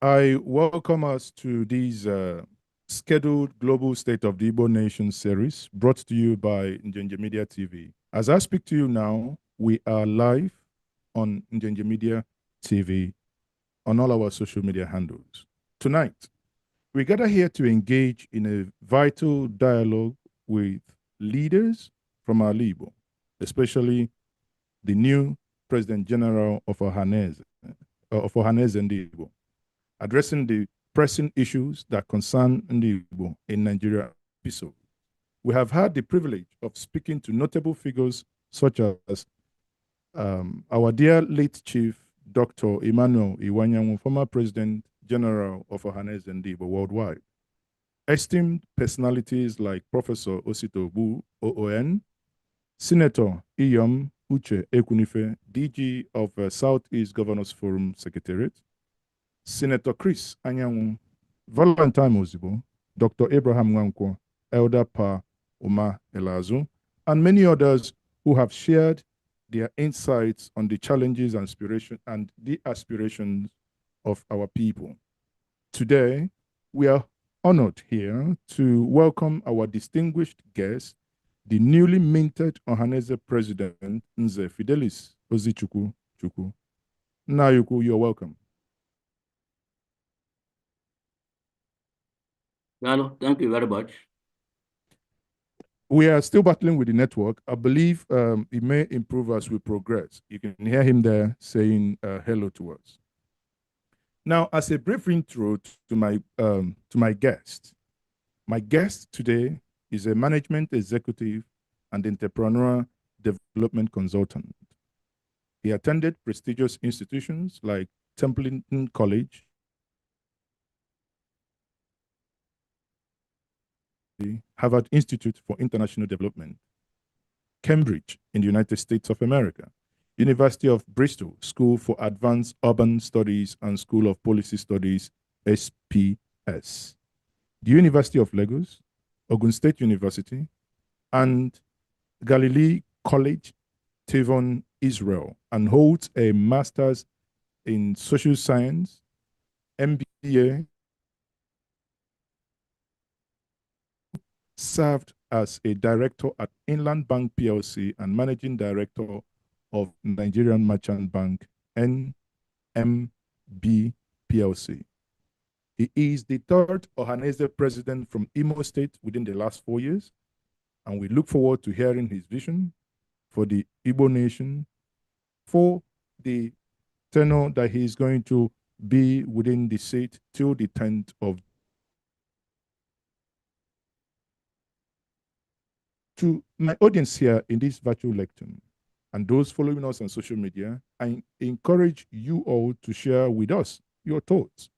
I welcome us to this scheduled Global State of the Igbo Nation series brought to you by Njenje Media TV. As I speak to you now, we are live on Njenje Media TV on all our social media handles. Tonight, we gather here to engage in a vital dialogue with leaders from our Igbo, especially the new President General of Ohanaeze, Ndigbo, addressing the pressing issues that concern Ndigbo in Nigeria episode. We have had the privilege of speaking to notable figures such as our dear late chief, Dr. Emmanuel Iwuanyanwu, former President General of Ohanaeze Ndigbo worldwide. Esteemed personalities like Professor Osita Ogbu, OON, Senator Iyom Uche Ekwunife, DG of Southeast Governors Forum Secretariat, Senator Chris Anyanwu, Valentine Ozigbo, Dr. Abraham Nwankwo, Elder Pa Uma Elazu, and many others who have shared their insights on the challenges and aspiration and the aspirations of our people. Today, we are honored here to welcome our distinguished guest, the newly minted Ohanaeze President, Nze Fidelis Ozichukwu Chukwu. Nayuku, you're welcome. Well, thank you very much. We are still battling with the network. I believe it may improve as we progress. You can hear him there saying hello to us. Now, as a brief intro to my guest, my guest today is a management executive and entrepreneur development consultant. He attended prestigious institutions like Templeton College, Harvard Institute for International Development, Cambridge in the United States of America, University of Bristol School for Advanced Urban Studies and School of Policy Studies, SPS, the University of Lagos, Ogun State University, and Galilee College, Tivon, Israel, and holds a master's in social science, MBA, served as a director at Inland Bank PLC and managing director of Nigerian Merchant Bank, NMB PLC. He is the third Ohanaeze president from Imo State within the last 4 years, and we look forward to hearing his vision for the Igbo nation, for the tenure that he is going to be within the seat till the 10th of To my audience here in this virtual lectern and those following us on social media, I encourage you all to share with us your thoughts,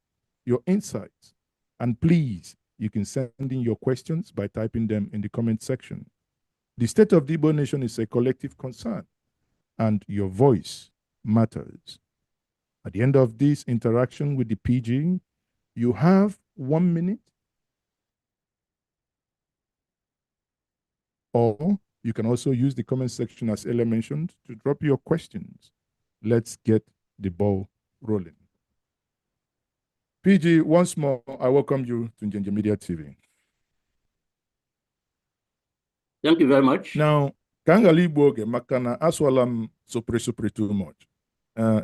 your insights, and please, you can send in your questions by typing them in the comment section. The state of the Igbo nation is a collective concern, and your voice matters. At the end of this interaction with the PG, you have 1 minute, or you can also use the comment section, as Ella mentioned, to drop your questions. Let's get the ball rolling. PG, once more, I welcome you to Njenje Media TV. Thank you very much. Now, ka m ghara igbu oge maka na asụọla m sopri sopri too much.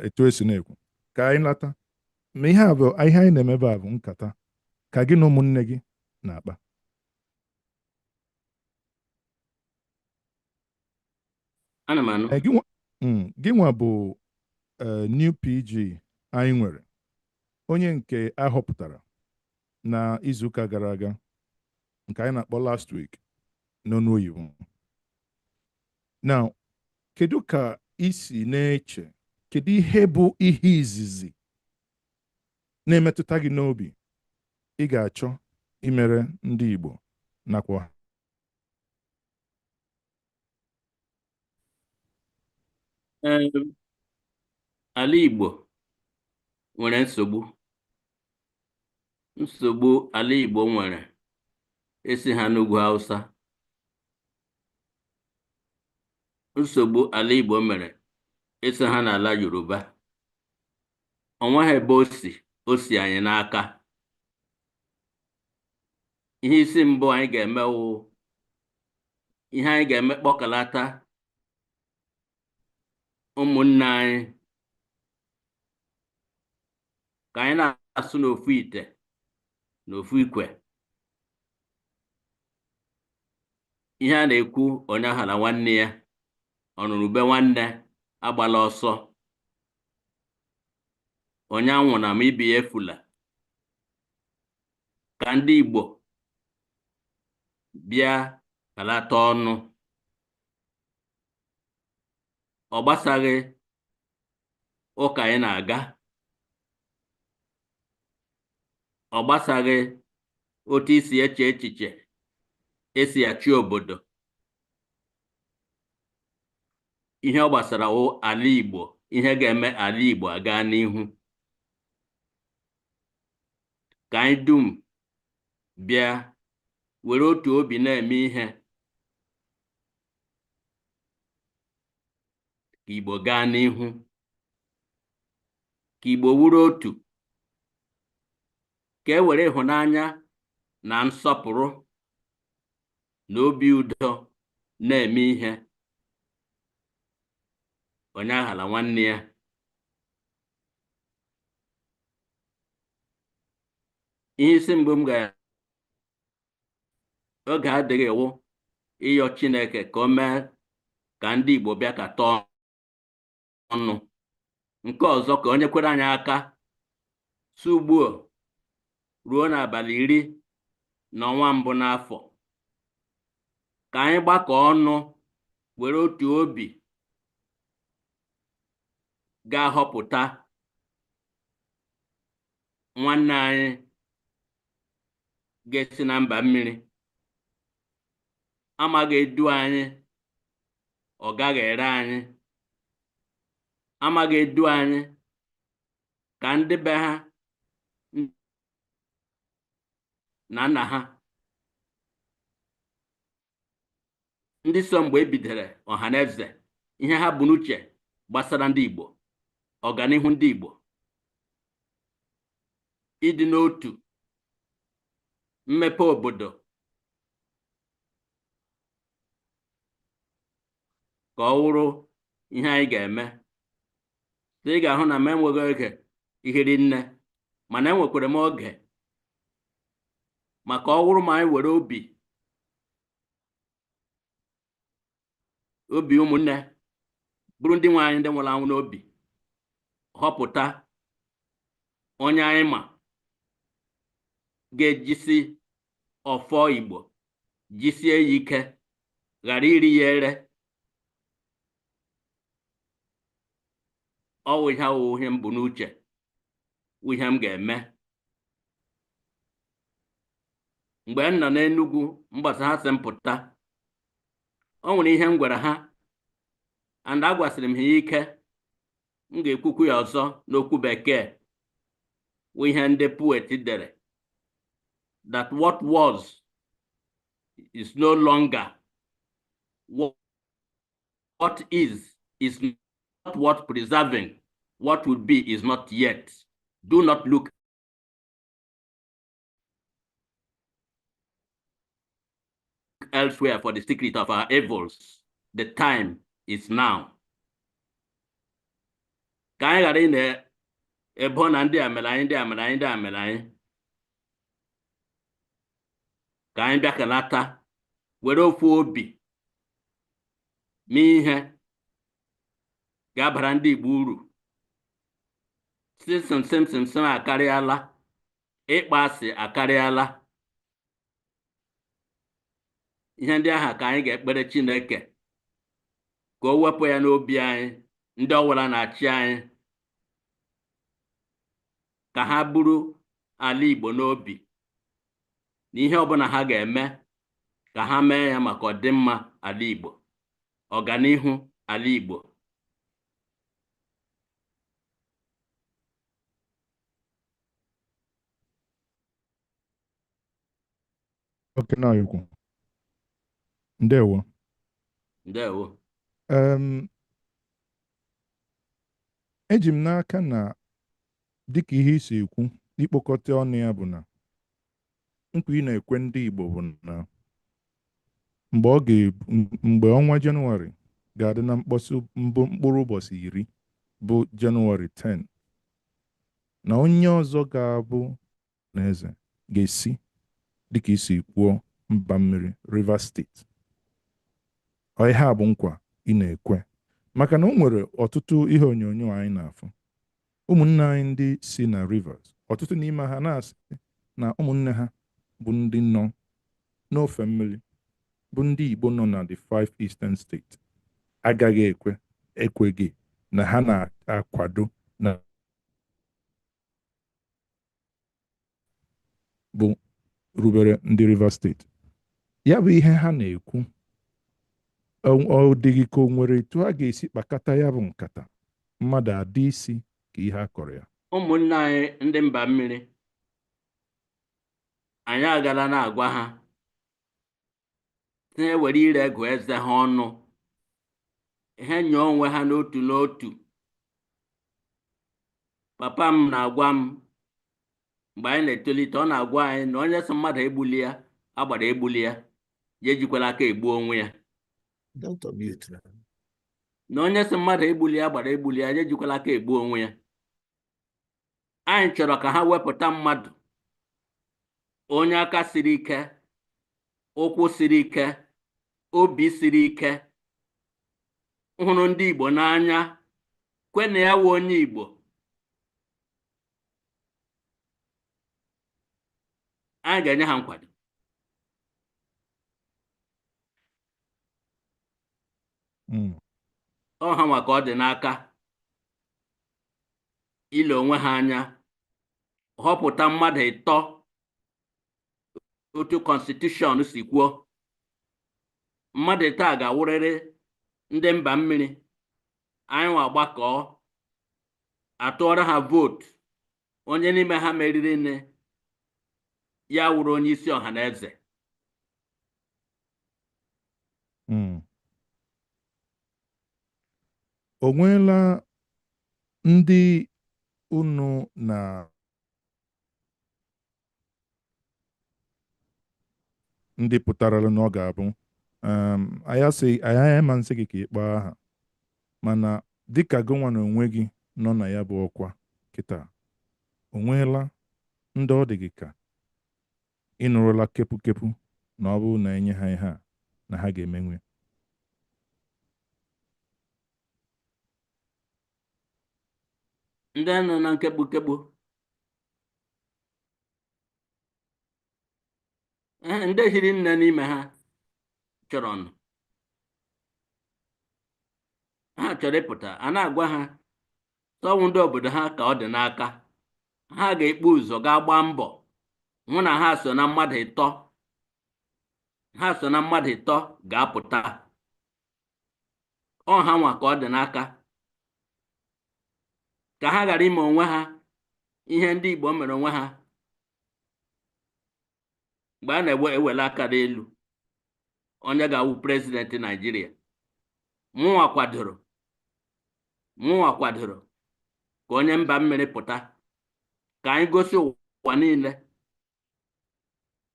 Etu esi na-ekwu. Ka anyị lata. Ma ihe a bụ ihe anyị na-emebe a bụ nkata ka gị na ụmụnne gị na-akpa. Ana m anụ. Gị nwa bụ new PG anyị nwere, onye nke a họpụtara na izuụka gara aga, nke anyị na-akpọ last week n'ọnụ oyibo. Now, kedu ka i si na-eche, kedu ihe bụ ihe izizi na-emetụta gị n'obi ị ga-achọ imere ndị Igbo nakwa Ala Igbo nwere nsogbu. Nsogbu ala Igbo nwere esi ha n'ugwu Hausa. Nsogbu ala Igbo mere esi ha n'ala Yoruba. O nweghị ebe o si, O si anyị n'aka. Ihe isi mbụ anyị ga-eme wụ ihe anyị ga-eme, kpọkọlata ụmụnne anyị ka anyị na-asụ n'ofu ite, n'ofu ikwe. Ihe a na-ekwu, onye ahụ na nwanne ya, ọnụrụ ube nwanne agbala ọsọ, onye anwụ na ma ibe ya efula. Ka ndị Igbo bịa kalata ọnụ. Ọ gbasaghị ụka anyị na-aga, ọ gbasaghị otu isi eche echiche esi achị obodo. Ihe ọ gbasara wụ ala Igbo, ihe ga-eme ala Igbo aga n'ihu. Ka anyị dum bịa were otu obi na-eme ihe ka Igbo gaa n'ihu, ka Igbo wuru otu, ka e were ịhụnanya na nsọpụrụ na obi udo na-eme ihe. Onye aghala nwanne ya. Ihe isi mbụ m ga oge adịghị ewu ịyọ Chineke ka o mee ka ndị Igbo bịa ka tọọ ọnụ. Nke ọzọ, ka onye kwere anyị aka si ugbu ruo n'abalị 10 n'ọnwa mbụ n'afọ, ka anyị gbakọ ọnụ were otu obi ga-ahọpụta nwanne anyị ga-esi na mba mmiri amaghị edu anyị, ọ gaghị ere anyị, amaghị edu anyị ka ndị be ha na nna ha, ndị so mgbe e bidoro Ọhaneze, ihe ha bụ n'uche gbasara ndị Igbo, ọganihu ndị Igbo, ịdị n'otu, mmepe obodo, ka ọ wụrụ ihe anyị ga-eme. Ị ga-ahụ na m enweghị oge ihiri nne, mana enwekwara m oge maka ọ wụrụ ma anyị were obi obi ụmụnne bụrụ ndị nwe anyị, ndị nwụrụ anwụ n'obi, họpụta onye anyị ma ga-ejisi ọfọ Igbo jisie ya ike, ghara iri ya ere. Ọwụ ihe awụ ihe m bụ n'uche, wụ ihe m ga-eme. Mgbe m nọ n'Enugu mgbasa ha sị m pụta, o nwere ihe m gwara ha, and agwasịrị m ha ike. M ga-ekwukwu ya ọzọ n'okwu Bekee, wụ ihe ndị poet dere, that what was is no longer, what is not worth preserving, what will be is not yet. Do not look elsewhere for the secret of our evils. The time is now. Ka anyị ghara ị na-ebo na ndị a mere anyị, ndị a mere anyị, ndị a mere anyị. Ka anyị bịakalata were ofu obi mee ihe ga-abara ndị Igbo uru. Sim sim sim sim akarịala, ịkpa asị akarịala. Ihe ndị ahụ ka anyị ga-ekpere Chineke ka o wepụ ya n'obi anyị. Ndị ọwụla na-achị anyị, ka ha buru ala Igbo n'obi, na ihe ọbụla ha ga-eme, ka ha mee ya maka ọdịmma ala Igbo, ọganihu ala Igbo. Okay, now you go. Ndewo. Ndewo. Eji m n'aka na Dịka ihe isi ekwu, ikpokọta ọnụ ya bụ na nkwa ị na-ekwe ndị Igbo bụ na mgbe ọ ga mgbe ọnwa Jenụwarị ga-adị na mkpọsị mbụ mkpụrụ ụbọchị 10 bụ Jenụwarị 10, na onye ọzọ ga-abụ na eze ga-esi, dịka isi kwuo, mba mmiri, Rivers State. Ọ ihe a bụ nkwa ị na-ekwe, maka na o nwere ọtụtụ ihe onyonyo anyị na-afụ ụmụnne anyị ndị si na Rivers, ọtụtụ n'ime ha na-asị na ụmụnne ha bụ ndị nọ n'ofe mmiri, bụ ndị Igbo nọ na the five eastern states, agaghị ekwe, ekweghị na ha na-akwado na bụ rubere ndị Rivers State. Ya bụ ihe ha na-ekwu, ọ dịghị ka o nwere etu a ga-esi kpakọta ya bụ nkata mmadụ adị isi ka ihe a kọrọ ya. Ụmụnne anyị ndị mba mmiri, anyị agala na-agwa ha ha ewere ire gụọ eze ha ọnụ, ha nye onwe ha n'otu n'otu. Papa m na-agwa m mgbe anyị na-etolite, ọ na-agwa anyị na onye sị mmadụ egbuli ya, agbara egbuli ya, ya ejikwala aka egbu onwe ya. Doctor mute now. Na onye sị mmadụ egbuli ya, agbara egbuli ya, ya ejikwala aka egbu onwe ya. Anyị chọrọ ka ha wepụta mmadụ onye aka siri ike, ụkwụ siri ike, obi siri ike, hụrụ ndị Igbo n'anya, kwe na ya wụ onye Igbo. Anyị ga-enye ha nkwado. Ọ ha nwa ka ọ dị n'aka ile onwe ha anya, họpụta mmadụ ịtọ otu constitution si kwuo. Mmadụ ịtọ a ga-awụrịrị ndị mba mmiri. Anyị nwa gbakọọ, atụọrọ ha vootu. Onye n'ime ha meriri nne ya wụrụ onye isi ọha na eze. O nweela ndị unu na ndị pụtarala na ọ ga-abụ anyị asị anyị ama nsị gị ka ị kpọọ aha, mana dịka gị nwa na onwe gị nọ na ya bụ ọkwa kịta, o nweela ndị ọ dị gị ka ị nụrụla kepu kepu na ọ bụrụ na enye ha ihe a na ha ga-emenwe? Ndị nọ na nkekpu kekpu, ndị hiri nne n'ime ha chọrọ nụ, ha chọrọ ịpụta. A na-agwa ha sọwụ ndị obodo ha ka ọ dị n'aka, ha ga-ekpu ụzọ gaa gbaa mbọ hụ na ha so na mmadụ ịtọ, ha so na mmadụ ịtọ ga-apụta. Ọ ha nwa ka ọ dị n'aka, ka ha ghara ime onwe ha ihe ndị Igbo mere onwe ha mgbe a na-ewe ewele aka n'elu onye ga-awụ president Naijiria. Mụnwa kwadoro ka onye mba mmiri pụta, ka anyị gosi ụwa niile,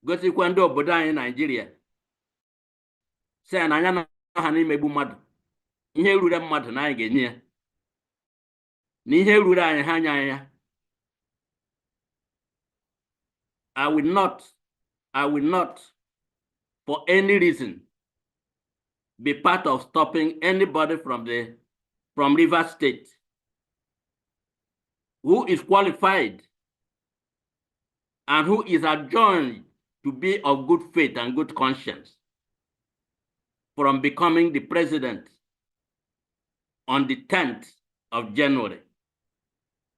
gosikwa ndị obodo anyị Naijiria, sị ya na anya na ha n'imegbu mmadụ. Ihe ruru mmadụ na anyị ga-enye ya, na ihe ruru anyị ha anya ya. I will not for any reason be part of stopping anybody from Rivers State who is qualified and who is adjourned to be of good faith and good conscience from becoming the president on the 10th of January.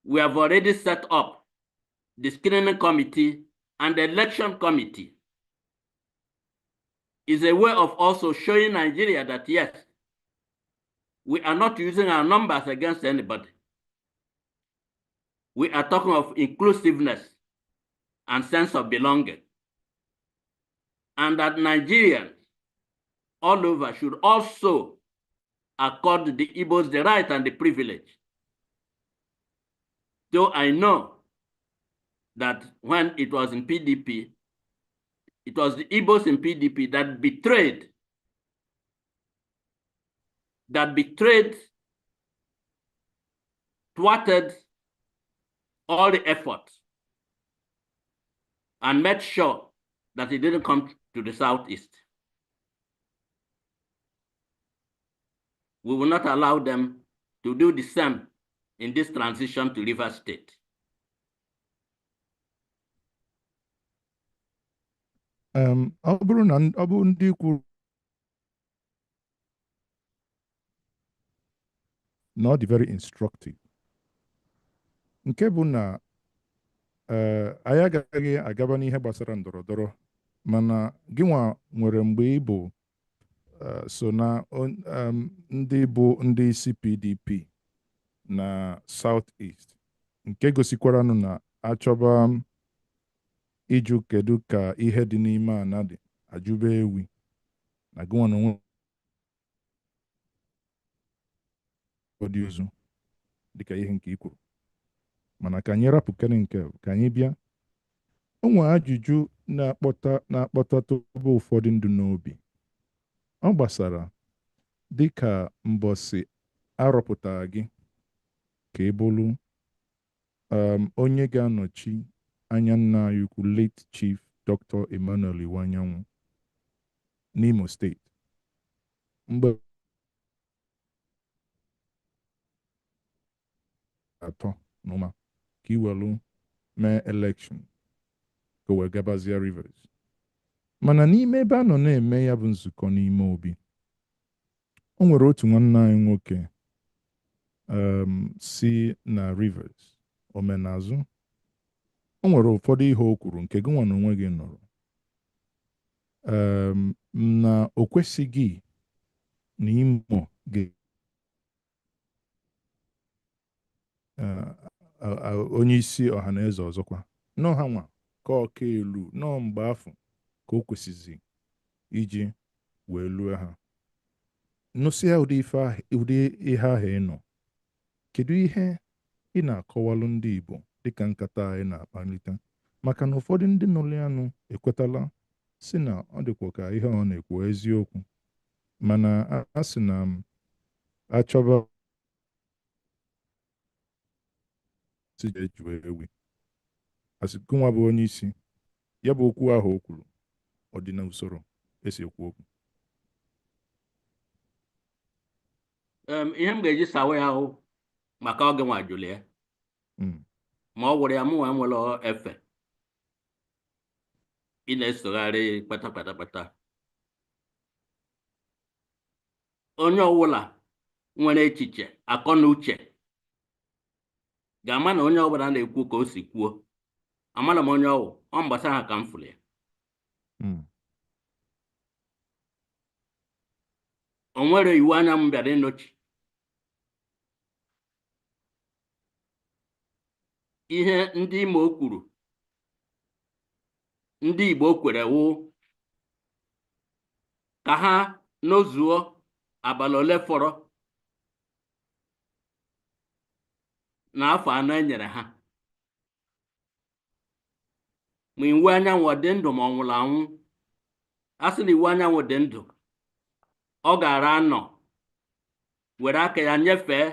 We have already set up the screening committee and the election committee. Is a way of also showing Nigeria that yes, we are not using our numbers against anybody. We are talking of inclusiveness and sense of belonging. And that Nigerians all over should also accord the Igbos the right and the privilege Though I know that when it was in PDP, it was the Igbos in PDP that betrayed, thwarted all the efforts and made sure that it didn't come to the Southeast. We will not allow them to do the same in this transition to Rivers State. Ọ bụrụ na ọ bụ ndị kwuru na ọ dị very instructive, nke bụ na anyị agaghị agaba n'ihe gbasara ndọrọ ndọrọ, mana gịnwa nwere mgbe ị bụ so na ndị bụ ndị isi PDP na South East, nke gosikwaranụ na achọba m ịjụ kedu ka ihe dị n'ime ana dị, ajụba ewi na gịnwa na onwe dị ozu dịka ihe nke i kwuru. Mana ka anyị rapụkere nke a, ka anyị bịa o nwere ajụjụ na-akpọta tụba ụfọdụ ndụ n'obi. Ọ gbasara dịka mbọsị arọpụtara gị ka ị bụrụ onye ga-anọchi anya nna anyị ukwu, late Chief Dr. Emmanuel Iwuanyanwu, n'Imo Steeti mgbe atọ n'ụma ka ị welu mee election ka o wee gabazie Rivers. Mana n'ime ebe a nọ na-eme ya bụ nzukọ n'ime obi, o nwere otu nwanne anyị nwoke si na Rivers, omenazụ. O nwere ụfọdụ ihe o kwuru nke gị nwa na onwe gị nụrụ na o kwesịghị na Imo ga onye isi ọha na eze ọzọkwa nọọ ha nwa ka ọka elu nọọ mgbe afọ ka o kwesịzi iji wee lue ha nụsịa ụdị ife ahụ, ụdị ihe ahụ ị nọ. Kedu ihe ị na-akọwalụ ndị Igbo dịka nkata anyị na-akpalite, maka na ụfọdụ ndị nụrụ ya nụ ekwetala si na ọ dịkwa ka ihe ọ na-ekwu eziokwu, mana a sị na m achọba si jee jụọ ewi asị gụnwa bụ onye isi ya bụ okwu ahụ o kwuru, ọ dị na usoro esi ekwu okwu? Ihe m ga-eji sawa ya ahụ maka oge nwa jụrụ ya ma ọ wụrụ ya mụ nwa nwere efe ị na-esogharị kpata kpata kpata. Onye ọbụla nwere echiche akọ na uche ga-ama na onye ọbụla na-ekwu ka o si kwuo. Amara m onye ọwụ ọ gbasara ha ka m fụrụ ya. O nwere Iwuanyanwu bịara ịnọchi ihe ndị Imo kwuru, ndị Igbo kwere wụ ka ha nozuo abalị ole fọrọ n'afọ 4 e nyere ha, ma Iwuanyanwu ọ dị ndụ ma ọ nwụrụ anwụ. A sị na Iwuanyanwu dị ndụ, ọ gara anọ were aka ya nyefee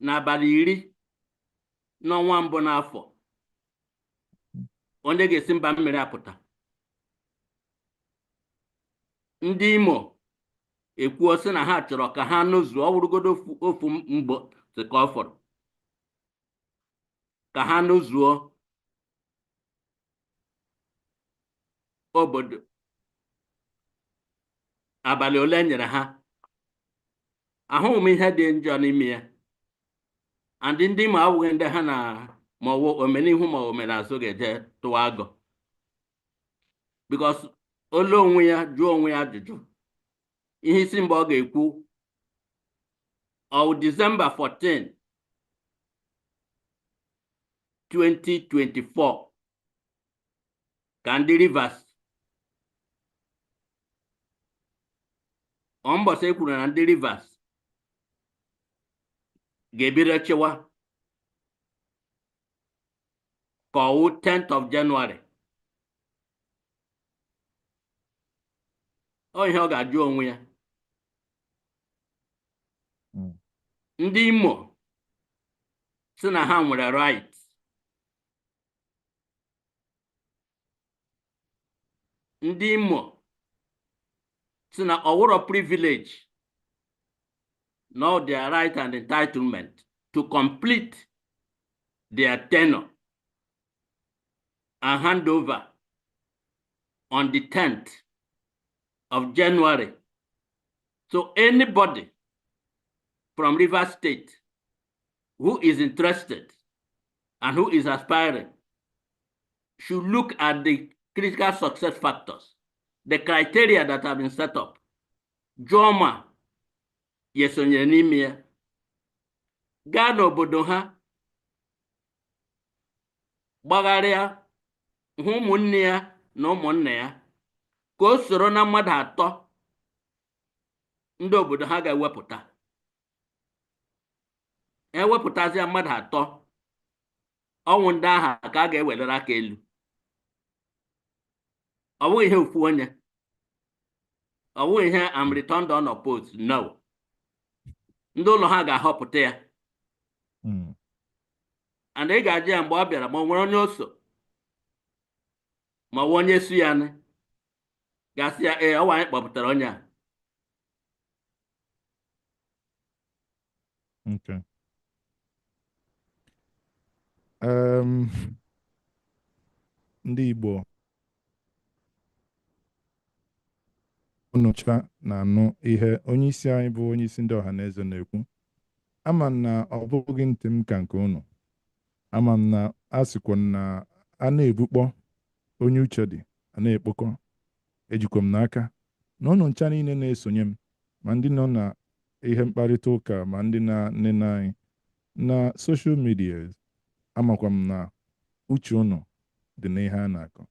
n'abalị 10 n'ọnwa mbụ n'afọ, onye ga-esi mba mmiri apụta. Ndị Imo ekwuo sị na ha chọrọ ka ha nụzuo, ọ wụrụgodo ofu mbọ sị ka ọ fọrọ ka ha nụzuo obodo abalị ole e nyere ha. Ahụghị m ihe dị njọ n'ime ya. And ndị Imo awụghị ndị ha na ma ọ bụ omenihu ma omenazụ ga-eje tụwa agọ, because olu onwe ya jụọ onwe ya ajụjụ ihe isi mgbe ọ ga-ekwu ọ December 14 2024 ka ndị Rivers ọ mbọsị e kwuru na ndị Rivers ga-ebido chịwa. Ka ọwụ 10th of January? Ọ ihe ọ ga-ajụ onwe ya. Ndị Imo si na ha nwere right. Ndị Imo si na ọwụrọ privilege, no, their right and entitlement to complete their tenure and hand over on the 10th of January. So anybody from Rivers State who is interested and who is aspiring should look at the critical success factors, the criteria that have been set up. Jụọ ma ya esonyere n'ime ya. Gaa n'obodo ha, gbagharịa hụ ụmụnne ya na ụmụnna ya, ka o soro na mmadụ atọ ndị obodo ha ga-ewepụta. Ewepụtazịa mmadụ atọ, ọnwụ ndị agha ka a ga-ewelere aka elu. Ọ bụghị ihe ofu onye, ọ bụghị ihe am returned unopposed, no. Ndị ụlọ ha ga-ahọpụta ya. And ị ga-ajụ ya mgbe ọ bịara ma ọ nwere onye o so, ma ọ bụ onye su ya nị ga-asị ya, ee, ọwa anyị kpọpụtara onye a. Okay. Ndị Igbo, unu ncha na-anụ ihe onye isi anyị bụ onye isi ndị Ọhaneze na-ekwu. Ama m na ọ bụghị ntị m ka nke unu. Ama m na a sịkwa na a na-ebukpọ onye uche dị, a na-ekpokọ. Ejikwa m n'aka na unu ncha niile na-esonye m, ma ndị nọ na ihe mkparịta ụka, ma ndị na-nene anyị na social media, amakwa m na uche unu dị n'ihe a na-akọ.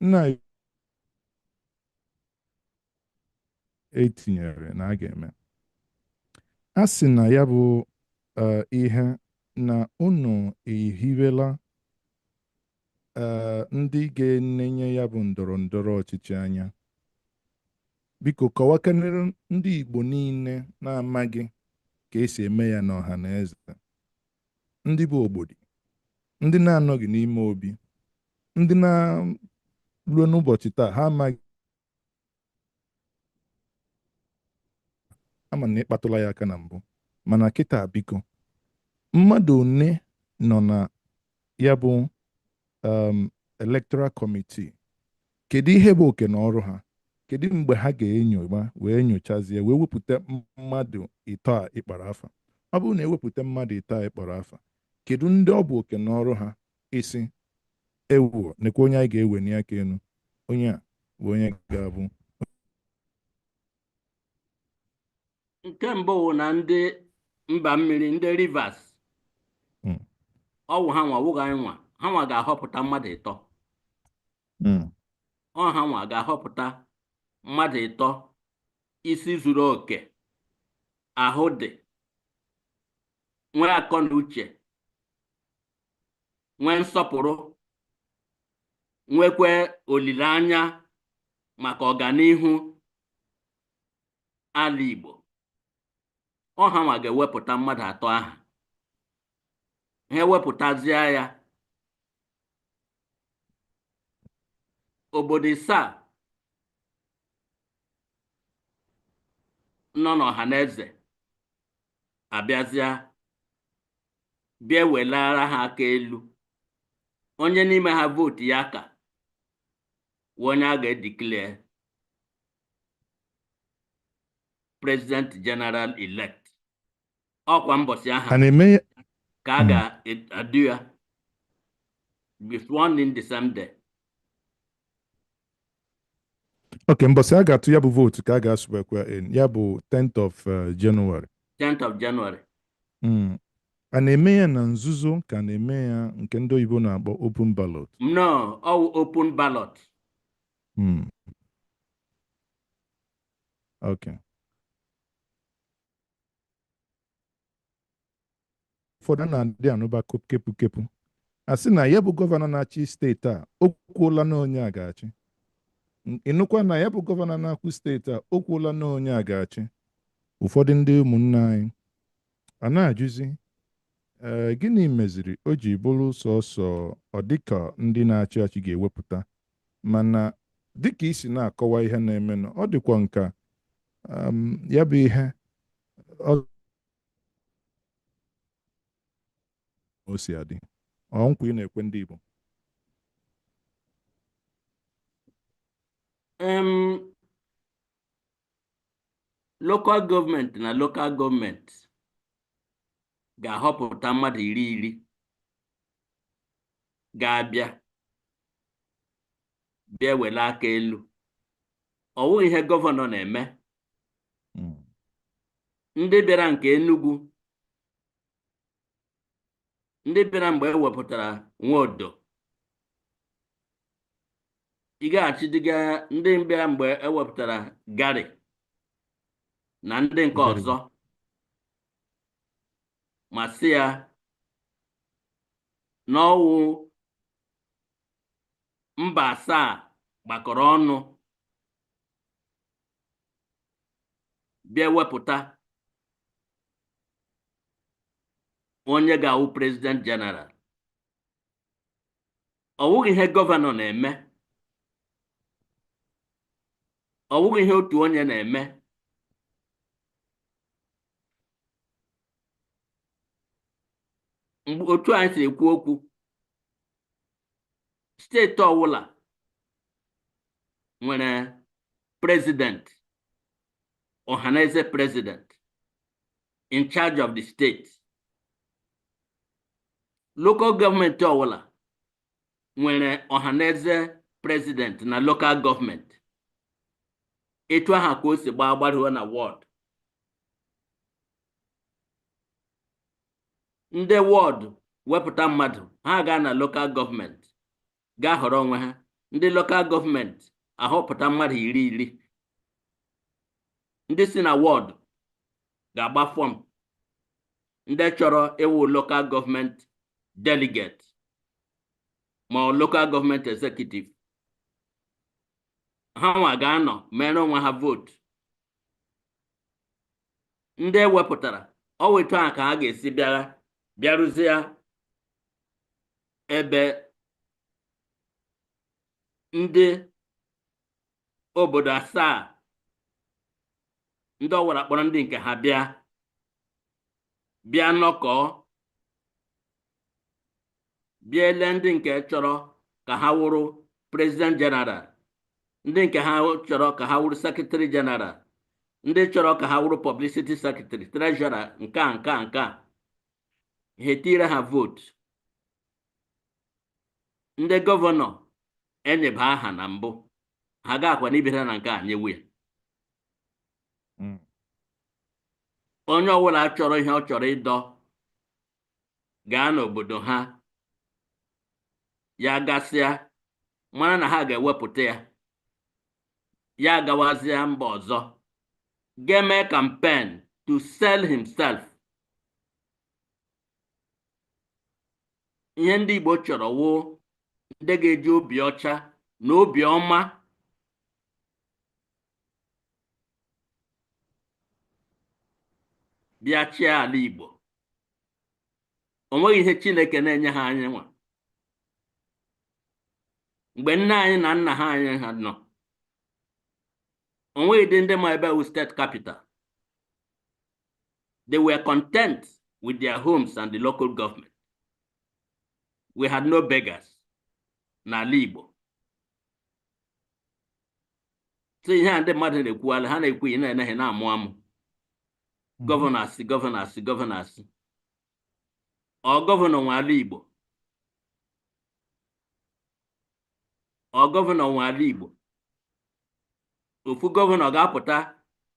Nna etinyere na a ga-eme. A sị na ya bụ ihe na unu ehiwela ndị ga-enenye ya bụ ndọrọ ndọrọ ọchịchị anya. Biko kọwakenere ndị Igbo niile na-amaghị ka esi eme ya n'ọha na eze, ndị bụ ogbodi, ndị na-anọghị n'ime obi, ndị na-ruo n'ụbọchị taa ha amaghị. Ama na ịkpatụla ya aka na mbụ, mana kịta, biko, mmadụ one nọ na ya bụ electoral committee? Kedu ihe bụ oke na ọrụ ha? Kedu mgbe ha ga-enyoba wee nyochazie wee wepụta mmadụ ịtọ a ịkpọrọ afa? Ọ bụrụ na ewepụta mmadụ ịtọ a ịkpọrọ afa, kedu ndị ọ bụ oke na ọrụ ha isi ewu nekwa onye anyị ga-eweni aka elu, onye a bụ onye ga-abụ? Nke mbụ wụ na ndị mba mmiri, ndị Rivers, ọwụ ha nwa, wụghị anyị nwa. Ha nwa ga-ahọpụta mmadụ ịtọ. Ọ ha nwa ga-ahọpụta mmadụ ịtọ isi zuru oke, ahụ dị, nwee akọ na uche, nwee nsọpụrụ, nwekwe olileanya maka ọganihu ala Igbo. Ọ ha nwa ga-ewepụta mmadụ atọ ahụ. Ha ewepụtazie ya, obodo isaa nọ n'Ọhaneze abịazịa bịa welara ha aka elu. Onye n'ime ha vootu ya ka wụ onye a ga-edeclare president general elect. Ọkwa mbọsị ahụ A na-eme ka a ga-adu ya, be sworn in the same day. Ok, mbọsị a ga-atụ ya bụ vootu ka a ga-aswearkwa in, ya bụ 10th of January. 10th of January. A na-eme ya na nzuzo ka a na-eme ya nke ndị oyibo na-akpọ open ballot? No, ọ wụ open ballot. Okay. Ụfọdụ a na-adị anụba kepu kepu. A sị na ya bụ gọvanọ na-achị steeti a, o kwuola na onye a ga-achị. Ịnụkwa na ya bụ gọvanọ na-akwụ steeti a, o kwuola na onye a ga-achị. Ụfọdụ ndị ụmụnne anyị a na-ajụzi, ee, gịnị meziri o ji bụrụ sọsọ ọ dịka ndị na-achị achị ga-ewepụta? Mana dịka isi na-akọwa ihe na-emenụ, ọ dịkwa nka ya bụ ihe o si adị. Ọ nkwa ị na-ekwe ndị Igbo? Local gọọmenti na local gọọmenti ga-ahọpụta mmadụ 10 ga-abịa bịa were aka elu. Ọ wụghị ihe gọvanọ na-eme. Ndị bịara nke Enugu, ndị bịara mgbe e wepụtara Nwodo, ị gaghachi dịga ndị bịara mgbe e wepụtara Gary na ndị nke ọzọ, ma sị ya n'ọwụ mba asaa gbakọrọ ọnụ bịa wepụta onye ga-awụ president general. Ọ wụghị ihe gọvanọ na-eme, ọ wụghị ihe otu onye na-eme. Mgbe otu anyị si ekwu okwu, steeti ọwụla nwere president, Ọhaneze president in charge of the state. Local gọọmenti ọwụla nwere Ọhaneze president na local gọọmenti. Etu aha ka o si gbaa gbaruo na ward. Ndị ward wepụta mmadụ, ha gaa na local gọọmenti gaa họrọ onwe ha. Ndị local gọọmenti ahọpụta mmadụ 10. Ndị si na ward ga-agba form, ndị chọrọ ịwụ local gọọmenti delegate ma ọ local gọọmenti executive, ha nwa ga-anọ mere onwe ha vote. Ndị ewepụtara ọ wụ etu ahụ ka ha ga-esi bịara bịarụzie ebe ndị obodo asaa ndị ọwara kpọrọ ndị nke ha bịa bịa nọkọọ, bịa ele ndị nke chọrọ ka ha wụrụ president general, ndị nke ha chọrọ ka ha wụrụ secretary general, ndị chọrọ ka ha wụrụ publicity secretary, treasurer, nke a nke a nke a, ha etire ha vote. Ndị gọvanọ enyeba aha na mbụ, ha ga-akwa n'ibere na nke a nyewu ya. Onye ọbụla chọrọ ihe ọ chọrọ ịdọ gaa n'obodo ha, ya gasịa mara na ha ga-ewepụta ya, ya gawazie mba ọzọ ga-eme campaign to sell himself. Ihe ndị Igbo chọrọ wụ ndị ga-eji obi ọcha na obi ọma bịa chịa ala Igbo. O nweghị ihe Chineke na-enye ha anyị nwa. Mgbe nne anyị na nna ha anyị ha nọ, o nweghị dị ndị ma ebe wụ state capital. They were content with their homes and the local government. We had no beggars n'ala Igbo. So ihe a ndị mmadụ na-ekwuala, ha na-ekwu ihe na-eneghị na-amụ amụ. Gọvanọ asị, gọvanọ asị, gọvanọ asị. Ọ gọvanọ nwe ala Igbo? Ọ gọvanọ nwe ala Igbo? Ofu gọvanọ ga-apụta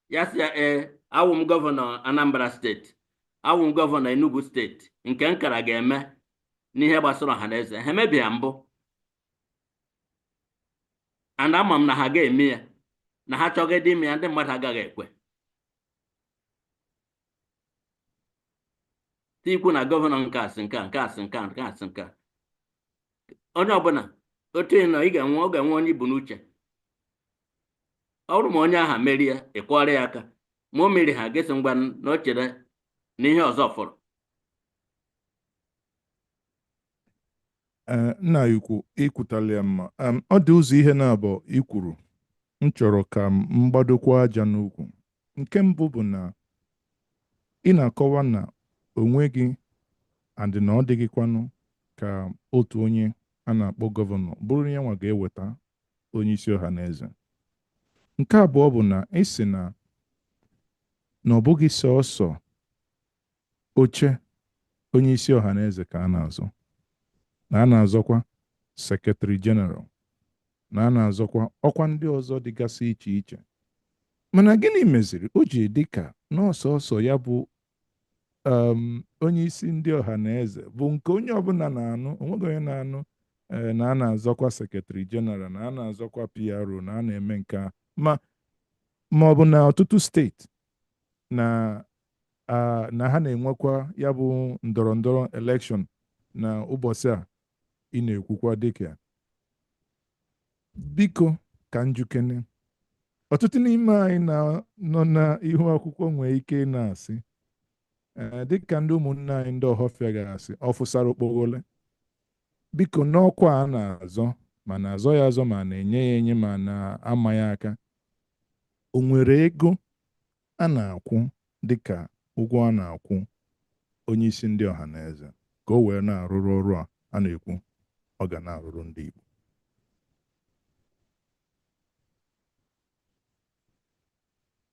ya sị ya, ee, awụ m gọvanọ Anambra steeti, awụ m gọvanọ Enugu steeti, nke nkara ga-eme n'ihe gbasara ọha na eze. Ha emebia mbụ, and ama m na ha ga-eme ya, na ha chọgide ime ya, ndị mmadụ agaghị ekwe. Ikwu na gọvanọ nke asị nke a, nke asị nke a, nke asị nke a. Onye ọbụla otu ị nọ, ị ga-enwe, ọ ga-enwe onye ibu n'uche. Ọ bụrụ ma onye ahụ merie, ị kwọrọ ya aka. Ma o meri ha, gịsị ngwa na o chere na ihe ọzọ fọrọ. Ee, nna ikwu, ikwutala ya mma. Ọ dị ụzọ ihe na-abụ ikwuru m chọrọ ka m gbadokwa aja n'ukwu. Nke mbụ bụ na ị na-akọwa na onwe gị and na ọ dịghịkwanụ ka otu onye a na-akpọ gọvanọ bụrụ ya nwa ga-eweta onye isi ọha na eze. Nke abụọ bụ na ị sị na ọ bụghị sọọsọ oche onye isi ọha na eze ka a na-azọ, na a na-azọkwa secretary general, na a na-azọkwa ọkwa ndị ọzọ dịgasị iche iche. Mana gịnị meziri o ji dị ka n'ọsọsọ ya bụ onye isi ndị ọha na eze bụ nke onye ọbụla na-anụ, onweghị onye na-anụ na a na-azọkwa secretary general, na a na-azọkwa PRO, na a na-eme nke a, ma ọ bụ na ọtụtụ steeti na ha na-enwekwa ya bụ ndọrọ ndọrọ election na ụbọchị a ị na-ekwukwa dịka. Biko, ka njukene, ọtụtụ n'ime anyị na nọ n'ihu akwụkwọ nwee ike na-asị, ee, dịka ndị ụmụnne anyị ndị Ọhafịa ga-asị, ọ fụsara okpoghole. Biko, n'ọkwa a na-azọ, ma na-azọ ya azọ, ma na-enye ya enye, ma na-ama ya aka, o nwere ego a na-akwụ dịka ụgwọ a na-akwụ onye isi ndị ọha na eze ka o wee na-arụrụ ọrụ a na-ekwu ọ ga na-arụrụ ndị Igbo?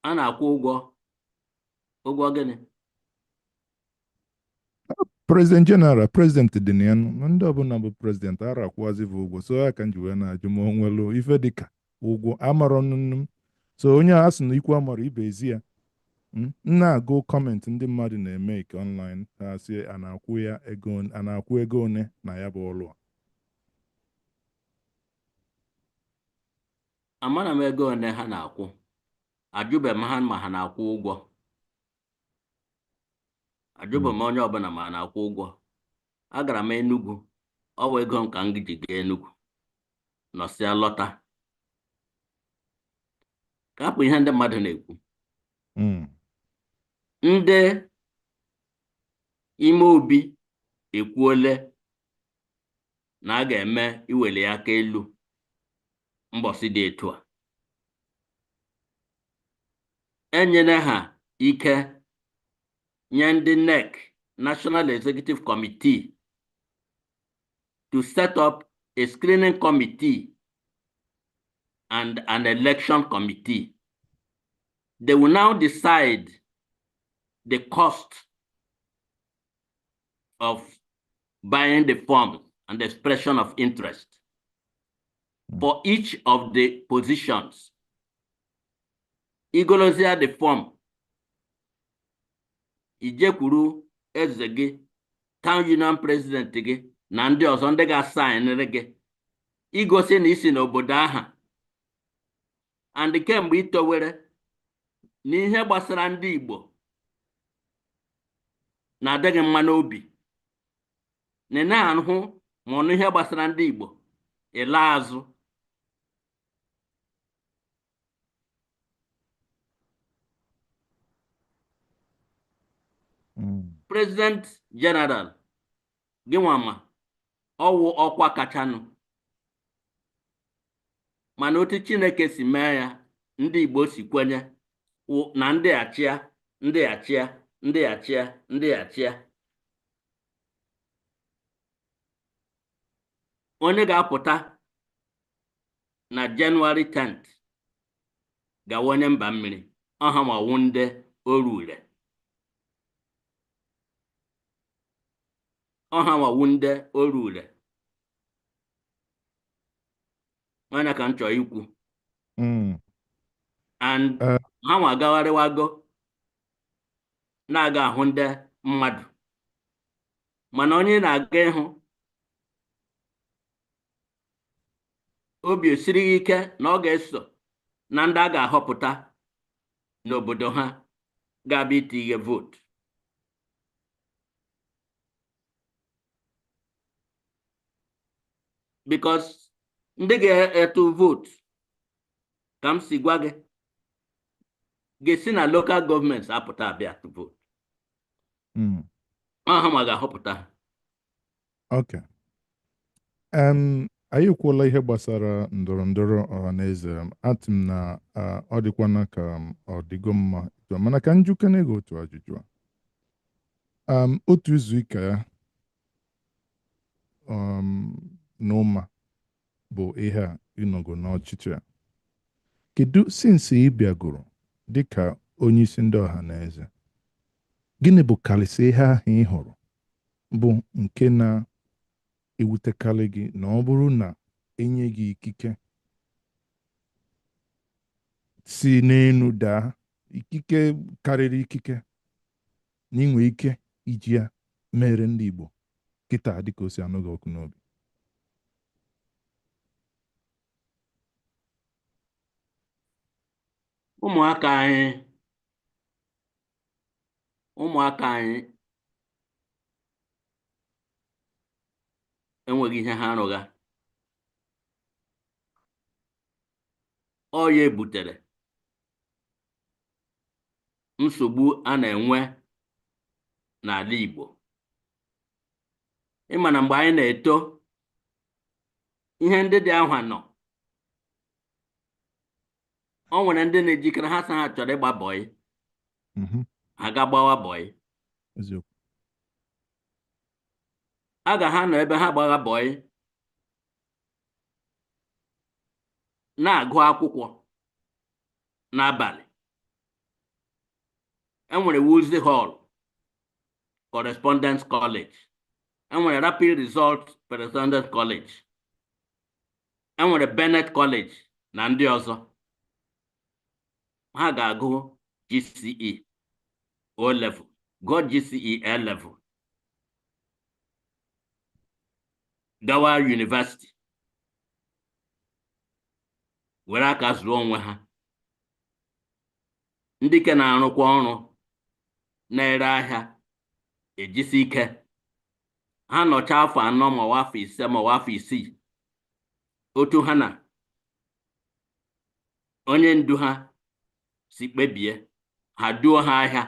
A na-akwụ ụgwọ. Ụgwọ gịnị? President general, president dị na ya nụ. Ndị ọbụla bụ president ara akwụwazive ụgwọ, so ya ka m ji wee na-ajụ ma o nwelu ife dịka ụgwọ amarọ nnụnụ m. So onye a sị na ikwu amara ibe ezi ya. M na-agụ comment ndị mmadụ na-eme ike online, ha sị a na-akwụ ya ego, a na-akwụ ego one na ya bụ ọlụ a. Amara m ego one ha na-akwụ. Ajụbeghị m ha ma ha na-akwụ ụgwọ. Ajụbeghị m onye ọbụla ma ha na-akwụ ụgwọ. Agara m Enugu, ọ bụ ego m ka m ji gaa Enugu nọsịa lọta. Ka hapụ ihe ndị mmadụ na-ekwu. Ndị ime obi ekwuole na a ga-eme iweli aka elu mbọsị dị etu a. Enyere ha ike, nye ndị NEC, National Executive Committee, to set up a screening committee and an election committee. They will now decide the cost of buying the forms and the expression of interest for each of the positions. Igolozia the form, ijekwuru eze gị, town union president gị na ndị ọzọ ndị ga-asaịnịrị gị igosi na isi n'obodo aha and kemgbe itowere n'ihe gbasara ndị Igbo na-adịghị mma n'obi, na ị na-ahụ ma ọnụ ihe gbasara ndị Igbo ịla azụ. President General gị nwa ma ọwụ ọkwa kachanụ, mana otu Chineke si mee ya, ndị Igbo si kwenye na ndị achịa, ndị achịa, ndị achịa, ndị achịa, onye ga-apụta na January 10th gawa onye mba mmiri ọha ma wụ ndị oru ure ọha ma wụ ndị oru ure. Onye ka m chọrọ ikwu. And ha nwa agagharịwago na-aga ahụ ndị mmadụ, mana onye ị na-aga ịhụ, obi esiri ya ike na ọ ga-eso na ndị a ga-ahọpụta n'obodo ha ga-abịa itinye vootu. Because ndị ga-etu vote, ka m si gwa gị, ga-esi na local government apụta abịa atụ vote. Ọ ha ma ga-ahọpụta ha. Okay. Anyị ekwuola ihe gbasara ndọrọ ndọrọ ọha na eze. Atị m na ọ dịkwana ka ọ dịgo mma etu a. Mana ka m jụkene gị otu ajụjụ a. Otu izu ụka ya n'ụma bụ ihe a ịnọgo n'ọchịchị a. Kedu, since ị bịagoro dịka onye isi ndị ọha na eze, gịnị bụ karịsịa ihe ahụ ị hụrụ bụ nke na-ewutekarị gị, na ọ bụrụ na enye gị ikike si n'elu daa, ikike karịrị ikike, na inwe ike iji ya mere ndị Igbo kịta dịka o si anụ gị ọkụ n'obi? Ụmụaka anyị enweghị ihe ha arụgha. Ọ ya ebutere nsogbu a na-enwe n'ala Igbo. Ịma na mgbe anyị na-eto, ihe ndị dị ahụ nọ, o nwere ndị na-ejikere ha sị ha chọrọ ịgba bọyị, ha ga gbawa bọyị. A ga ha nọ ebe ha gbagha bọyị na-agụ akwụkwọ n'abalị. Enwere Woolsey Hall Correspondence College, enwere Rapid Result Correspondence College, enwere Bennett College na ndị ọzọ. Ha ga-agụ GCE O level, gụọ GCE A level, gawa university, were aka zụọ onwe ha. Ndị ke na-arụkwa ọrụ, na-ere ahịa, ejisi ike ha nọcha afọ 4 ma ọ afọ 5 ma ọ afọ 6, otu ha na onye ndu ha si kpebie, ha duo ha ahịa.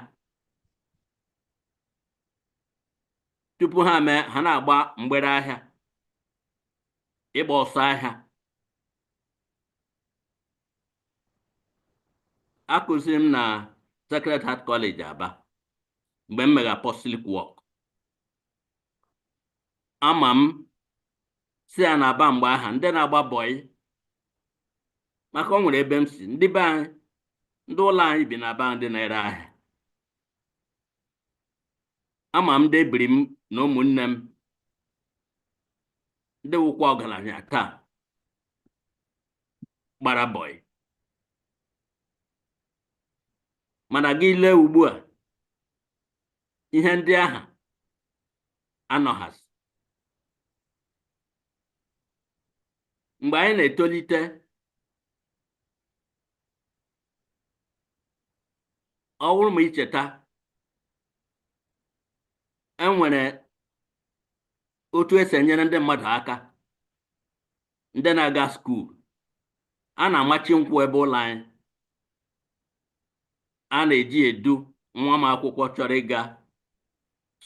Tupu ha mee, ha na-agba mgbere ahịa, ịgba ọsọ ahịa. Akụziri m na Sacred Heart College Aba mgbe m meghe apostolic work. Ama m si ya na Aba mgbe aha ndị na-agba bọyị, maka o nwere ebe m si, ndị be anyị, ndị ụlọ anyị bi na Aba, ndị na-ere ahịa. Ama m ndị ebiri m na ụmụnne m ndị wụkwa ọgaranya taa gbara bọyị. Mana gị lee ugbu a, ihe ndị ahụ anọghasị. Mgbe anyị na-etolite, ọ bụrụ ma icheta, enwere otu esi enyere ndị mmadụ aka, ndị na-aga school. A na-amachi nkwụ ebe ụlọ anyị, a na-eji edu nwa m akwụkwọ chọrọ ịga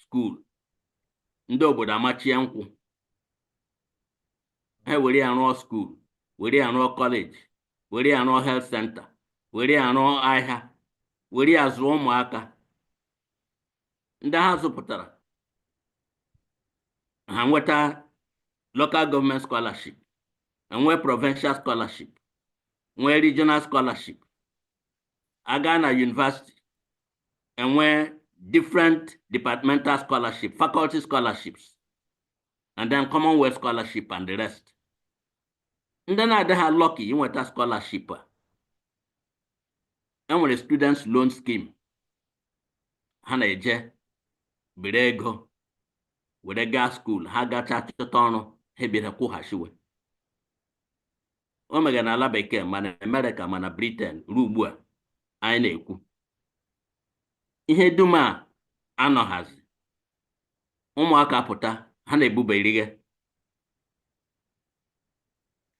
school. Ndị obodo amachie nkwụ, ha were ya rụọ school, were ya rụọ college, were ya rụọ health center, were ya rụọ ahịa, were ya zụọ ụmụaka. Ndị ha zụpụtara, ha nweta local government scholarship, enwee provincial scholarship, nwee regional scholarship, aga na university, enwee different departmental scholarship, faculty scholarships, and then Commonwealth scholarship and the rest. Ndị na-adịghị lucky inweta scholarship a, enwere students loan scheme, ha na-eje bere ego were gaa school. Ha gacha, chọta ọrụ, ha ebido kwụghachiwe. O megara n'ala Bekee, mana Amerịka, mana Britain. Ruo ugbu a anyị na-ekwu, ihe dum a anọghazi. Ụmụaka pụta, ha na-ebube irighe.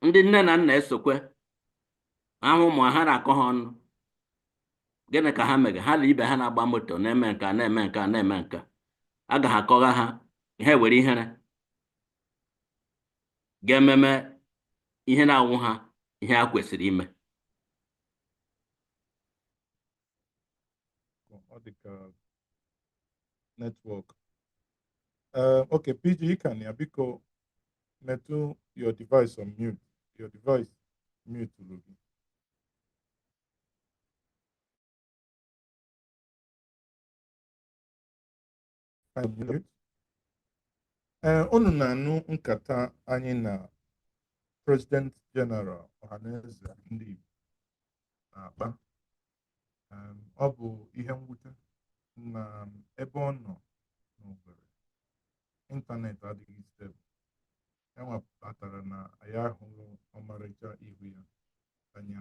Ndị nne na nna esokwe ahụ ụmụ ha na-akọ ha ọnụ. Gịnị ka ha mere? Ha na ibe ha na-agba moto, na-eme nka, na-eme nka, na-eme nka. Agaghị akọgha ha ha were ihere ga-ememe ihe na-awụ ha ihe ha kwesịrị ime. Ọ dị ka network. Okay, PG, you can, ya biko metụ your device on mute. Your device mute gị. Mute. Ee, unu na-anụ nkata anyị na President General Ọhaneze Ndị Igbo na-akpa. Ọ bụ ihe mwute na ebe ọ nọ n'Owerri, ịntanetị adịghị stable. Ya nwa kpatara na anyị ahụghị ọmarịcha ihu ya anya.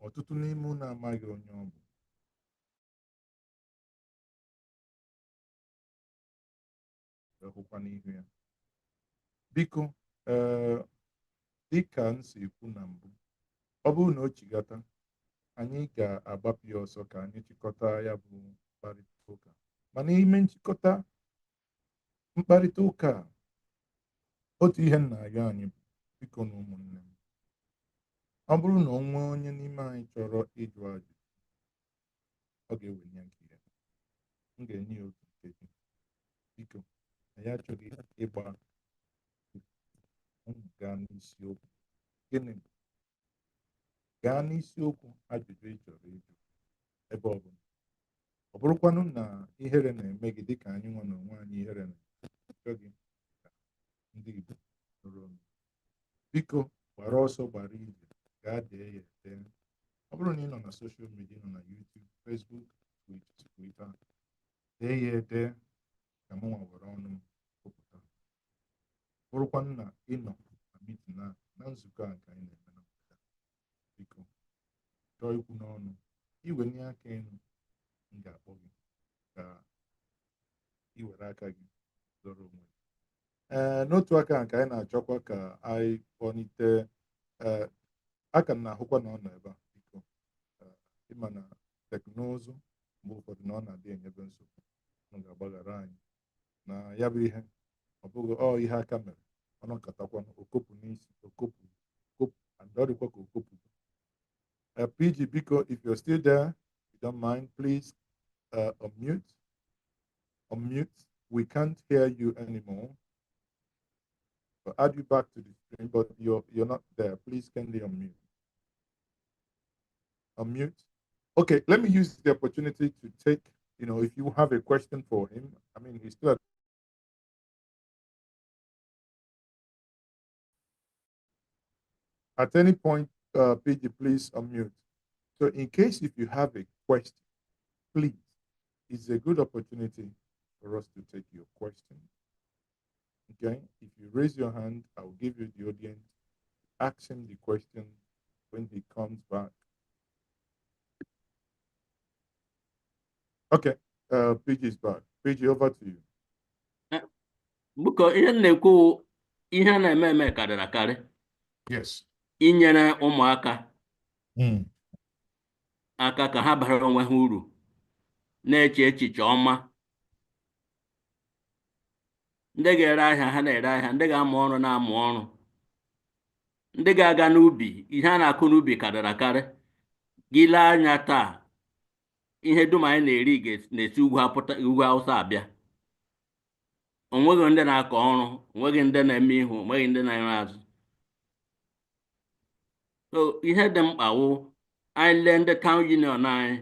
Ọtụtụ n'ime unu amaghị onye ọ bụ. Hụkwa n'ihu ya. Biko, ee, dịka m si ekwu na mbụ, ọ bụrụ na o chigata, anyị ga-agbapụ ya ọsọ ka anyị chịkọta ya bụ mkparịta ụka. Mana ime nchịkọta mkparịta ụka a, otu ihe m na-arịọ anyị bụ, biko na ụmụnne m, ọ bụrụ na o nwee onye n'ime anyị chọrọ ịjụ ajụjụ, ọ ga-ewenye nke ya. M ga-enye ya otu nkeji. Biko, anyị achọghị ịgba unu. Gaa n'isiokwu. Gịnị bụ? Gaa n'isiokwu ajụjụ ị chọrọ ịjụ ebe ọ bụla. Ọ bụrụkwanụ na ihere na-eme gị, dịka anyị nwa na onwe anyị ihere na-achọ gị ka ndị Igbo nụrụ ọnụ, biko gbara ọsọ, gbara ije, gaa dee ya ede. Ọ bụrụ na ị nọ na social media, nọ na YouTube, Facebook, Twitter, dee ya ede ka mụnwa were ọnụ m kwupụta. Bụrụkwanụ na ị nọ na meeting a, na nzukọ a nke anyị na-eme na mgbede a, biko chọọ ikwu n'ọnụ, iwenye aka elu, m ga-akpọ gị ka ị were aka gị zọrọ onwe gị. Ee, n'otu aka nke anyị na-achọkwa ka anyị kpọlite, ee, aka m na-ahụkwa na ọ nọ ebe a. Biko, ịma na teknụzụ mgbe ụfọdụ na ọ na-adị enyebe nsogbu. Unu ga-agbaghara anyị na ya bụ ihe. Ọ bụghị ọ ihe aka mere ọnụ nkatakwanụ okopụ n'isi okopụ okopụ and ọ dịkwa ka okopụ. PG, biko, if you're still there, you don't mind, please unmute. Unmute. We can't hear you anymore. I'll add you back to the screen, but you're not there. Please kindly unmute. Unmute. Okay, let me use the opportunity to take, if you have a question for him. I mean, he's still at any point, PG, please unmute. So in case if you have a question, please, it's a good opportunity for us to take your question. Okay, if you raise your hand, I'll give you the audience. Ask him the question when he comes back. Okay, PG is back. PG, over to you. Biko, ihe m na-ekwu, ihe a na-eme eme karịrị akarị. Inyere ụmụaka aka ka ha bara onwe ha uru, na-eche echiche ọma. Ndị ga-ere ahịa, ha na-ere ahịa. Ndị ga-amụ ọrụ, na-amụ ọrụ. Ndị ga-aga n'ubi, ihe a na-akụ n'ubi karịrị akarị. Gị lee anya taa, ihe dum anyị na-eri na-esi ugwu apụta, ugwu Awụsa abịa. Onweghị ndị na-akọ ọrụ, onweghị ndị na-eme ihu, onweghị ndị na-ere azụ. So ihe dị mkpa wụ anyị lee ndị town union anyị,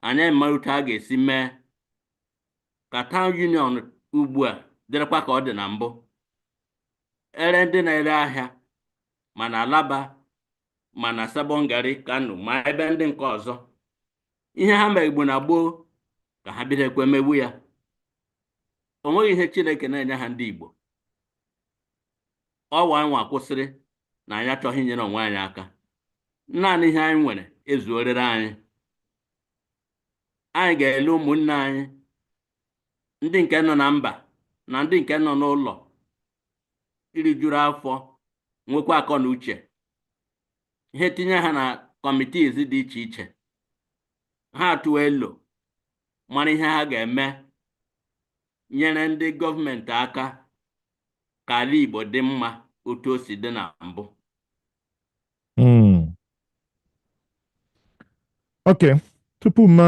anyị mara otu a ga-esi mee ka town union ugbu a dịrịkwa ka ọ dị na mbụ. Ere ndị na-ere ahịa ma na Alaba, ma na Sabon Gari Kano, ma ebe ndị nke ọzọ, ihe ha megbu na gboo, ka ha bidokwa emegbu ya. O nweghị ihe Chineke na-enye ha. Ndị Igbo ọwa nwa kwụsịrị na anyị achọghị inyere onwe anyị aka. Naanị ihe anyị nwere ezuorere anyị. Anyị ga-ele ụmụnne anyị ndị nke nọ na mba na ndị nke nọ n'ụlọ irijuru afọ. Nwekwa akọ na uche, ihe tinye ha na committees dị iche iche, ha atụọ elo, mara ihe ha ga-eme nyere ndị gọọmenti aka ka ala Igbo dị mma otu o si dị na mbụ. Okay, tupu m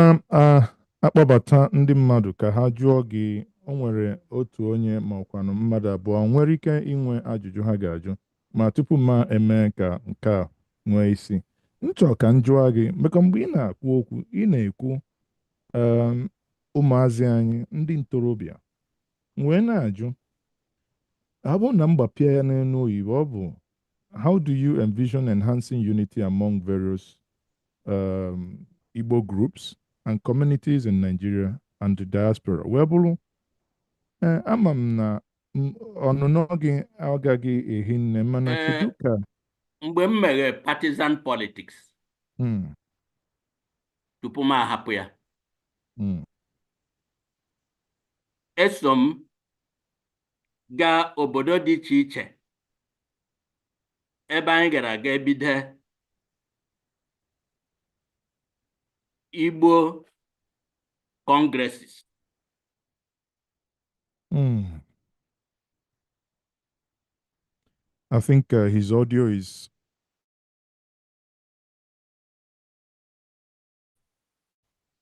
akpọbata ndị mmadụ ka ha jụọ gị, o nwere otu onye ma ọkwanụ mmadụ abụọ nwere ike inwe ajụjụ ha ga-ajụ. Ma tupu m eme ka nke a nwee isi, m chọrọ ka m jụọ gị, maka mgbe ị na-ekwu okwu, ị na-ekwu ụmụazị anyị ndị ntorobịa, m wee na-ajụ, ọ bụrụ na m gbapịa ya n'elu oyibo, ọ bụ "How do you envision enhancing unity among various Igbo groups and communities in Nigeria and the diaspora?" Wee bụrụ, ee, ama m na ọnụnọ gị agaghị ehi nne, mana kedu ka Mgbe m meghe partisan politics tupu m ahapụ ya, eso m gaa obodo dị iche iche ebe anyị gara aga ebido Igbo congresses. I think his audio is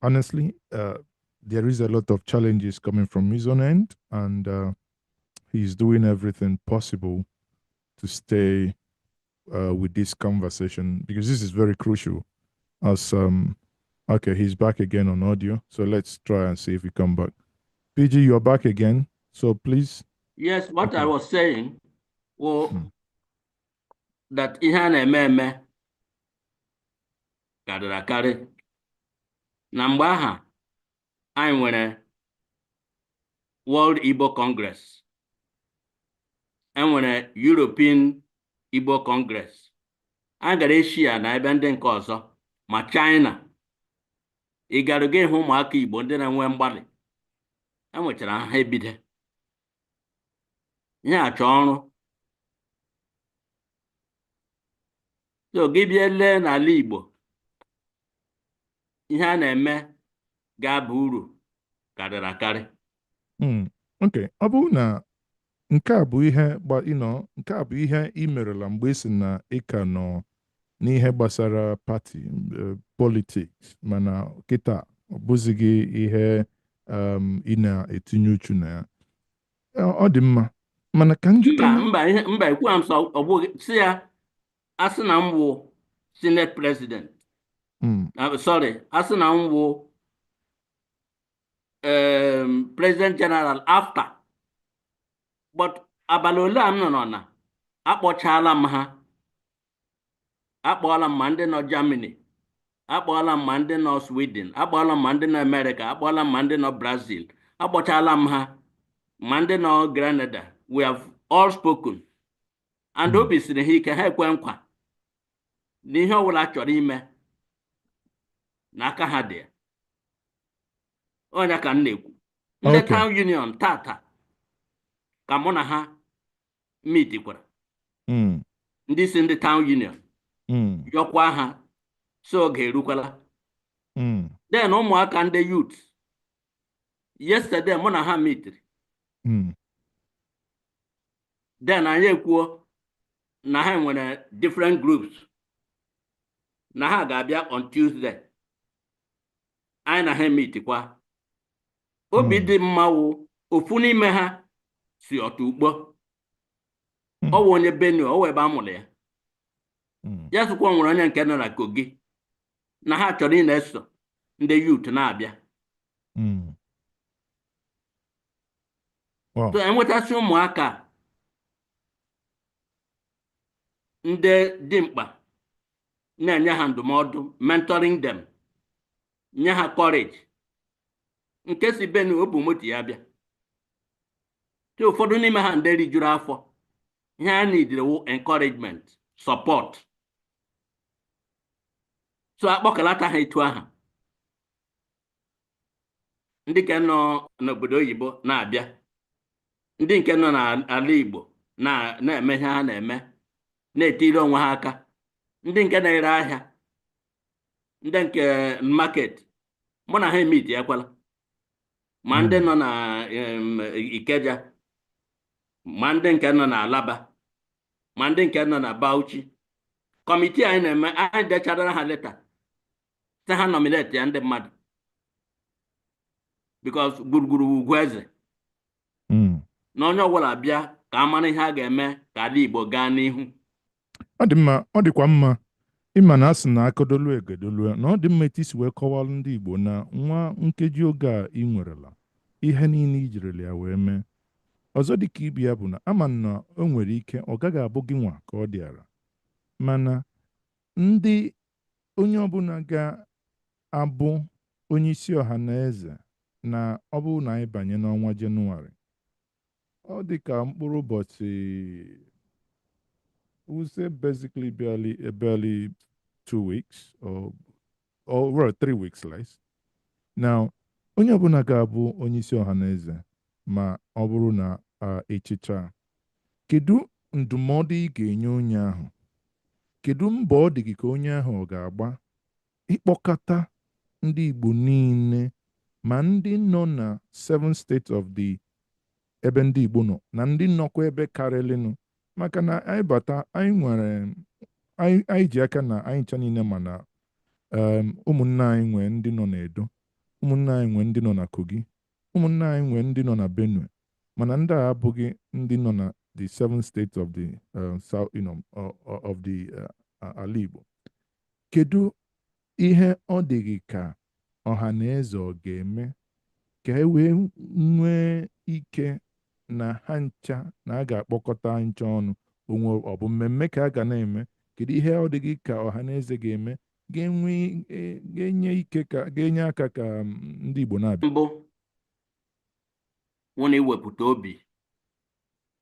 honestly, there is a lot of challenges coming from his own end, and he's doing everything possible to stay with this conversation because this is very crucial. As okay, he's back again on audio, so let's try and see if he come back. PG, you're back again, so please. Yes, what I was saying was that ihe a na-eme eme karịrị akarị. Na mgbe aha anyị nwere World Igbo Congress, enwere European Igbo Congress, a gara Asia na ebe ndị nke ọzọ, ma China. Ị gara ga ịhụ ụmụaka Igbo ndị na-enwe mgbalị enwechara ha ebido ihe achọ ọrụ. So gị bịa lee n'ala Igbo, ihe a na-eme ga-aba uru karịrị akarị. Okay, ọ bụrụ na nke a bụ ihe gba nke a bụ ihe ị merela mgbe ị sị na ị ka nọ n'ihe gbasara party politics, mana kịta ọ bụzighị ihe ị na-etinye uchu na ya, ọ dị mma, mana ka m jụta. Mba, mba, ihe mba ekwu m sọ, ọ bụghị si ya a sị na m wụ senate president, sorry, a sị na m wụ president general after, but abalị ole a m nọ na akpọchala m ha, akpọọla m ma ndị nọ Germany, akpọọla m ma ndị nọ Sweden, akpọọla m ma ndị nọ America, akpọọla m ma ndị nọ Brazil, akpọchala m ha, ma ndị nọ Grenada. We have all spoken and obi siri ha ike, ha ekwe nkwa na ihe ọbụla chọrọ ime n'aka ha dị ya. Ọnya ka m na-ekwu, ndị town union tata ka mụ na ha meetikwara, ndị si ndị town union, yọkwa ha so oge erukwala. Then ụmụaka ndị youth, yesterday mụ na ha meetiri. Then anyị ekwuo na ha nwere different groups, na ha ga-abịa on Tuesday, anyị na ha meetikwa. Obi dị mma wụ ofu n'ime ha si Otukpo. Ọ wụ onye Benue, ọ wụ ebe a mụrụ ya. Ya sịkwa nwere onye nke nọ na Kogi, na ha chọrọ ị na-eso ndị youth na-abịa. So enwetasị ụmụaka ndị dị mkpa, na-enye ha ndụmọdụ, mentoring them, nye ha courage. Nke si Benue, o bu moto ya bịa. Tí ụfọdụ n'ime ha ndị rijuru afọ, ihe a neediri wụ encouragement, support. So akpọkọlata ha etu aha, ndị nke nọ n'obodo oyibo na-abịa, ndị nke nọ n'ala Igbo na-eme ihe ha na-eme. Na-etiri onwe ha aka, ndị nke na-ere ahịa, ndị nke market, mụ na ha emiti ekwela, ma ndị nọ na Ikeja, ma ndị nke nọ na Alaba, ma ndị nke nọ na Bauchi. Committee anyị na-eme, anyị dechara ha leta sị ha nominate ya ndị mmadụ, because gburugburu ugwu eze na onye ọbụla bịa ka a mara ihe a ga-eme ka ala Igbo gaa n'ihu. Ọ dị mma, ọ dịkwa mma. Ịma na asị na akọdolu egedolu, na ọ dị mma etu isi wee kọwalụ ndị Igbo na nwa nkeji oge a ị nwerela ihe niile i jirila ya wee mee. Ọzọ dịka ibe ya bụ na ama na o nwere ike ọ gaghị abụ gị nwa ka ọ dịara, mana ndị onye ọbụla ga-abụ onye isi ọha na eze na ọ bụrụ na anyị banye n'ọnwa Jenụwarị, ọ dị ka mkpụrụ ụbọchị, we'll say basically barely 2 weeks or well, 3 weeks less. Now, onye ọbụla ga-abụ onye isi ọha na eze ma ọ bụrụ na echicha, kedu ndụmọdụ ị ga-enye onye ahụ? Kedu mbọ ọ dị gị ka onye ahụ ọ ga-agba ịkpọkọta ndị Igbo niile, ma ndị nọ na seven states of the ebe ndị Igbo nọ na ndị nọkwa ebe karịrịnụ? Maka na anyị bata, anyị nwere anyị ji aka na anyị ncha niile, ma na ụmụnne anyị nwee ndị nọ n'Edo, ụmụnne anyị nwee ndị nọ na Kogi, ụmụnne anyị nwee ndị nọ na Benue, mana ndị a abụghị ndị nọ na the seven states of the south, of the ala Igbo. Kedu ihe ọ dị gị ka ọha na eze ọ ga-eme ka e wee nwee ike na ha ncha na a ga-akpọkọta ncha ọnụ onwe? Ọ bụ mmemme ka a ga na-eme? Kedu ihe ọ dị gị ka ọha na eze ga-eme ga-enwe ga-enye ike ka ga-enye aka ka ndị Igbo na-abịa? Mbụ wụ na iwepụta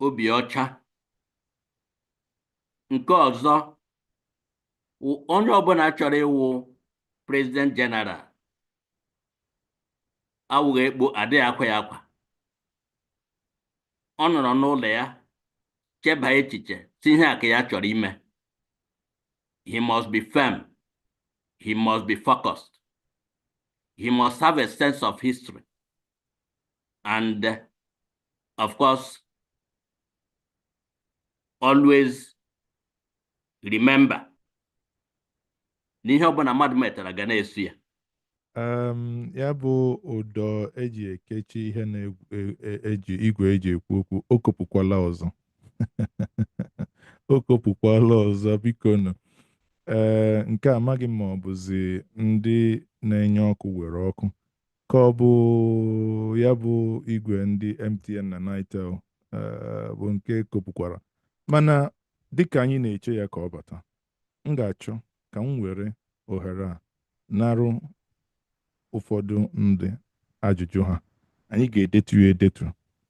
obi ọcha. Nke ọzọ, onye ọbụla chọrọ ịwụ president general awụghị ekpo adịghị akwa ya akwa. Ọ nọrọ n'ụlọ ya cheba echiche si ihe a ka ya chọrọ ime. He must be firm, he must be focused, he must have a sense of history and of course always remember na ihe ọbụla mmadụ metara ga na-esu ya. Ya bụ ụdọ eji ekechi ihe na-eji igwe eji ekwu okwu, o kopụkwala ọzọ, o kopụkwala ọzọ. Biko nụ, ee, nke a amaghị m ma ọ bụzi ndị na-enye ọkụ were ọkụ ka ọ bụ ya bụ igwe ndị MTN na Nitel bụ nke kopụkwara. Mana dịka anyị na-eche ya ka ọ bata, m ga-achọ ka m were ohere a narụ ụfọdụ ndị ajụjụ ha. Anyị ga-edetu ya edetu,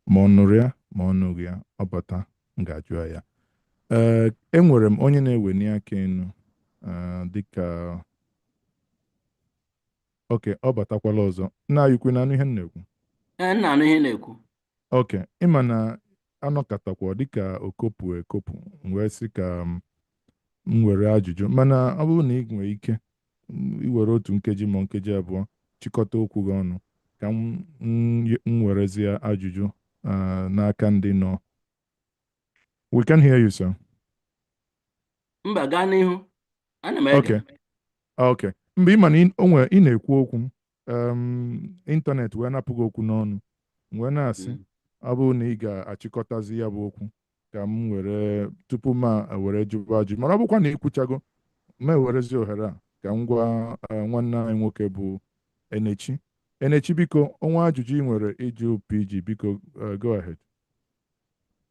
ma ọ nụrụ ya ma ọ nụghị ya, ọ bata m ga-ajụ ya. Ee, enwere m onye na-eweni aka enu dịka oke ọ batakwala ọzọ. Nna anyị ukwu, na-anụ ihe m na-ekwu? Ee, nna anụ ihe na-ekwu. Oke ịma na anọkatakwa dịka okopụ ekopụ, m wee sị ka m were ajụjụ, mana ọ bụrụ na ị nwee ike iwere otu nkeji ma nkeji 2 chịkọta okwu gị ọnụ ka m werezie ajụjụ n'aka ndị nọ. We can hear you, sir. Mba, gaa n'ihu, ana m ege. Okay, mgbe ị ma na o nwere ị na-ekwu okwu, ịntanetị wee napụ gị okwu n'ọnụ, m wee na-asị ọ bụrụ na ị ga-achịkọtazi ya bụ okwu ka m were tupu m were jụba ajụ. Mana ọ bụkwa na ikwuchago, m ewerezi ohere a ka m gwa nwanne anyị nwoke bụ Enechi. Enechi, biko, onwe ajụjụ ị nwere ịjụ PG, biko, go ahead.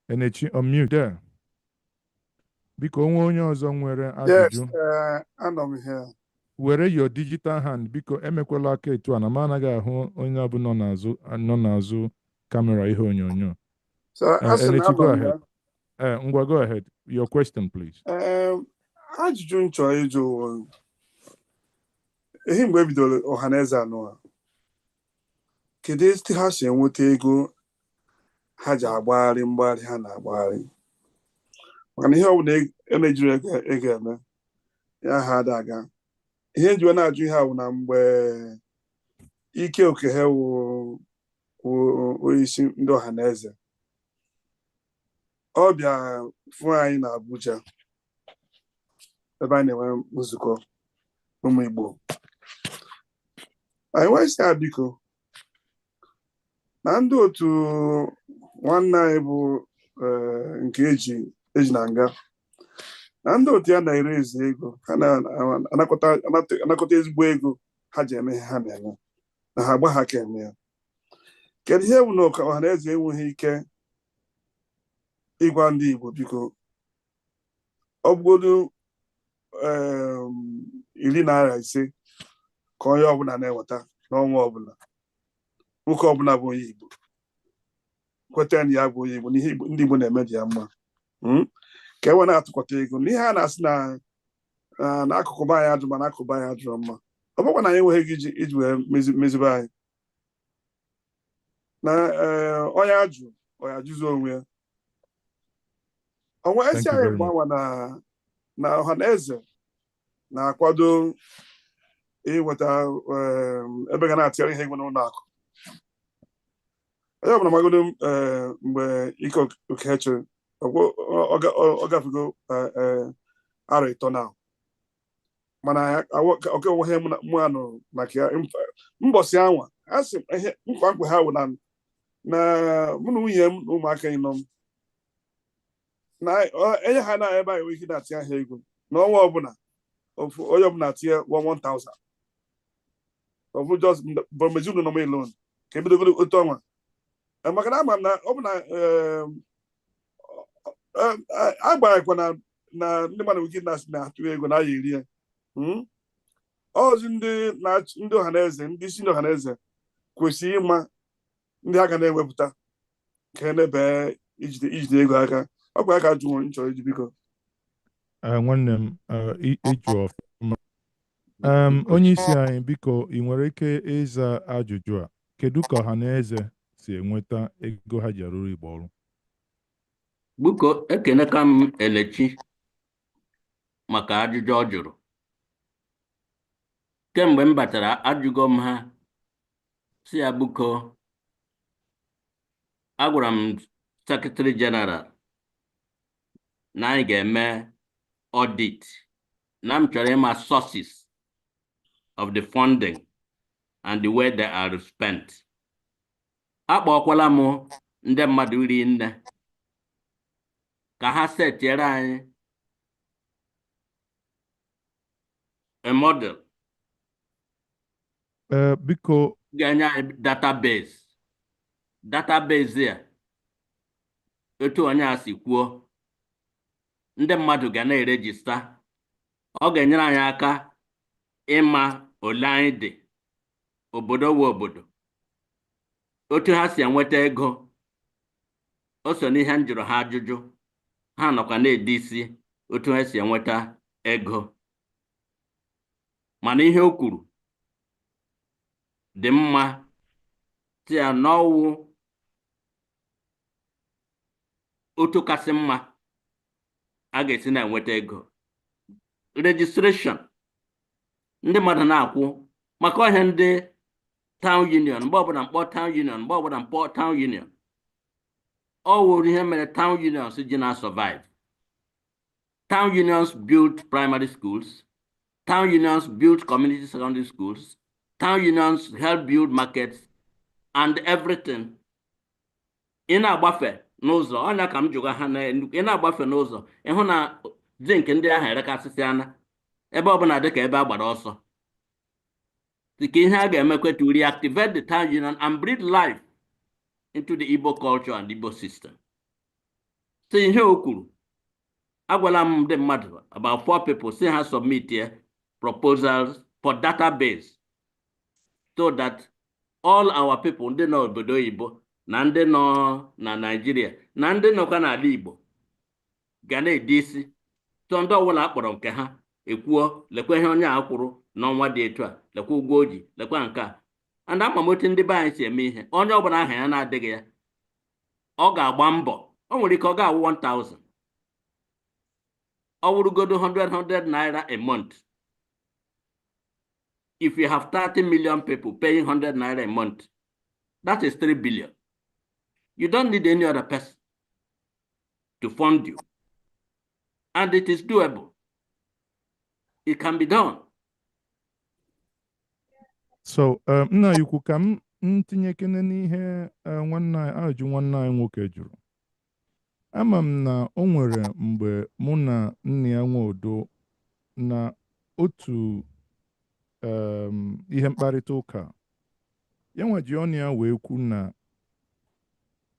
Enechi, unmute there. Biko, onwe onye ọzọ nwere Yes, ajụjụ? Anọ m here. Were your digital hand, biko. Emekwela aka etu a na m anaghị ahụ onye ọbụla nọ n'azụ camera ihe onyonyo. So, asị na Enechi, go anọ m ahead. ya. Ngwa, go ahead. Your question, please. Ajụjụ m chọrọ ịjụ bụ, ehi mgbe e bidoro Ọhaneze anụ a, kedu etu ha si enweta ego ha ji agbagharị mgbagharị ha na-agbagharị? Maka Maka na ihe ọbụla e na-ejiri ego eme ya ha ada aga. Ihe njiwe na-ajụ ihe a bụ na mgbe Ike Okeghe wụ onyeisi ndị ọha na eze, ọ bịa fụ anyị na Abuja ebe anyị na-enwe nzukọ ụmụ Igbo. Anyị wee sị ya, biko, na ndị otu nwanne anyị bụ nke eji na nga, na ndị otu ya na-ere ezi ego, ha na-anakọta ezigbo ego ha ji eme ihe ha na-eme, na ha agba ha ka eme ya. Kedu ihe bụ na ọha na eze enweghị ike ịgwa ndị Igbo, biko, ọ bụgodu ₦50 ka onye ọbụla na-eweta n'ọnwa ọbụla, nwoke ọbụla bụ onye Igbo kweta na ya bụ onye Igbo, n'ihe ndị Igbo na-eme dị ya mma, ka e wee na-atụkọta ego n'ihe a na-asị na n'akụkụ be anyị ajụ, ma n'akụkụ be anyị ajụrụ mma. Ọ bụkwa na anyị enweghị ego iji wee mezibe anyị na onye ajụ ọ ya ajụzi onwe ya onwe esi anyị mgbanwe na ọha na eze na-akwado inweta ebe ga na-atịgharị ihe ego n'ụlọ akụ. Onye ọbụla magodo mgbe Ike Okechiri ọ gafego arọ 3 na, mana oke onwe mụ anụ maka ya mbọsị anwa a sị ihe nkwa nkwa ha wụ na mụ na nwunye m na ụmụaka anyị nọ m na enye ha na ebe anyị nwere ike na-atinye ha ego n'ọnwa ọbụla, onye ọbụla tinye 1000, ọ bụ just from ezinụlọ m alone, ka ebidogoro otu ọnwa, maka na ama m na ọ bụ na agbaghịkwa na ndị mmadụ nwere ike na-atụ ego na aya eri ya ọzi. Ndị ọha na eze, ndị isi ndị ọha na eze kwesịrị ịma ndị ha ga na-ewepụta ka e ijide ego aka. Ọ bụ aka jụ m chọrọ iji, biko. Nwanne m, ịjụ ọfụma. Onye isi anyị, biko, ị nwere ike ịza ajụjụ a: kedu ka ọha na eze si enweta ego ha ji arụrụ Igbo ọrụ? Biko, ekeneka m Elechi maka ajụjụ ọ jụrụ. Kemgbe m batara, ajụgo m ha si ya, biko, agwara m Secretary General na anyị ga-eme audit, na m chọrọ ịma sources of the funding and the way they are spent. Akpọkwala m ndị mmadụ ri nne ka ha setiere anyị a model Biko, ga-enye anyị database a, etu onye a si kwuo, ndị mmadụ ga na-e register. Ọ ga-enyere anyị aka ịma ole anyị dị, obodo wụ obodo, otu ha si enweta ego. O so n'ihe m jụrụ ha ajụjụ. Ha nọkwa na-ede isi otu ha si enweta ego. Mana ihe o kwuru dị mma, si ya n'ọwụ otu kasị mma a ga-esi na-enweta ego, registration ndị mmadụ na-akwụ maka ọhịa ndị town union. Mgbe ọbụla mkpọ town union, mgbe ọbụla mkpọ town union, ọ wụrụ ihe mere town unions ji na survive. Town unions built primary schools, town unions built community secondary schools, town unions help build markets and everything. Ị na-agbafe n'ụzọ ọnya ka m jụga ha na ị na-agbafe n'ụzọ, ịhụ na zinc ndị ahụ erekasịsị ana ebe ọbụla, dịka ebe a gbara ọsọ. Dịka ihe a ga-emekwe to reactivate the town union and breathe life into the Igbo culture and Igbo system. So ihe o kwuru, agwala m ndị mmadụ, about four people, si ha submit here proposals for database so that all our people, ndị nọ obodo oyibo na ndị nọ na Nigeria na ndị nọkwa n'ala Igbo, ga na-ede isi. So ndị ọbụla akpọrọ nke ha ekwuo, lekwa ihe onye a kwụrụ n'ọnwa dị etu a, lekwa ụgwọ o ji, lekwa nke a. And ama m otu ndị be anyị si eme ihe. Onye ọbụla aha ya na-adịghị ya, ọ ga-agba mbọ. O nwere ike ọ ga-awụ 1000. Ọ wụrụgodo 100 100 naira a month, if you have 30 million people paying 100 naira a month, that is 3 billion. You don't need any other person to fund you. And it is doable. It can be done. So nna ya ukwu, ka m tinyekene n'ihe nwanne anyị, ajụjụ nwanne anyị nwoke jụrụ. Ama m na o nwere mgbe mụ na nna ya Nwodo na otu ihe mkparịta ụka ya nwa ji ọnụ ya wee kwu na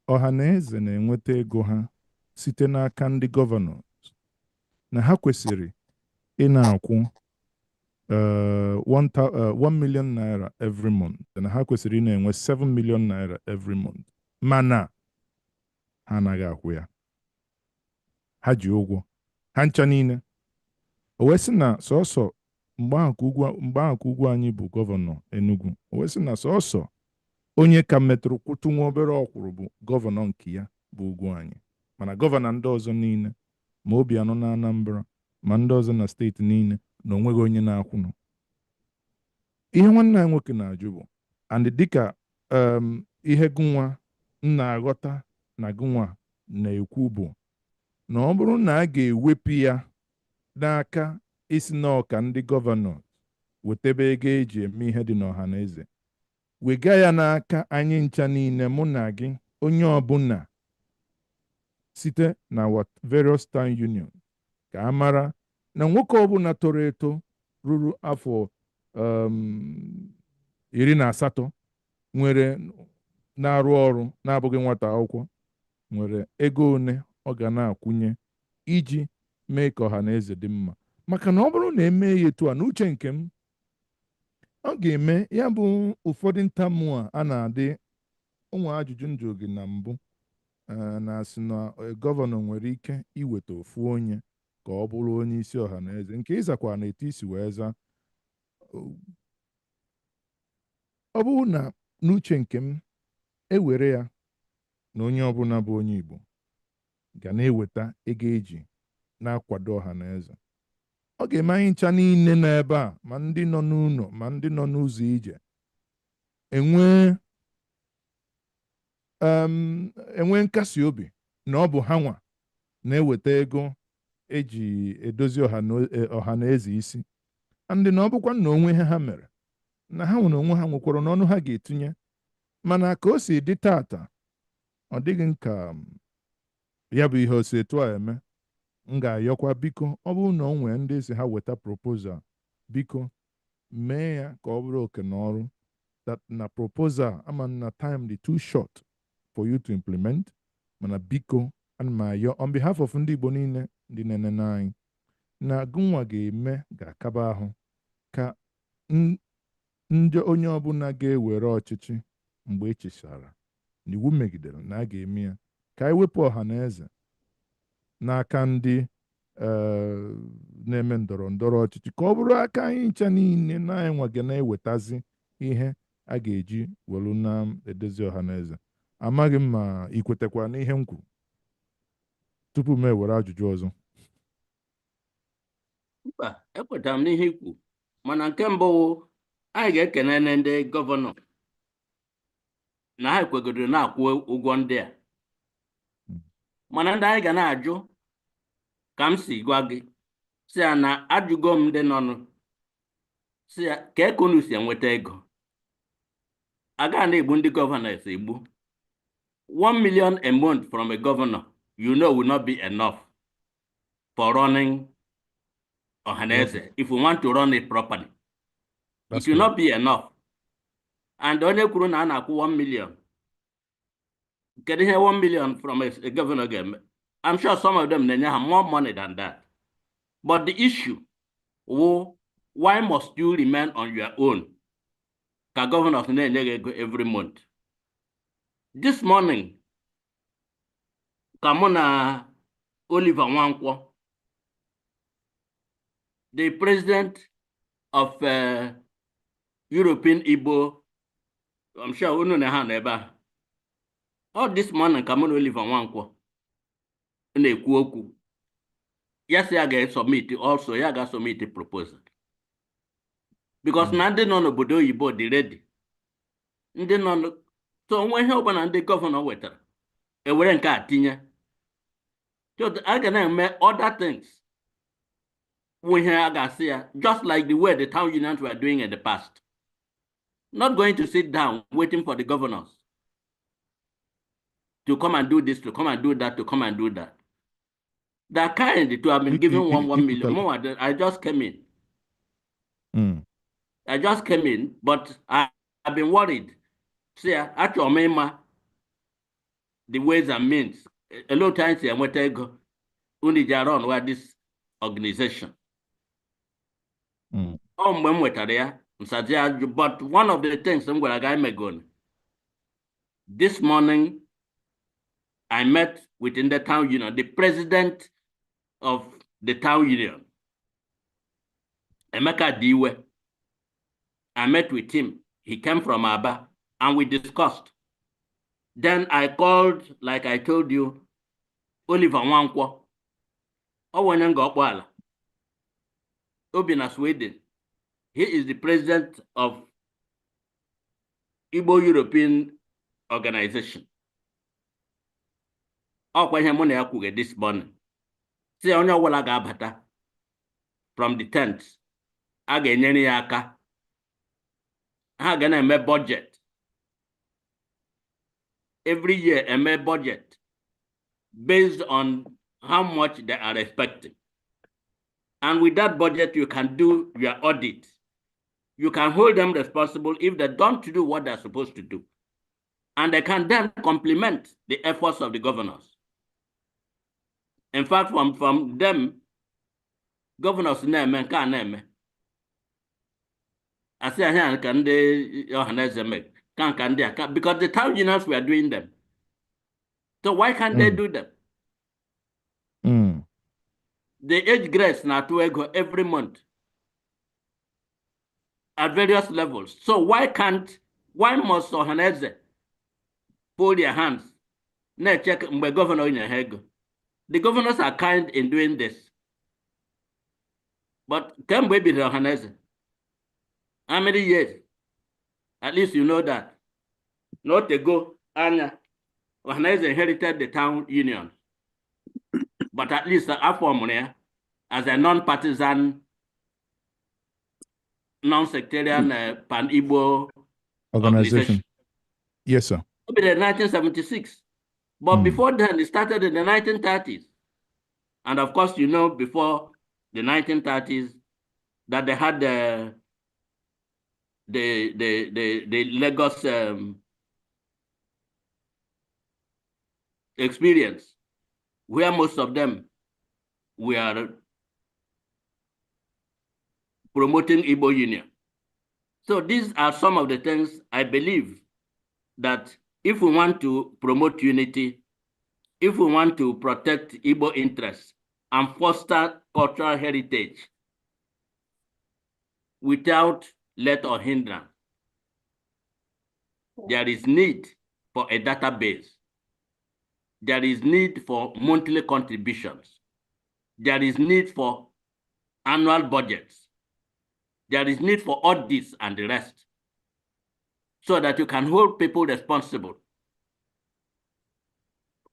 ọha na eze na-enweta ego ha site n'aka ndị gọvanọ, na ha kwesịrị ị na-akwụ 1 million naira every month, na ha kwesịrị ị na-enwe 7 million naira every month, mana ha anaghị akwụ ya, ha ji ụgwọ ha ncha niile. O wee sị na sọsọ mgbe ahụ ka Ugwuanyi bụ gọvanọ Enugu. O wee sị na sọsọ onye ka metụrụ kwụtụ nwa obere ọkwụrụ bụ gọvanọ nke ya bụ Ugwuanyi, mana gọvanọ ndị ọzọ niile, ma Obianọ na Anambra, ma ndị ọzọ na steeti niile, na onweghị onye na-akwụnụ. Ihe nwanne anyị nwoke na-ajụ bụ, and dịka ihe gụnwa m na-aghọta na gụnwa na-ekwu, bụ na ọ bụrụ na a ga-ewepụ ya n'aka isi n'ọka ndị gọvanọ wetebe ego eji eme ihe dị n'ọha na eze, wega ya n'aka anyị ncha niile, mụ na gị, onye ọbụla, site na our various town union, ka a mara na nwoke ọbụla toro eto ruru afọ 18 nwere na-arụ ọrụ na-abụghị nwata akwụkwọ nwere ego one ọ ga na-akwụnye iji mee ka ọha na eze dị mma. Maka na ọ bụrụ na emee ya etu a, n'uche nke m, ọ ga-eme ya bụ ụfọdụ ntamu a a na-adị ụmụ ajụjụ njụ gị na mbụ na-asị na gọvanọ nwere ike iweta ofu onye ka ọ bụrụ onye isi ọha na eze, nke ịzakwa na etu isi wee zaa. Ọ bụrụ na n'uche nke m ewere ya na onye ọbụla bụ onye Igbo ga na-eweta ego eji na-akwado ọha na eze, ọ ga-eme anyị ncha niile nọ ebe a, ma ndị nọ n'ụlọ ma ndị nọ n'ụzọ ije, enwee nkasi obi na ọ bụ ha nwa na-eweta ego eji edozi ọha na eze isi, ndị na ọ bụkwa na onwe ihe ha mere na ha nwere onwe ha nwekwara n'ọnụ ha ga-etinye. Mana ka o si dị tata, ọ dịghị nka ya bụ ihe osi etu a eme. M ga-ayọkwa, biko, ọ bụrụ na o nwee ndị si ha weta proposal, biko mee ya ka ọ bụrụ oke na ọrụ that na proposal ama na time dị too short for you to implement. Mana biko, ana m ayọ on behalf of ndị Igbo niile ndị na-enene anyị na gụnwa ga-eme ga-akaba ahụ ka ndị onye ọbụla ga-ewere ọchịchị mgbe echechara na iwu megidere na a ga-eme ya, ka anyị wepụ ọha na eze n'aka ndị na-eme ndọrọ ndọrọ ọchịchị, ka ọ bụrụ aka anyị ncha niile na anyị nwa ga na-ewetazi ihe a ga-eji welu na-edozi ọha na eze. Amaghị m ma ị kwetekwa n'ihe m kwuru tupu m ewere ajụjụ ọzọ. Mba, ekwetara m n'ihe ikwu, mana nke mbụ wụ, anyị ga-ekene ndị gọvanọ na ha ekwegodoro na-akwụ ụgwọ ndị a. Mana ndị anyị ga na-ajụ, ka m si gwa gị, si ya na ajụgo m ndị nọnụ, si ya ka unu si enweta ego agaghị na-egbu ndị gọvanọs egbu. 1 million a month from a governor, you know, will not be enough for running Ohaneze if we want to run it properly. That's It will not be enough. And onye kwuru na a na-akwụ 1 million, kedu ihe 1 million from a governor ga-eme? I'm sure some of them na-enye ha more money than that. But the issue wụ, why must you remain on your own ka governors na-enye gị ego every month? This morning ka mụ na Oliver Nwankwo, the president of European Igbo, I'm sure unu na ha nọ ebe a. All this morning ka mụ na Oliver Nwankwo na-ekwu okwu. Ya sị ya ga-esubmit also, ya ga-submit proposal. Because na ndị nọ n'obodo oyibo dị ready. Ndị nọ so onwe ihe ọbụla ndị governor wetara, ewere nke a tinye. So a ga na-eme other things wụ ihe a ga-asị ya, just like the way the town unions were doing in the past. Not going to sit down waiting for the governors to come and do this, to come and do that, to come and do that. The kind to have been given 1 million. More, I just came in. I just came in, but I've been worried. See, achọrọ m ịma the ways and means. A lot of times, enweta ego unu ji run wa this organization. Ọ mgbe m nwetara ya, nsazi ajụ, but one of the things m gwara gị emegonu. This morning, I met within the town union, the president of the town union, Emeka Diwe. I met with him. He came from Aba and we discussed. Then I called, like I told you, Oliver Nwankwo. Ọ bụ onye nga ọkpọala. O bi na Sweden. He is the president of Igbo European Organization. Ọkwa ihe mụ na ya kwuge this morning. Si onye ọbụla ga-abata from the tent, a ga-enyere ya aka. Ha ga na-eme budget. Every year eme budget based on how much they are expecting. And with that budget, you can do your audit. You can hold them responsible if they don't do what they're supposed to do. And they can then complement the efforts of the governors. In fact, from them, governors na-eme nke a na-eme. Asị ahịa ka ndị Ọhaneze mee, ka nka ndị a, because the town unions were doing them. So why can't they do them? The age grades na-atụ ego every month at various levels. So why must Ọhaneze fold their hands na-eche mgbe governor nyere ha ego? The governors are kind in doing this. But kemgbe e bidoro Ọhaneze, how many years? At least you know that. Not ago, anya, Ọhaneze inherited the town union. But at least afọ mụrụ ya as a non-partisan, non-sectarian pan-Igbo Organization. Yes, sir. It in 1976. But before then, it started in the 1930s. And of course, you know, before the 1930s, that they had the Lagos experience, where most of them were promoting Igbo Union. So these are some of the things I believe that if we want to promote unity, if we want to protect Igbo interests and foster cultural heritage without let or hindrance, there is need for a database. There is need for monthly contributions. There is need for annual budgets. There is need for audits and the rest, so that you can hold people responsible.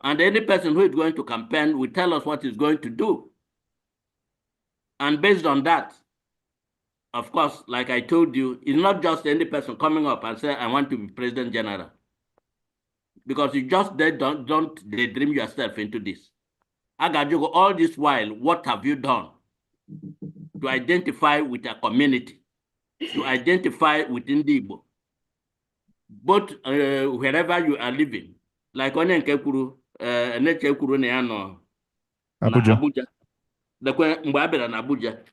And any person who is going to campaign will tell us what he's going to do. And based on that, of course, like I told you, it's not just any person coming up and say, "I want to be president general." Because you just they don't daydream yourself into this. Agajugo, all this while, what have you done to identify with a community, to identify with Ndị Igbo, both wherever you are living, like onye nke kwuru, Eneche kwuru na ya nọ na Abuja. Abuja. Lekwe mgbe a bịara na Abuja.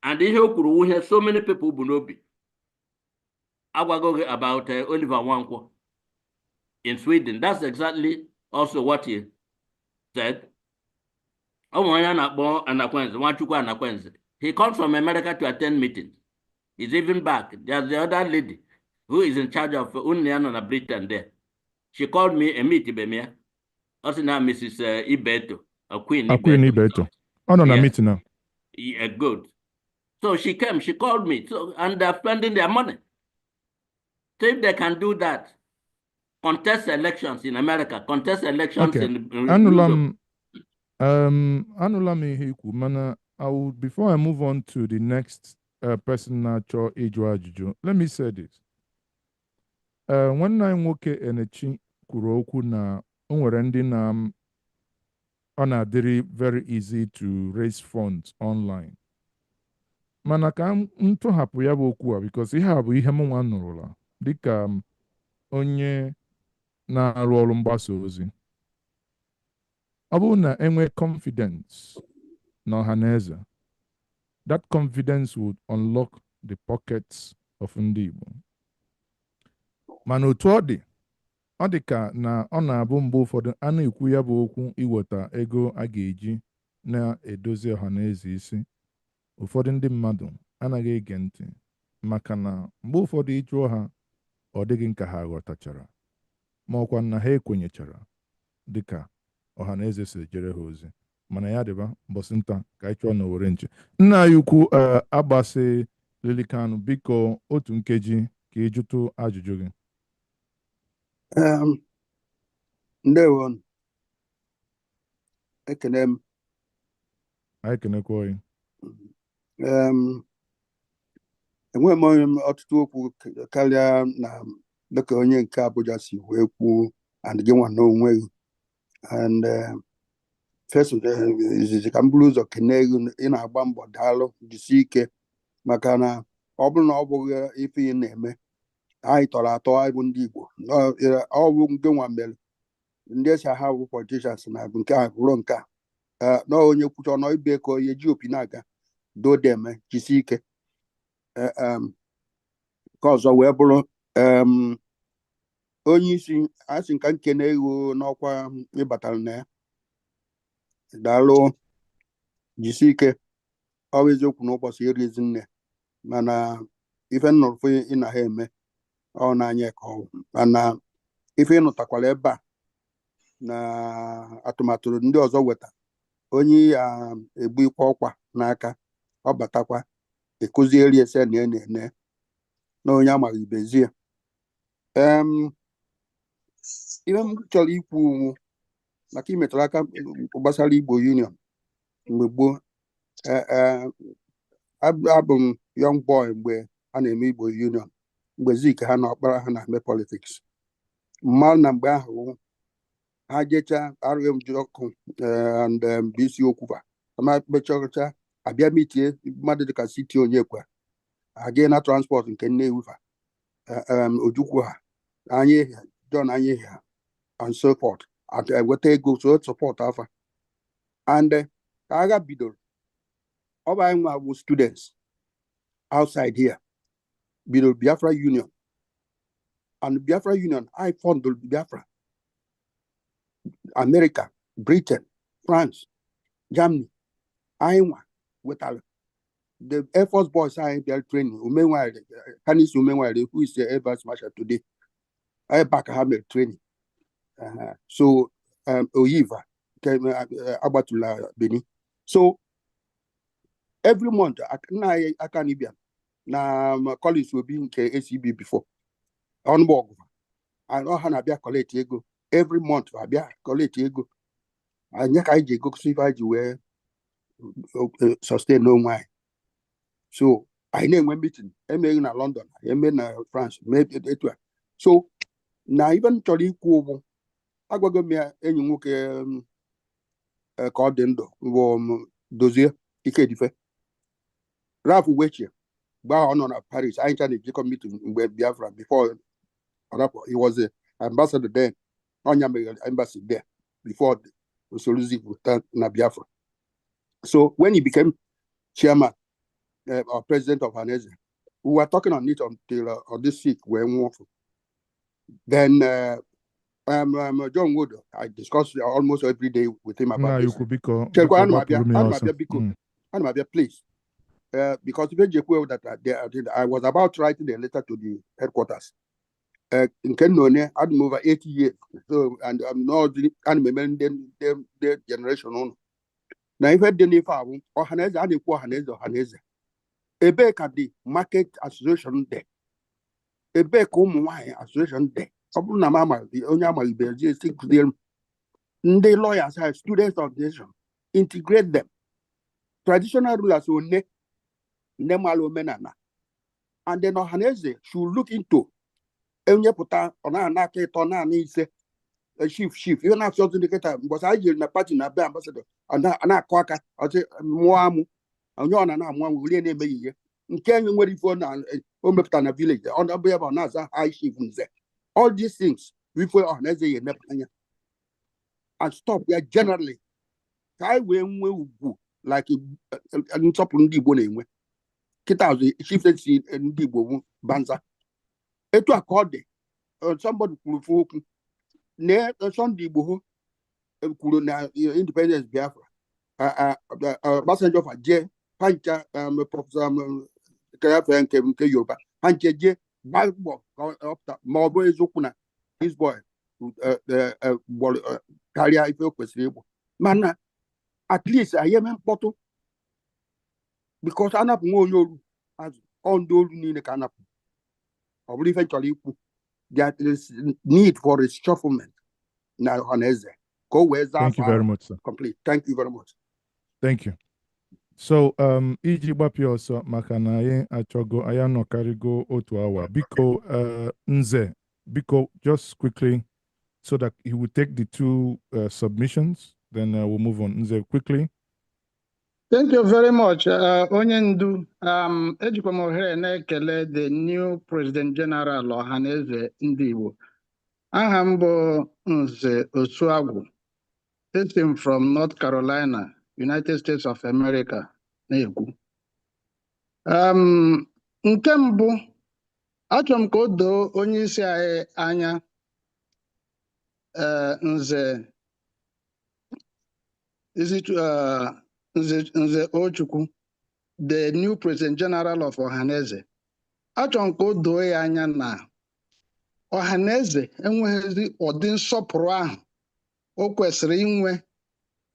And ihe o kwuru wụ ihe so many people bụ n'obi. Agwago gị about Oliver Nwankwo in Sweden. That's exactly also what he said. Ọ nwere onye a na-akpọ Anakwenze, Nwachukwu Anakwenze. He comes from America to attend meetings. He's even back. There's the other lady who is in charge of unu ya nọ na Britain there. She called me a meet ya. Ọ sị na Mrs. Ibeto. Queen Queen Ibeto. Ibeto. Ọ nọ na Yes. meeting now. Yeah, good. So she came, she called me, so, and they're spending their money. So if they can do that, contest elections in America, contest elections in Anụla Europe. M anụla m ihe ikwu, mana I will, before I move on to the next person na-achọ ịjụ ajụjụ, let me say this. Nwanne anyị nwoke Enechi kwuru okwu na o nwere ndị na ọ na-adịrị very easy to raise funds online. Mana ka m tụhapụ ya bụ okwu a, because ihe a bụ ihe m nwa nụrụla dịka m onye na-arụ ọrụ mgbasa ozi. Ọ bụrụ na enwee confidence na ọha na eze, that confidence would unlock the pockets of ndị Igbo. Mana otu ọ dị, ọ dị ka na ọ na-abụ mgbe ụfọdụ a na-ekwu ya bụ okwu iweta ego a ga-eji na-edozi ọha na eze isi, ụfọdụ ndị mmadụ anaghị ege ntị, maka na mgbe ụfọdụ ịjụọ ha, ọ dịghị nka ha ghọtachara ma ọkwa na ha ekwenyechara dịka ọha na eze si jere ha ozi. Mana ya dịba mbọsị nta ka anyị chụọ n'owere nche. Nna anyị ukwu, Agbasị Lili Kanu, biko, otu nkeji ka ị jụtụ ajụjụ gị. Ndewo, ekene m. Anyị kenekwa gị. Enweghị m onye m ọtụtụ okwu karịa na dịka onye nke Abuja si wee kwuo and gị nwa n'onwe gị and first, izizi ka m buru ụzọ kene gị, ị na-agba mbọ, daalụ, jisie ike, maka na ọ bụrụ na ọ bụghị ife ị na-eme, anyị tọrọ atọ. Anyị bụ ndị Igbo, ọ bụ gị nwa mere ndị esi ha bụ politicians na bụ nke a bụrụ nke a na onye kwucha ọnọ ibe ka onye ji opi na-aga dodeme. Jisie ike. Nke ọzọ wee bụrụ onye isi a sị nka nkene ego n'ọkwa ịbatara na ya, daalụ, jisie ike. Ọ bụ eziokwu na ụbọchị eri ezi nne, mana ife nnụrụ ị na ha eme ọ n'anya ka ọ bụ, mana ife ịnụtakwara ebe a na atụmatụ ndị ọzọ weta onye ya egbu ikwe ọkwa n'aka, ọ batakwa ekụzieri ese na ene na onye amaghị ibezie. Ihe m chọrọ ikwu wu maka imetụrụ aka gbasara Igbo Union mgbe gboo. Abụ m young boy mgbe a na-eme Igbo Union, mgbe Zik ha na ọkpara ha na-eme politics mmadụ na mgbe ahụ ha jecha arụghị m ji ọkụ and BC Okwuba ama kpechọcha abịa mitie mmadụ dịka Siti Onyekwe aga na transport nke Nnewi fa Ojukwu ha anyị John anyị ha and so forth, eweta ego so support afa and ka agha bidoro, ọ bụ anyị nwa bụ students outside here bidoro Biafra Union, and Biafra Union I funded Biafra. America, Britain, France, Germany, anyị nwa wetara the Air Force boys anyị bịara training. Umenwere Kanis Umenwere, who is the Air Vice Marshal today, ebe a ka ha mere training. So Oyiva nke agbatụla Benin. So every month nna anyị aka n'ibia na Collins Obi nke ACB before ọnụbọgụ and ọ ha na-abịa collect ego every month, abịa collect ego anyị ka anyị ji egosi ife anyị ji wee sustain onwe anyị. So anyị na-enwe meeting emeghị na London, eme na France, mee etu a. So na ife m chọrọ ikwu bụ agwago m ya enyi nwoke ka ọ dị ndụ bụ Dozie Ikedife, Ralph Wechie, mgbe ahụ ọ nọ na Paris, anyị cha na-ejikọ meeting mgbe Biafra before ọ rapụ. He was a ambassador then, ọnya meghere embassy there before Osorozi pụta na Biafra. So when he became chairman or president of Ohanaeze, we were talking on it until this week wee nwụọ. Then John Wood, I discuss almost every day with him about Nna this. ukwu, biko. Chekwa, Biko, ana m abịa, gbapụrụ m ya ana m ọsọ. abịa, biko. Ana m abịa, please. Because ife ji ekwu that I was about writing a letter to the headquarters. Nke nna onye adị m over 80 years, so and I'm not, ana m eme ndị generation ụnụ na ife dị n'ife abụ Ọhaneze. A na-ekwu Ọhaneze, Ọhaneze, ebee ka the market association dị? Ebee ka ụmụ nwanyị association dị? Ọ bụrụ na m amaghị, onye amaghị ibe ji esi kụziere m. Ndị lawyers ha, students organization, integrate them. Traditional rulers one ndị mara omenala, and then Ọhaneze should look into enyepụta ọ na-ana aka ịtọ naanị ise, chief, chief, ihe na-asị ọzọ ndị kịta. Mbọsị anyị jere na party na be ambassador, ọ na-akụ aka ọsị mụọ amụ, onye ọ na na-amụ amụ rie na-emeghị ihe nke enye nwere ife ọ na o mepụtara na village, ọ bụ ebe ọ na-aza high chief, nze. All these things bụ ife Ọhaneze ya emepe anya and stop ya generally, ka anyị wee nwee ugwu like nsọpụrụ ndị Igbo na-enwe kịta. Azụ chieftaincy ndị Igbo bụ banza etu a ka ọ dị. Somebody kwuru fụ okwu na Sunday Igboho kwuru na independence Biafra. Obasanjo fa jee pancha, Professor Kayafe nke Yoruba ha nche jee gbaa mbọ ka ọ pụta. Ma ọ bụ eziokwu na this boy gbọrọ karịa ife o kwesịrị ịgbọ, mana at least anyị eme mkpọtụ, because anapụ nwa onye oru azụ, ọ ndị oru niile ka anapụ. Ọ bụrụ ife m chọrọ ikwu, there is need for reshufflement na Ọhaneze ka o wee zaa Thank you afọ very ahụ much, sir. complete. Thank you very much. Thank you. So, iji gbapịa ọsọ maka na anyị achọgo, anyị anọkarịgo otu awa. Biko, Nze, biko, just quickly, so that he will take the two submissions, then we'll move on. Nze, quickly. Thank you very much, onye ndu. Ejikwa m ohere na-ekele the new President General Ọhaneze Ndị Igbo. Aha m bụ Nze Osuagwu. Esi m from North Carolina, United States of America na-ekwu. Nke mbụ, achọrọ m ka o doo onye isi anyị anya, Nze is it, Nze Ochukwu, the new President General of Ọhaneze. Achọrọ m ka o doo ya anya na Ọhaneze enweghịzi ụdị nsọpụrụ ahụ o kwesịrị inwe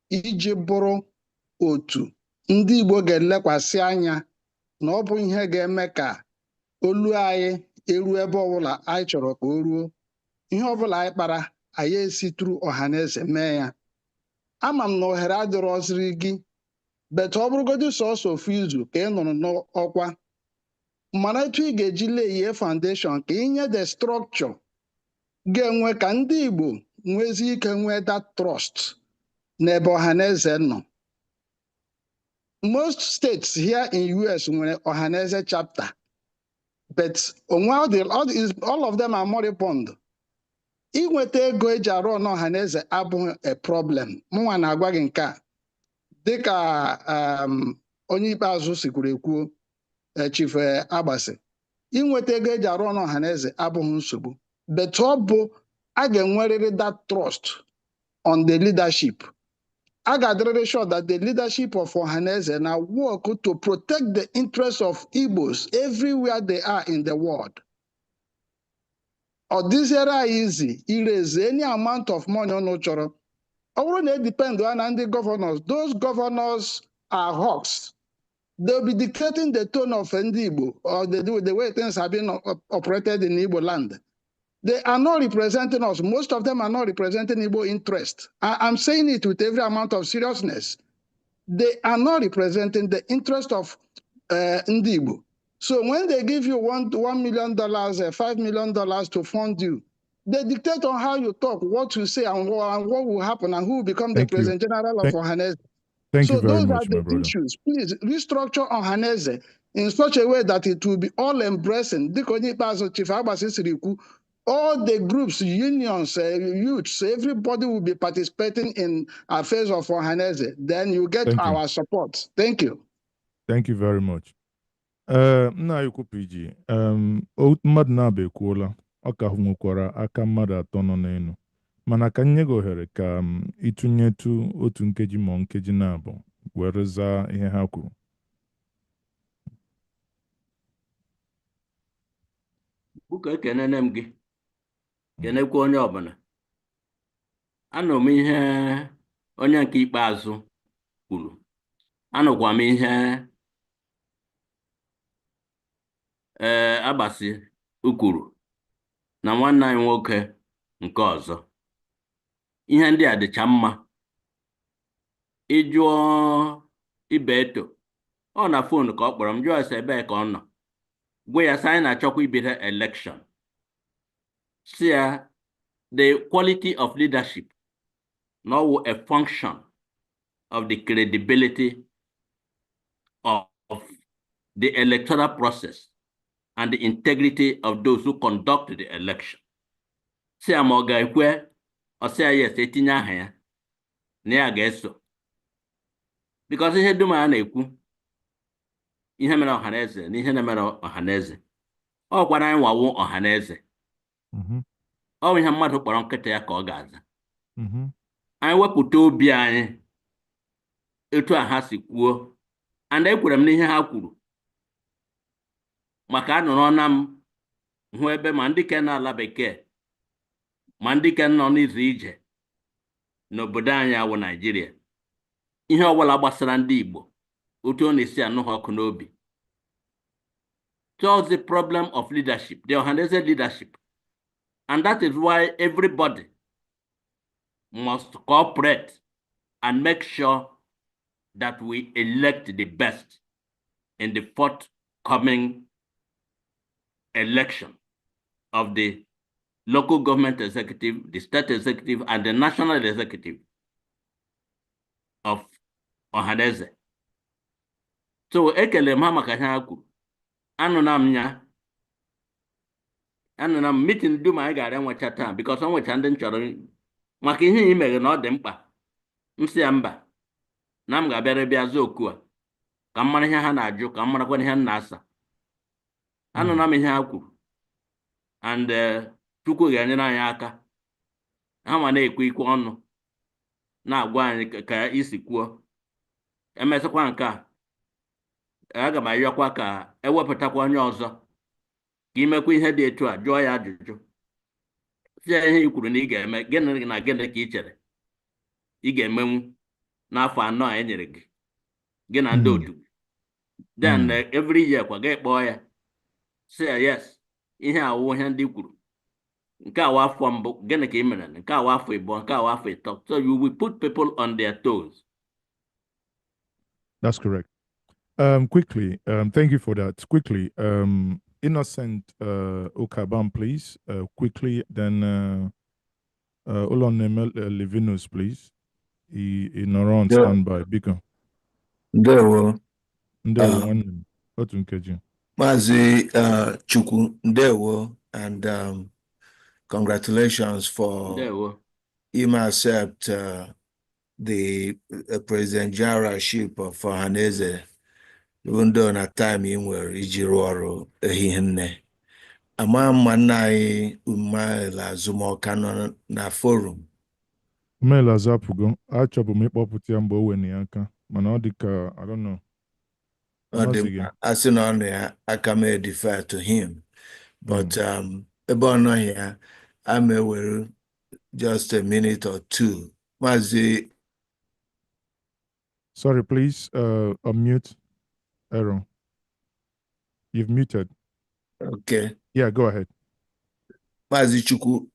iji bụrụ otu ndị Igbo ga-elekwasị anya na ọ bụ ihe ga-eme ka olu anyị eruo ebe ọbụla anyị chọrọ ka o ruo. Ihe ọbụla anyị kpara, anyị esitụrụ Ọhaneze mee ya. Ama m na ohere adịrọziri gị, but ọ bụrụgodị sọsọ ofu izu ka ị nụrụ n'ọkwa, mara etu ị ga-eji lay foundation ka inye the structure ga-enwe ka ndị Igbo nwezi ike nwee that trust n'ebe Ọhaneze nọ. Most states here in US nwere Ọhaneze chapter, but onwe all of them are moribund. Inweta ego eji arụ ọnụ Ọhaneze abụghị a problem. Mụnwa na-agwa gị nke a dịka onye ikpeazụ sikwuru ekwuo, Chief Agbasi, inweta ego eji arụ ọnụ Ọhaneze abụghị nsogbu, but ọ bụ a ga-enwerịrị that trust on the leadership. A ga-adịrịrị sure that the leadership of Ọhaneze na work to protect the interests of Igbos everywhere they are in the world. Ọ dịziere anyị izi iraise any amount of money unu chọrọ. Ọ bụrụ na edepend na ndị governors, those governors are hawks. They'll be dictating the tone of ndị Igbo or the way things have been operated in Igbo land. They are not representing us. Most of them are not representing Igbo interest. I'm saying it with every amount of seriousness. They are not representing the interest of ndị Igbo. So when they give you $1 million, $5 million to fund you, they dictate on how you talk, what you say, and what will happen, and who will become Thank the you. President General of Ohaneze. Thank So you very those much, are the my brother. issues. Please restructure Ohaneze in such a way that it will be all embracing. Dịka onye ikpeazụ, Chief Agbasi, siri kwu, all the groups, unions, youths, everybody will be participating in affairs of Ohaneze. Then you get Thank you. our support. Thank you. Thank you very much. Nna anyị ukwu PG, mmadụ na-abụ ekwuola, ọ ka nwekwara aka mmadụ atọ nọ n'elu, mana ka m nye gị ohere ka m ịtụnyetụ otu nkeji ma nkeji na-abụ were zaa ihe ha kwuru. Biko, ekenene m gị. Kenekwa onye ọbụla. Anụrụ m ihe onye nke ikpeazụ kwuru. Anụkwa m ihe ee Agbasi kwuru na nwanne anyị nwoke nke ọzọ. Ihe ndị a dịcha mma. Ị jụọ Ibeto, ọ na phone ka ọ kpọrọ m, jụọ ese ebee ka ọ nọ, gwa ya sị anyị na-achọkwa ibido election, si ya the quality of leadership na ọwụ a function of the credibility of the electoral process and the integrity of those who conduct the election. Si ya ma ọ ga-ekwe, ọ sị ya yes, etinye aha ya na ya ga-eso, because ihe dum a na-ekwu, ihe mere Ọhaneze na ihe na-emere Ọhaneze, ọ gwara anyị nwawo Ọhaneze. Ọ bụ ihe mmadụ kpọrọ nkịta ya ka ọ ga-aza. Anyị wepụta obi anyị etu a ha si kwuo, and ekwere m n'ihe ha kwuru, maka anọrọ na m hụ ebe ma ndị ke na-ala bekee ma ndị ke nọ n'izu ije n'obodo anyị awụ Naijiria, ihe ọbụla gbasara ndị Igbo, otu ọ na-esi anụ ha ọkụ n'obi. Solves the problem of leadership, the Ohaneze leadership. And that is why everybody must cooperate and make sure that we elect the best in the forthcoming election of the local government executive, the state executive, and the national executive of Ohaneze. So ekele m ha maka ihe ha kwuru. Anụna m ya, anụna m meeting dum anyị gara enwecha taa, because o nwecha ndị m chọrọ maka ihe i mere na ọ dị mkpa. M sị ya mba, na m ga-abịara bịa zaa oku a ka m mara ihe ha na-ajụ, ka m marakwa ihe m na-asa. Anụna m ihe ha kwuru, and Chukwu ga-enyere anyị aka. Ha ma na-ekwe ikwe ọnụ na-agwa anyị ka isi kwuo. Emesịkwa nke a, aga m ayọkwa ka ewepụtakwa onye ọzọ ka imekwa ihe dị etu a, jụọ ya ajụjụ, si ya ihe i kwuru na ị ga-eme, gịnị na gịnị ka ị chere ị ga-emenwu n'afọ 4 a e nyere gị, gị na ndị otu. Then every year kwa, gị kpọọ ya, si ya, yes, ihe awụ ihe ndị kwuru, nke awa afọ mbụ, gịnị ka ị mere, nke awa afọ 2, nke awa afọ 3. So you will put people on their toes. That's correct. Quickly, thank you for that. Quickly, Innocent Okabam, please. Quickly, then Oloneme Levinus, please. He nọrọ on standby. Biko. Ndewo. Ndewo, nwanne m. Otu nkeji. Maazị Chukwu, ndewo, and congratulations for Ndewo. him accept the President Generalship of Ohaneze, even though na time ị nwere iji rụọ ọrụ ehihie nne. Ama mma nna anyị Umail Azụmọka nọ na forum. Umail azapụgo. Achọbụ m ịkpọpụta ya mgbe o were ya aka, mana ọ dị ka, I don't know. Ọ dị Ọ sị gị. Mma a sị na ọ nọ ya, aka m defer to him, but ebe ọ nọghị ya, a ma ewere just a minute or two. Maazị Sorry, please unmute. Aaron. You've muted. Okay. Yeah, go ahead. Maazị Chukwu,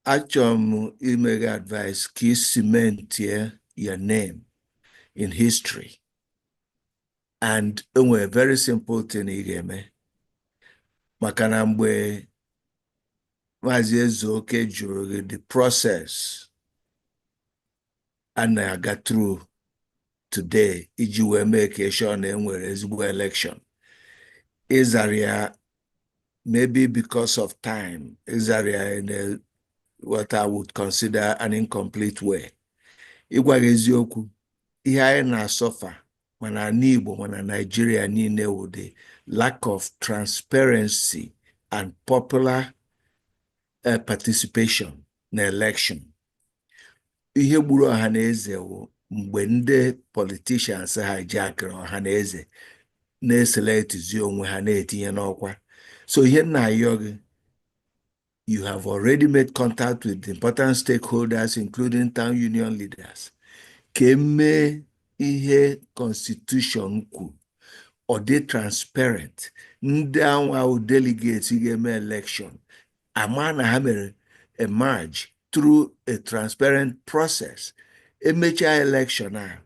achọrọ m ime gị advice ka ị cementie your name in history, and o nwere very simple thing ị ga-eme, maka na mgbe Maazị Ezeoke jụrụ gị the process a na-aga through today iji wee mee ka sure na enwere ezigbo election, ịzara ya, maybe because of time, ịzara ya in a, what I would consider an incomplete way. Ịgwa gị eziokwu, ihe anyị na-asọfa mana ala Igbo mana Nigeria niile wụ the lack of transparency and popular participation na election. Ihe gburu ọha na eze wụ mgbe ndị politicians hijackịrị ọha na eze, na-eselectizi onwe ha na-etinye n'ọkwa. So ihe m na-ayọ gị You have already made contact with important stakeholders, including town union leaders. Ka emee ihe constitution kwu, ọ dị transparent. Ndị anwa delegates ga-eme election, ama na ha mere emerge through a transparent process. Emechaa election a,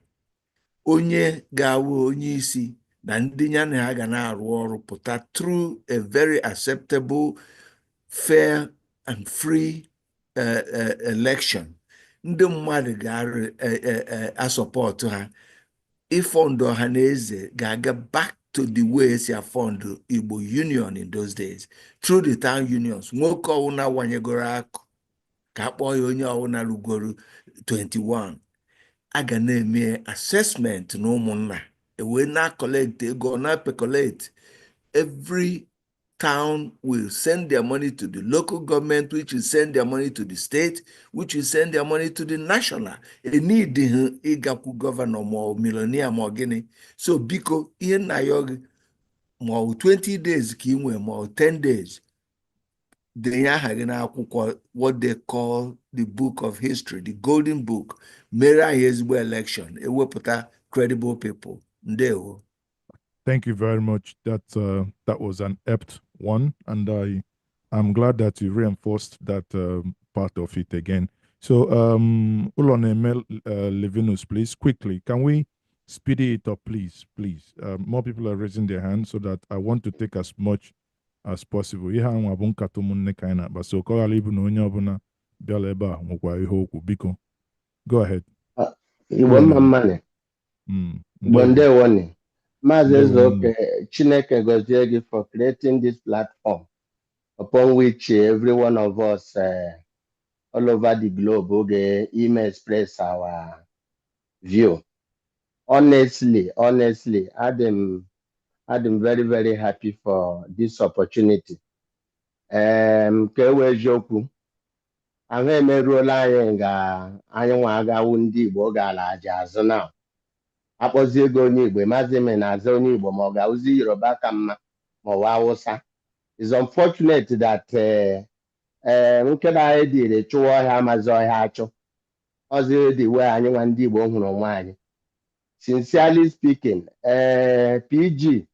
onye ga-awụ onye isi na ndị ya na ha ga na-arụ ọrụ pụta through a very acceptable, fair and free election. Ndị mmadụ ga-asupport ha. Ịfund Ọhaneze ga-aga back to the way esi afund Igbo Union in those days through the town unions. Nwoke ọwụna wanyegoro akụ, ka a kpọọ ya onye ọwụna rugoro 21, a ga na-eme assessment na ụmụnna ewee na-collect ego, na-percolate. Every town will send their money to the local government, which will send their money to the state, which will send their money to the national. Enid ha ịgakwu governor ma ọ millionaire ma ọ gịnị. So biko, ihe nna ya gị, ma ọ 20 days ka ị nwee, ma ọ 10 days, denye aha gị n'akwụkwọ, what they call the book of history, the golden book. Mere anyị ezigbo election, ewepụta credible people. Ndewo. Thank you very much. That was an apt one, and I'm glad that you reinforced that part of it again. So, Uloneme Levinus, please, quickly, can we speed it up, please, please? More people are raising their hands so that I want to take as much as possible. Ihe a nwa bụ nkata ụmụnne ka anyị na-akpa, so ka ọ ghara ịbụ na onye ọbụla bịara ebe a nwekwa ihe okwu. Biko, go ahead. Igbo mma mmanị. Igbo. Ndewo. Ndewoni. Maazị Ndewo. Ezeoke, Chineke gọzie gị for creating this platform upon which every one of us all over the globe oge ime express our view. Honestly, honestly, adị m very, very happy for this opportunity. Ka e wee eziokwu, ahụ emeruola anyị nga anyị nwa agawu ndị Igbo gara aja azụ na akpọzie ego onye Igbo, maazị eme na-aza onye Igbo, ma ọ ga-awụzi Yoruba ka mma, ma ọ bụ Hausa. It's unfortunate that nkịta anyị dịrị chụwa ọhịa amazi ọhịa achụ ọzọ dị wee anyị nwa ndị Igbo hụrụ onwe anyị. Sincerely speaking, PG,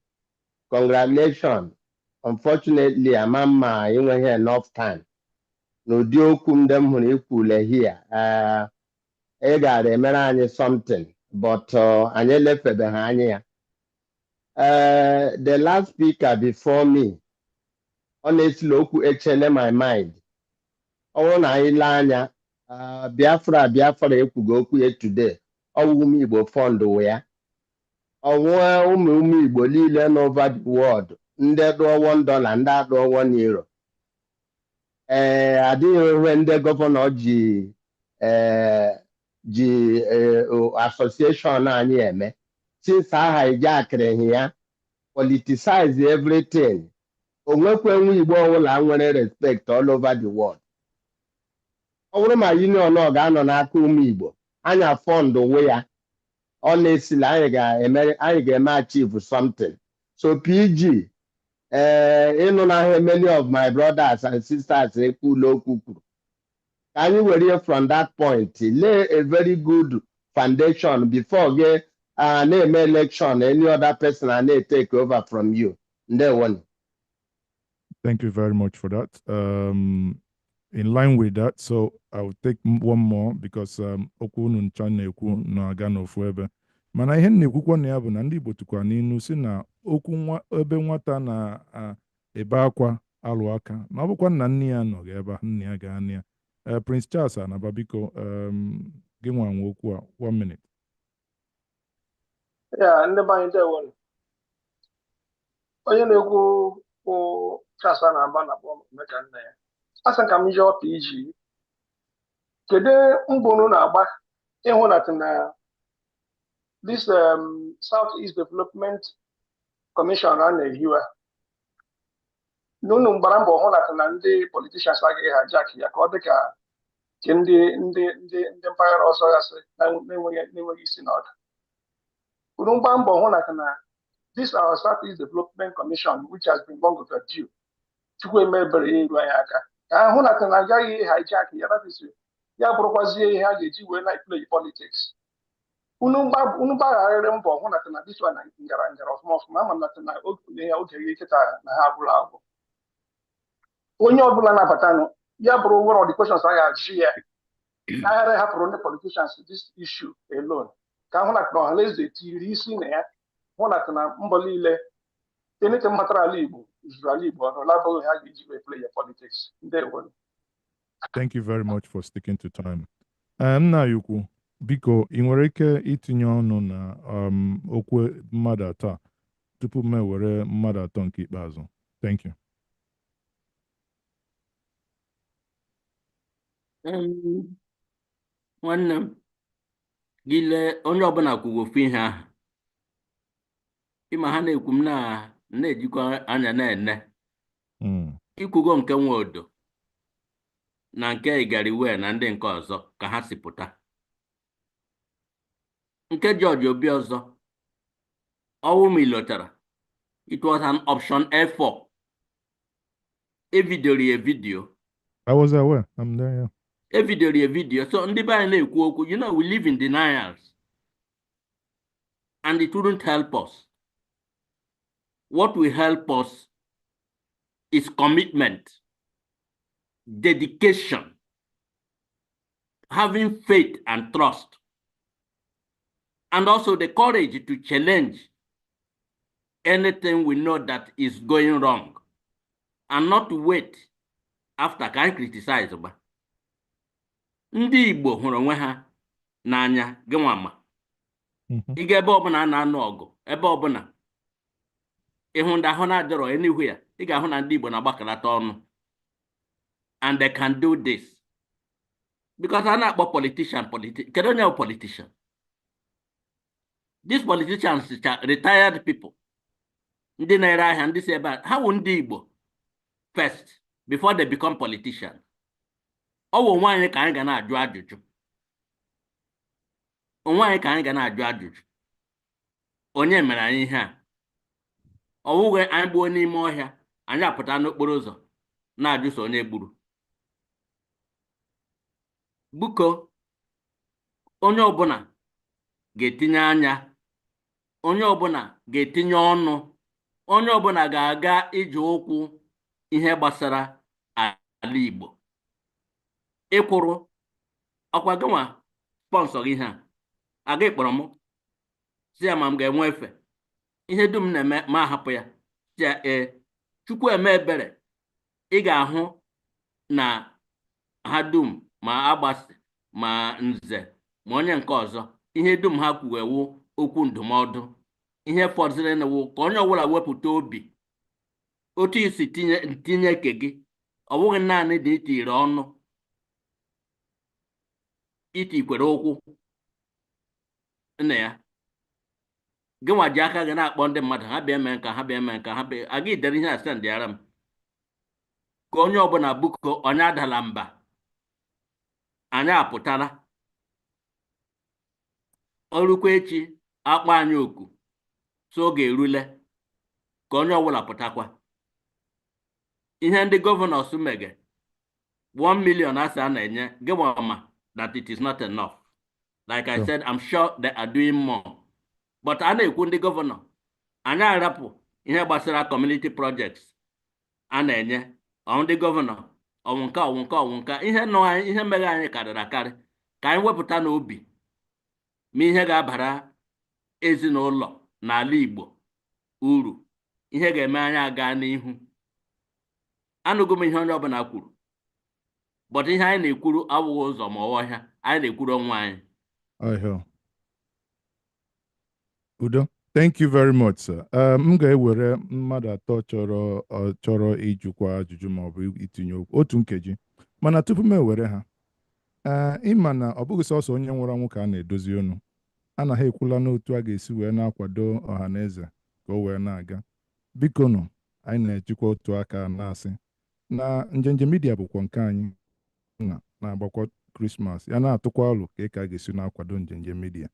congratulations. Unfortunately, ama mma enweghị enough time n'ụdị okwu ndị m hụrụ ikwule here. Ị gara emere anyị something, but anyị elefebeghị anya ya. The last speaker before me, honestly, okwu echele my mind. Ọ bụrụ na anyị lee anya, Biafra, Biafra ekwugo okwu ya today, ọwụ ụmụ Igbo fund ya. Ọnwụọ ụmụ ụmụ Igbo niile n'over the world, ndị dụọ $1, ndị adụọ €1. Ee, adịghị enwe ndị governor ji ee ji association anyị eme since aha hijackịrị ya, politicize everything. O nwekwe nwa Igbo ọbụla nwere respect all over the world. Ọ bụrụ ma union ọ ga-anọ n'aka ụmụ Igbo anya fund onwe ya, honestly, anyị ga-eme achieve something. So PG, ee, ịnụ n'ahịa, many of my brothers and sisters ekwula okwu kwuru ka anyị were from that point lay a very good foundation before gị na-eme election, any other person a na-etake over from you. Ndewonu. Thank you very much for that. In line with that, so I will take one more because okwu unu ncha na-ekwu na-aga n'ofu ebe. Mana ihe m na-ekwukwa na ya bụ na ndị Igbo tụkwa n'ilu si na okwu nwa ebe nwata na-ebe akwa alụ aka na ọ bụkwa nna nne ya nọ ebe a, nne ya ga-anị ya. Prince Charles Anaba, biko, gị nwa nwe okwu a, one minute. Ya, ndị be anyị, ndewonu. Onye na-ekwu bụ Charles a na-aba na-akpọ Emeka nna ya. A sị ka m jụọ PG, kedu mbọ unu na-agba ịhụ na this South East Development Commission a na-ehiwe na unu gbara mbọ hụ na ndị politicians agaghị hijack ya ka ọ dị ka nke ndị mpaghara ọzọ gasị na-enweghị isi na ọdụ? Unu gbaa mbọ hụ na this our South East Development Commission, which has been long overdue, Chukwu emebere ya eru anyị aka. Ka ahụ na na agaghị hijack ya, that is, ya bụrụkwazie ihe a ga-eji wee na play politics. Unu gbagharịrị mbọ hụ na na this one na ngara ngara ọfụma ọfụma. Ama m na na oge ya oge gị kịta na ha agwụla agwụ. Onye ọbụla na-abatanụ, ya bụrụ one of the questions a ga-ajụ ya, agharị hapụrụ ndị politicians this issue alone, ka ahụ na na ọhaneze tiri isi na ya, hụ na na mbọ niile anything matara ala Igbo zuru ala Igbo ọnụ, labụghị ha ga-eji wee play ya politics. Ndewo. Thank you very much for sticking to time. Nna anyị ukwu, biko, ị nwere ike itinye ọnụ na okwu mmadụ atọ a tupu m ewere mmadụ atọ nke ikpeazụ. Thank you. Nwanne m, gị lee, onye ọbụla kwuru ofu ihe ahụ ịma ha na-ekwu, m na-ejikwa anya na-ene. Ikwugo nke Nwodo na nke Igariwe na ndị nke ọzọ ka ha si pụta, nke George Obi ọzọ ọwụ m ilotara, it was an option A4 evidoro ya video. I was aware. I'm there, yeah. Evidoro ya video. So ndị be anyị na-ekwu okwu, we live in denials and it wouldn't help us. What will help us is commitment, dedication, having faith and trust, and also the courage to challenge anything we know that is going wrong and not to wait after ka anyị criticize gba. Ndị Igbo hụrụ onwe ha n'anya, gị nwa ma. Ịga ebe ọbụla a na-anụ ọgụ, ebe ọbụla ịhụ ndị ahụ na-adịrọ anywhere, ị ga-ahụ na ndị Igbo na-agbakọlata ọnụ, and they can do this because a na-akpọ politician kedu onye bụ politician? These politicians cha retired people, ndị na-ere ahịa, ndị si ebe a, ha wụ ndị Igbo first before they become politicians. Ọ wụ onwe anyị ka anyị ga na-ajụ ajụjụ, onwe anyị ka anyị ga na-ajụ ajụjụ, onye mere anyị ihe a? Ọ wụghị anyị gbuo n'ime ọhịa, anyị apụta n'okporo ụzọ na-ajụso onye gburu. Buko, onye ọbụla ga-etinye anya, onye ọbụla ga-etinye ọnụ, onye ọbụla ga-aga ije ụkwụ ihe gbasara ala Igbo ịkwụrụ ọkwa gịnwa sponsor gị ihe a aga ịkpọrọ m si ya ma m ga-enwe efe ihe dum na-eme ma ahapụ ya, si ya ee, Chukwu eme ebere, ị ga-ahụ na ha dum, ma agbasị ma nze ma onye nke ọzọ, ihe dum ha kwuru ewu okwu ndụmọdụ. Ihe fọdụrụ wụ ka onye ọbụla wepụta obi otu isi tinye tinye ke gị. Ọ bụghị naanị na itiri ọnụ, itikwere ụkwụ nna ya, gị nwa ji aka gị na-akpọ ndị mmadụ, ha bịa mee nka, ha bịa mee nka, ha bịa aga idere ihe a sendịara m, ka onye ọbụla buko, onye adala mba. Anyị apụtala ọrụkwa echi akpọ anyị oku, so oge erule ka onye ọbụla pụtakwa. Ihe ndị governors mege, 1 million asị a na-enye gị ma that it is not enough. Like I said, I'm sure they are doing more, but a na-ekwu ndị governor anyị arapụ ihe gbasara community projects a na-enye ọ ndị governor, ọwụ nke ọwụ nke ọwụ nke ihe nọ anyị, ihe mere anyị karịrị akarị, ka anyị wepụta n'obi ma ihe ga-abara ezinụlọ n'ala Igbo uru, ihe ga-eme anyị aga n'ihu. Anụgo m ihe onye ọbụla kwuru, but ihe anyị na-ekwuru awụghị ụzọ ma ọ ọhịa, anyị na-ekwuru onwe anyị. I hear. Udo. Thank you very much, sir. M ga-ewere mmadụ atọ chọrọ ịjụkwa ajụjụ ma ọ bụ itinye okwu otu nkeji, mana tupu m ewere ha, ịma na ọ bụghị sọsọ onye nwụrụ anwụ ka a na-edozi ọnụ, anaghị ekwula n'otu a ga-esi wee na-akwado ọha na eze ka o wee na-aga. Biko nụ, anyị na-ejikwa otu aka na-asị na Njenje Media bụkwa nke anyị na na-agbakwa Christmas ya, na-atụkwa ọlụ ka ị ka ga-esi na-akwado Njenje Media,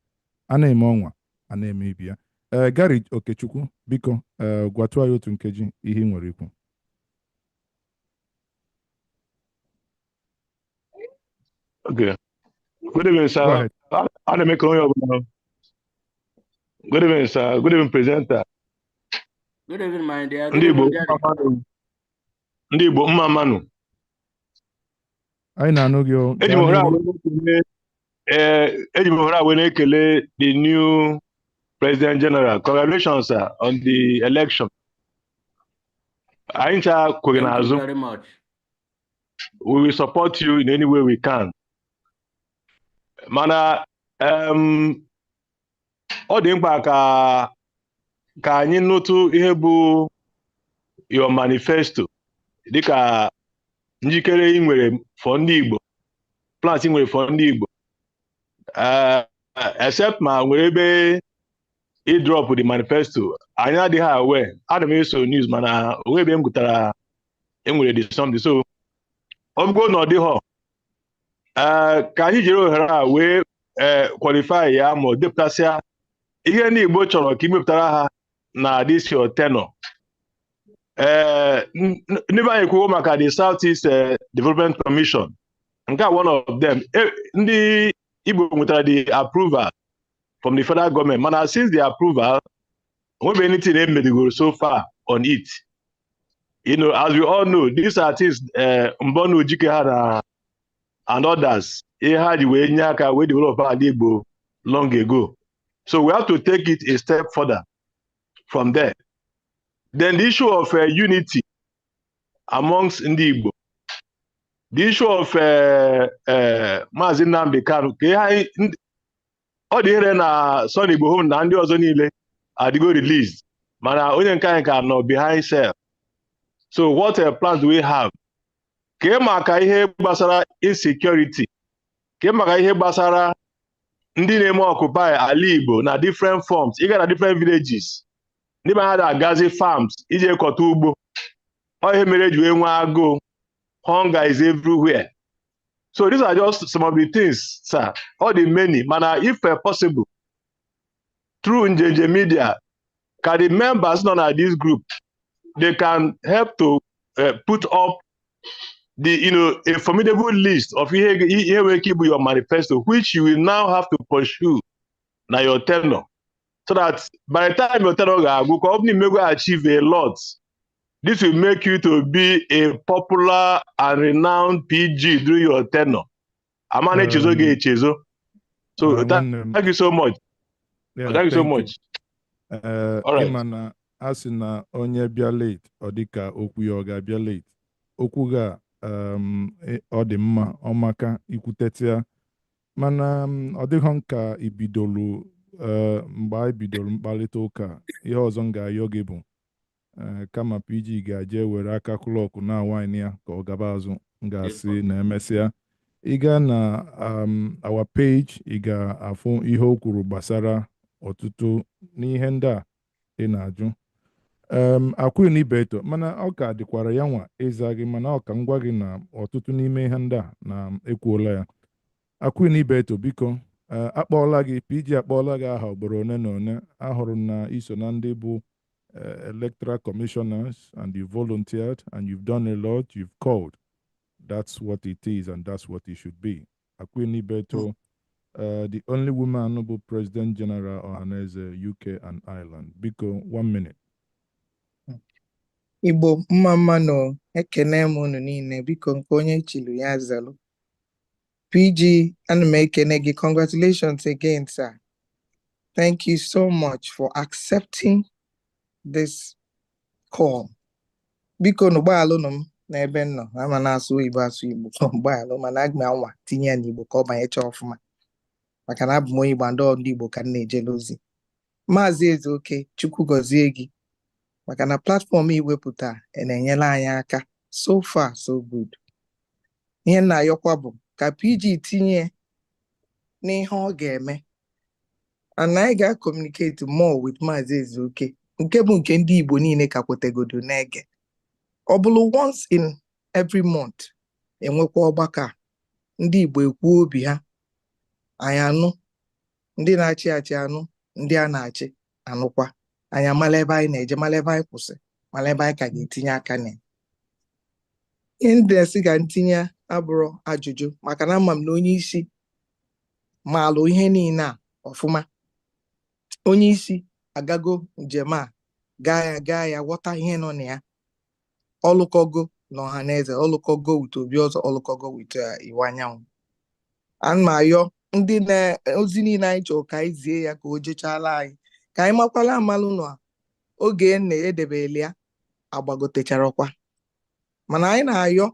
a na-eme ọnwa a na-eme ibi ya. Ee, Gary Okechukwu, biko, ee, gwatụ anyị otu nkeji ihe ị nwere ikwu. Okay. Good evening, Go sir. ahead. Ana m ekele onye ọbụla. Good evening, sir. Good evening, presenter. Good evening, my dear. Good Ndị Igbo evening, Jerry. mma mmanụ. Ndị Igbo, mma mmanụ. Anyị na-anụ gị o. Eji m Gaa ohere a n'ihu. wee na-ekele eji m ohere a wee na-ekele the new President General. Congratulations, sir, on the election. Anyị ncha kwere Thank you n'azụ. very much. We will support you in any way we can. Mana ọ dị mkpa ka anyị nụtụ ihe bụ your manifesto, dịka njikere ị nwere for ndị Igbo, plans ị nwere for ndị Igbo, except ma nwere ebe ị drop the manifesto anyị adịghị aware. Ana m eso news, mana onwe ebe m gụtara enwere the something. So ọ bụgo na ọ dịghọ, ka anyị jiri ohere a wee qualify ya ma ọ depụtasịa ihe ndị Igbo chọrọ ka imepụtara ha na this your tenure. Ndị be anyị kwuo maka the South East Development Commission. Nke a, one of them. Ndị Igbo nwetara the approval from the federal government, mana since the approval, onwebeghị anything emedigoro so far on it. As we all know, these are things Mbonu Ojike ha na and others, ihe ha ji wee nye aka wee develop ala Igbo long ago. So we have to take it a step further from there. Then the issue of unity amongst ndị Igbo, the issue of Maazị Nnamdi Kanu, ka ihe anyị ọ dị ihere na Sunday Igboho na ndị ọzọ niile adịgo released, mana onye nke anyị ka nọ behind cell. So what plans do we have? Kee maka ihe gbasara insecurity? Kee maka ihe gbasara ndị na-eme occupy ala Igbo na different forms? Ịga na different villages, ndị be ha na-agazi farms iji ekọta ugbo. Ọ ihe mere eji wee nwee agụụ. Hunger is everywhere. So these are just some of the things, sir. All the many, mana if possible, through Njenje Media, ka the members nọ na this group, they can help to put up the a formidable list of ihe nwere ike ịbụ your manifesto, which you will now have to pursue na your tenure, so that by the time your tenure ga-agwụ, ka ọ bụrụ na imego achieve a lot, this will make you to be a popular and renowned PG during your tenure. Ama na-echezo ga-echezo. So nwanne m. thank you so much. Yeah, Thank you so thank you. much. All right. Ịma na a sị na onye bịa late, ọ dị ka okwu ya ọ ga-abịa late. Okwu ga ọ dị mma, ọ maka ikwutete ya, mana ọ dịghọ nka ibidolu mgbe anyị bidoro mkparịta ụka. Ihe ọzọ m ga-ayọ gị bụ kama PG ga-eje were aka clock na wine ya ka ọ gaba azụ, m ga-asị na emesịa ị gaa na our page, ị ga-afụ ihe o kwuru gbasara ọtụtụ n'ihe ndị a ị na-ajụ. Akwụghị na ibeto, mana ọ ka dịkwara ya nwa ịza gị, mana ọ ka m gwa gị na ọtụtụ n'ime ihe ndị a na ekwuola ya. Akwụghị na ibeto, biko, akpọọla gị PG, akpọọla gị aha ugboro one na one. Ahụrụ m na iso na ndị bụ electoral commissioners, and you volunteered and you've done a lot. You've called. That's what it is and that's what it should be. Akwini Ibeto, the only woman bụ President General Ohaneze UK and Ireland. Biko, one minute. Igbo mma mma nụ, ekene m unu niile. Biko, nke onye chilu ya zalụ. PG, ana m ekene gị. Congratulations again, sir. Thank you so much for accepting this call. Biko nụ, gbaalụnụ m n'ebe m nọ ama na-asụ oyibo, asụ Igbo, gbaalụ, mana aga m anwa tinye ya n'Igbo ka ọ banyecha ọfụma, maka na abụ m onye Igbo, ndị ndị Igbo ka m na-ejele ozi. Maazị Ezeoke, Chukwu gọzie gị, maka na platform iwepụta na-enyere anyị aka. So far so good. Ihe m na-ayọkwa bụ ka PG tinye n'ihe ọ ga-eme, and anyị ga-communicate more with Maazị Ezeoke, nke bụ nke ndị Igbo niile ka kwetegodo na-ege. Ọ bụrụ once in every month, enwekwa ọgbakọ a, ndị Igbo ekwuo obi ha, anyị anụ, ndị na-achị achị anụ, ndị a na-achị anụkwa, anyị amala ebe anyị na-eje, mala ebe anyị kwụsị, mala ebe anyị ka ga-etinye aka na ya. Ihe ndị a sị ka ntinye Abụrụ ajụjụ, maka na ama m na onye isi maalụ ihe niile a ọfụma. Onye isi agago njem a, gaa ya, gaa ya, ghọta ihe nọ na ya. Ọlụkọgo na Ọhaneze, ọlụkọgo with Obiozor, ọlụkọgo with Iwuanyanwu. Ana m ayọ ndị na ozi niile anyị chọrọ ka anyị zie ya ka o jechala anyị, ka anyị makwala amalụ na oge na edebele ya agbagotecharọkwa. Mana anyị na-ayọ,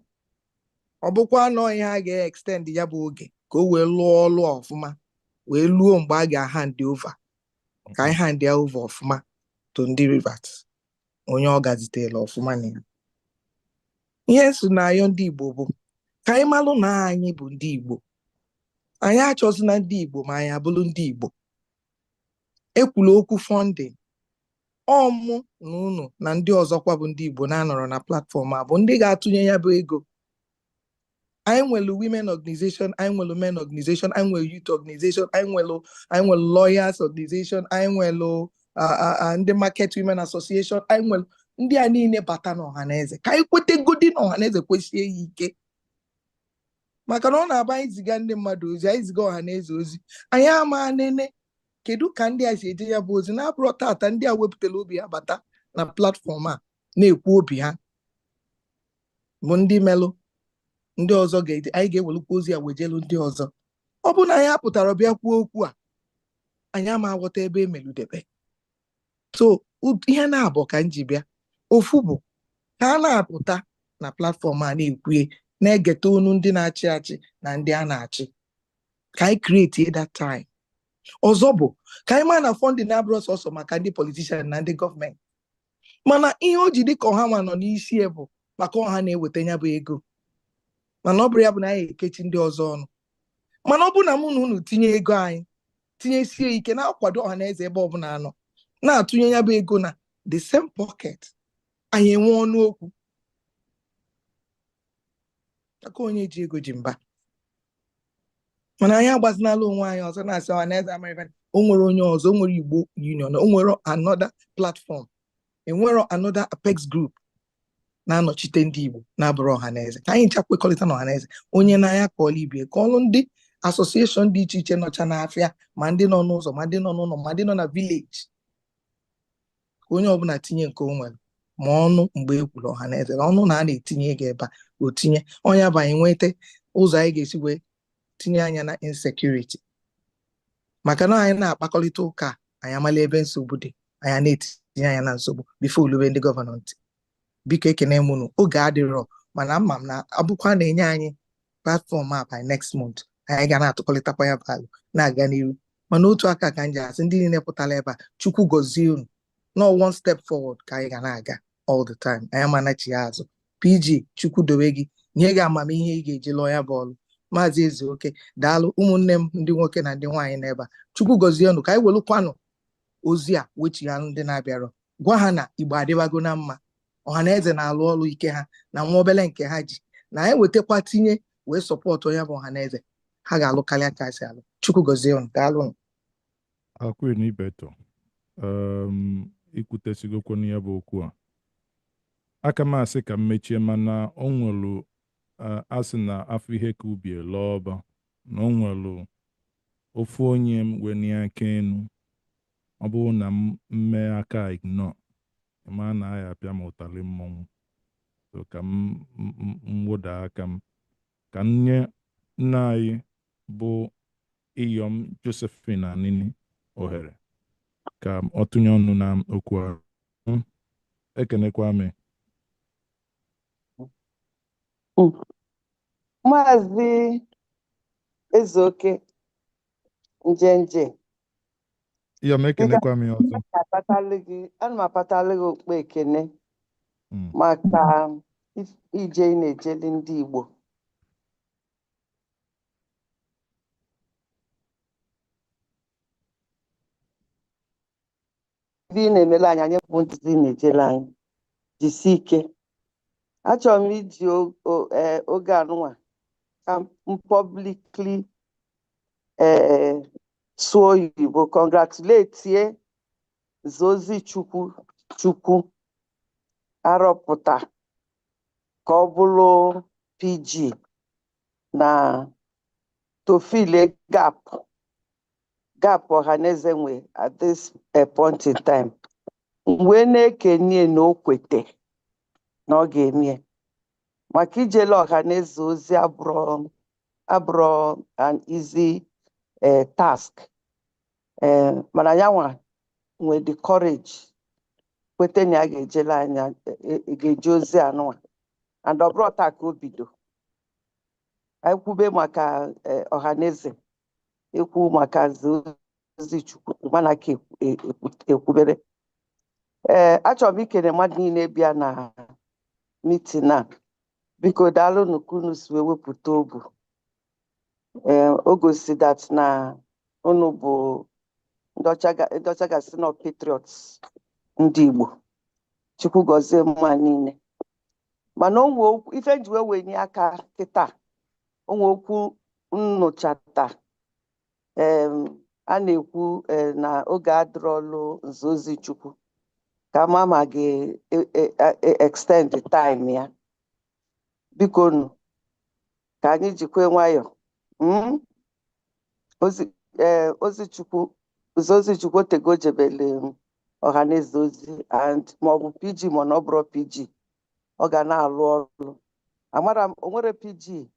ọ bụkwa nọ ihe a ga-extend ya bụ oge ka o wee lụọ ọlụ ọfụma, wee luo mgbe a ga-hand over, ka anyị hand ya over ọfụma to ndị Rivers, onye ọ gazitela ọfụma na ya. Ihe nso na-ayọ ndị Igbo bụ ka anyị malụ na anyị bụ ndị Igbo. Anyị achọzina ndị Igbo, ma anyị abụrụ ndị Igbo. Ekwula okwu funding, ọ mụ na unu na ndị ọzọkwa bụ ndị Igbo na-anọrọ na platform a bụ ndị ga-atụnye ya bụ ego. Anyị nwere women organization, anyị nwere men organization, anyị nwere youth organization, anyị nwere lawyers organization, anyị nwere ndị market women association, anyị nwere ndị a niile bata n'Ọhaneze. Ka anyị kwetegodi na Ọhaneze kwesie ya ike, maka na ọ na-aba anyị ziga ndị mmadụ ozi, anyị ziga Ọhaneze ozi, anyị ama nene kedu ka ndị a si eje ya bụ ozi. Na-abụrọ tata ndị a wepụtara obi ha bata na platform a na-ekwu obi ha bụ ndị melụ ndị ọzọ ga-eje. Anyị ga-ewelukwa ozi a wejelu ndị ọzọ. Ọ bụ na anyị apụtara bịa kwuo okwu a, anyị ama aghọta ebe emeludebe. So ihe na-abụ ka m ji bịa, ofu bụ ka a na-apụta na platform a na-ekwue, na-egete onu ndị na-achị achị na ndị a na-achị, ka anyị create that time. Ọzọ bụ ka anyị maa na funding na-abụrụ sọsọ maka ndị politician na ndị gọọmenti, mana ihe o ji dị ka ọha nwa nọ n'isi ya bụ maka ọha na-eweta ya bụ ego. Mana ọ bụrụ ya bụ na anyị ekechi ndị ọzọ ọnụ, mana ọ bụ na mụ na unu tinye ego, anyị tinyesie ike na-akwado ọha na eze ebe ọbụla anọ na-atụnye ya bụ ego na the same pocket, anyị enwe ọnụ okwu. Aka onye ji ego ji mba. Mana anyị agbazinala onwe anyị ọzọ na-asị ọha na eze America. O nwere onye ọzọ, o nwere Igbo Union, o nwere another platform, enwero another apex group na-anọchite ndị Igbo na-abụrụ ọha na eze. Ka anyị ncha kwekọrịta na ọha na eze, onye na-anya kọọlụ ibie, ka ọlụ ndị association dị iche iche nọcha n'afịa, ma ndị nọ n'ụzọ, ma ndị nọ n'ụlọ, ma ndị nọ na village, ka onye ọbụla tinye nke o nwere. Ma ọnụ mgbe e kwuru ọha na eze na ọnụ na a na-etinye ego ebe a, o tinye ọnya bụ anyị nweta ụzọ anyị ga-esi wee tinye anya na insecurity, maka na anyị na-akpakọrịta ụka, anyị amala ebe nsogbu dị, anyị na-etinye anya na nsogbu before olube ndị governor ntị. Biko, ekene m unu. Oge adịrọ, mana ama m na abụkwa na-enye anyị platform a by next month, anyị ga na-atụkọrịtakwa ya valụ na-aga n'iru. Mana otu aka ka m ji asị ndị niile pụtara ebe a, Chukwu gọzie unu. No one step forward ka anyị ga na-aga all the time, anyị amanachi ya azụ. PG, Chukwu dobe gị, nye gị amamihe ị ga-eji lụọ ya bọọlụ. Maazị Ezeoke, daalụ. Ụmụnne m ndị nwoke na ndị nwaanyị n'ebe a, Chukwu gọzie unu. Ka anyị welụkwanụ ozi a wechighalụ ndị na-abịarọ, gwa ha na Igbo adịbago na mma. Ọha na eze na-alụ ọrụ ike ha na nwa obele nke ha ji na anyị wetakwa tinye wee support ya bụ ọha na eze, ha ga-alụ karịa ka si alụ. Chukwu gọzie unu. Daalụ. Queen Ibeto, ikwutesigokwu ya bụ okwu a, aka m asị ka m mechie, mana o nwelu asị na afọ ihe ka ubi ele ọba, na o nwelu ofu onye m weni aka enu. Ọ bụrụ na m mee aka ignore, ma na ya apịa m ụtalị mmọnwụ. So ka m wụda aka m ka m nye nna anyị bụ Iyom Josephine Anini ohere ka ọ tụnye ọnụ na okwu ahụ. Ekenekwa m. Maazị Ezeoke, Njenje. Iyom, ekenekwa m ya ọzọ. Apatalụ gị, ana m apatalụ gị okpu ekene maka ije ị na-ejeli ndị Igbo. Ife ị na-emele anyị, anyị bụ ndị ị na-ejele anyị. Jisie ike. Achọrọ m iji oge anụnwa ka m publicly sụọ oyibo congratulate Zozi Chukwu Chukwu arọpụta ka ọ bụrụ PG. Na to fill a gap Ọhaneze nwe at this point in time. M wee na-ekenye na o kwete na ọ ga-eme maka ijele Ọhaneze ozi abụrụ an easy task, mana ya nwa nwee the courage kwete na ya ga-ejele anya ga-eje ozi anụnwa, and ọ bụrụ taa ka o bido. Anyị kwube maka Ọhaneze, ekwu maka ozi Chukwu mana ka ekwubere. Ee, achọrọ m ikele mmadụ niile bịa na meeting a. Biko daalụnụ ka unu si wee wepụta obu. Ee, o gosi that na unu bụ ndị ọcha gasị nọ patriots ndị Igbo. Chukwu gọzie mma niile. Mana onwe okwu ife nji wee wenye aka kịta, onwe okwu nnụchata a na-ekwu na oge adịrọlụ nze Chukwu ka ama ma ga-extend time ya. Biko nụ, ka anyị jikwe nwayọ. Ozi ozi Chukwu, ozi Chukwu otego jebele Ọhaneze ozi, and maọbụ PG ma na ọ bụrụ PG, ọ ga na-alụ ọrụ. Amara m onwere PG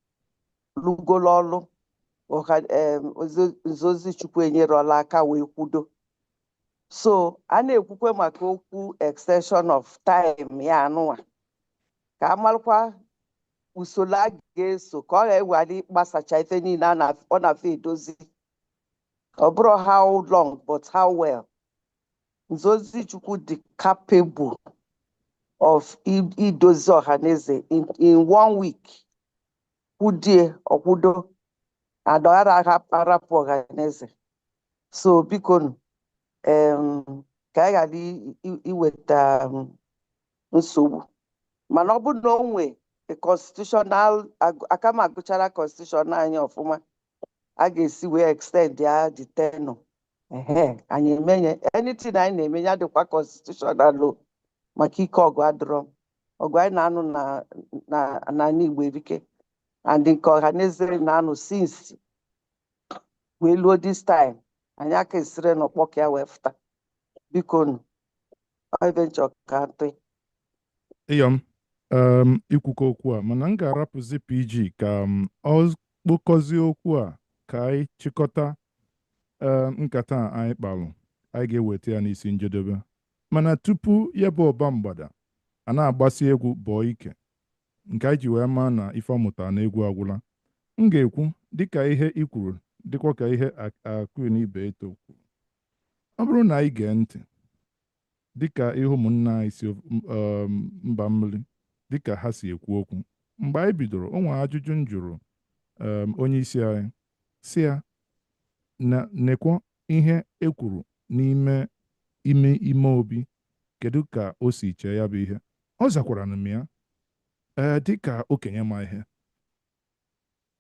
lụgolo ọlụ ọha ozi Chukwu enyerọla aka wee kwudo. So a na-ekwukwe maka okwu extension of time ya anụnwa, ka a malụkwa usoro a ga-eso ka ọ ga-ewere ịgbasacha ife niile ọ na-afọ edozi. Ọ bụrụ how long but how well. Nze Chukwu dị capable of idozi Ọhaneze in one week, kwudie ọkwudo and ọ arapụ Ọhaneze. So biko nụ, ka anyị ghara iweta nsogbu. Mana ọ bụrụ na o nwee a constitutional, aka m agụchara constitution anyị ọfụma, a ga-esi wee extend ya the tenure, ehe, anyị emenye anything anyị na-eme ya dịkwa constitutional o, maka ike ọgụ adịrọ. Ọgụ anyị na-anụ na na n'ala Igbo erike, and nke Ọhaneze na-anụ since wee luo this time, anyị aka esire n'ọkpọ ka ya wee fụta. Biko nụ, ọ ife nchọ ka ntị. Iyom, ikwukọ okwu a, mana m ga-arapụzi PG ka ọ kpokọzie okwu a ka anyị chịkọta nkata a anyị kpalụ. Anyị ga-eweta ya n'isi njedebe, mana tupu ya bụ ọba mgbada a na-agbasi egwu bọọ ike nke anyị ji wee maa na ife ọ mụtara na egwu agwụla, m ga-ekwu dịka ihe i kwuru dịkwa ka ihe Queen Ibeto kwuru. Ọ bụrụ na anyị gee ntị dịka ihe ụmụnna anyị si mba mmiri dịka ha si ekwu okwu mgbe anyị bidoro, o nwere ajụjụ m jụrụ onye isi anyị, si ya na nekwo ihe e kwuru n'ime ime ime obi, kedu ka o si chee ya bụ ihe? Ọ zakwara m ya, ee, dịka okenye ma ihe,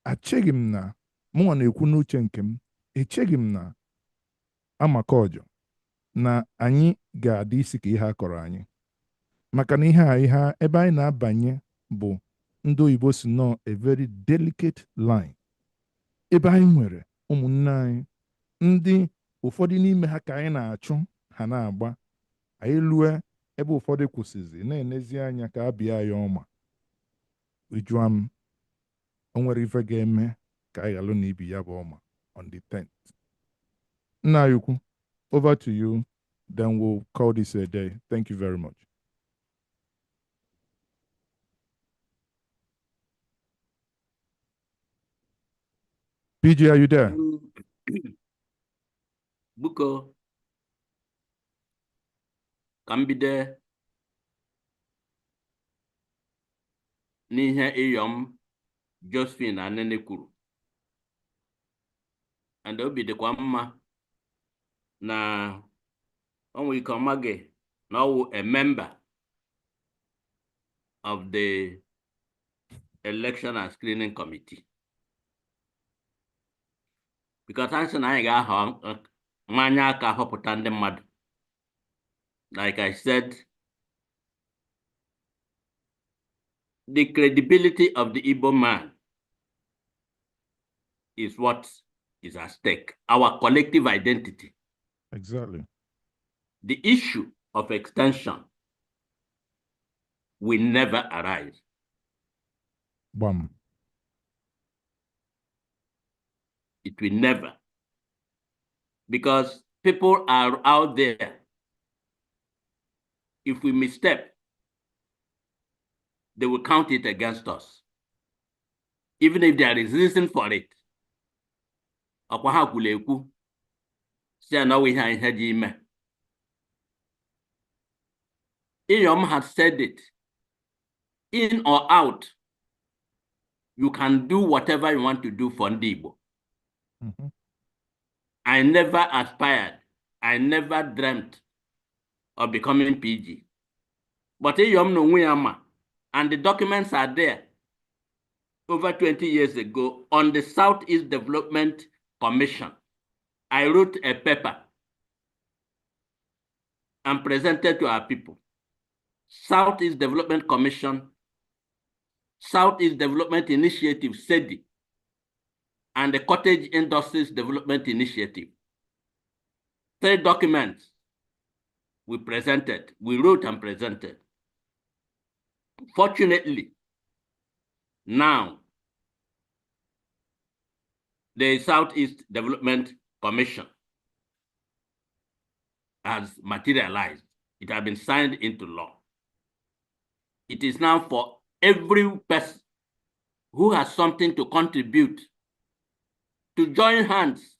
acheghị m na mụnwa na-ekwu n'uche nke m, echeghị m na amaka ọjọ na anyị ga-adị isi ka ihe a kọrọ anyị, maka na ihe a ihe ebe anyị na-abanye bụ ndị oyibo si nọ a very delicate line, ebe anyị nwere ụmụnne anyị ndị ụfọdụ n'ime ha ka anyị na-achụ ha na-agba anyị lue ebe ụfọdụ kwụsịzi na-enezi anya ka a bịa ya ọma. Ịjụa m, o nwere ife ga-eme ka anyị ghalụ na ibi ya bụ ọma on the 10th. Nna anyị ukwu, over to you, then we'll call this a day. Thank you very much. PG, are you there? Buko, ka m bido n'ihe Iyom Josephine Anene kwuru, and obi dịkwa mma na o nwere ike ọ maghị na ọ wụ a member of the election and screening committee, because anyị sị na anyị ga-ahọ mmanya aka họpụta ndị mmadụ. Like I said, the credibility of the Igbo man is what is at stake, our collective identity. Exactly. The issue of extension will never arise. Bam. It will never. Because people are out there. If we misstep, they will count it against us. Even if there is reason for it. Ọkwa ha kwuru ekwu si ya na ọ wụ ihe a ihe dị ime. Iyom has said it. In or out, you can do whatever you want to do for ndị Igbo. I never aspired, I never dreamt of becoming PG. But Iyom n'onwe ya ma, and the documents are there over 20 years ago on the Southeast Development Commission. I wrote a paper and presented to our people. Southeast Development Commission, Southeast Development Initiative, SEDI, and the Cottage Industries Development Initiative. Three documents we presented, we wrote and presented. Fortunately, now, the Southeast Development Commission has materialized. It has been signed into law. It is now for every person who has something to contribute to join hands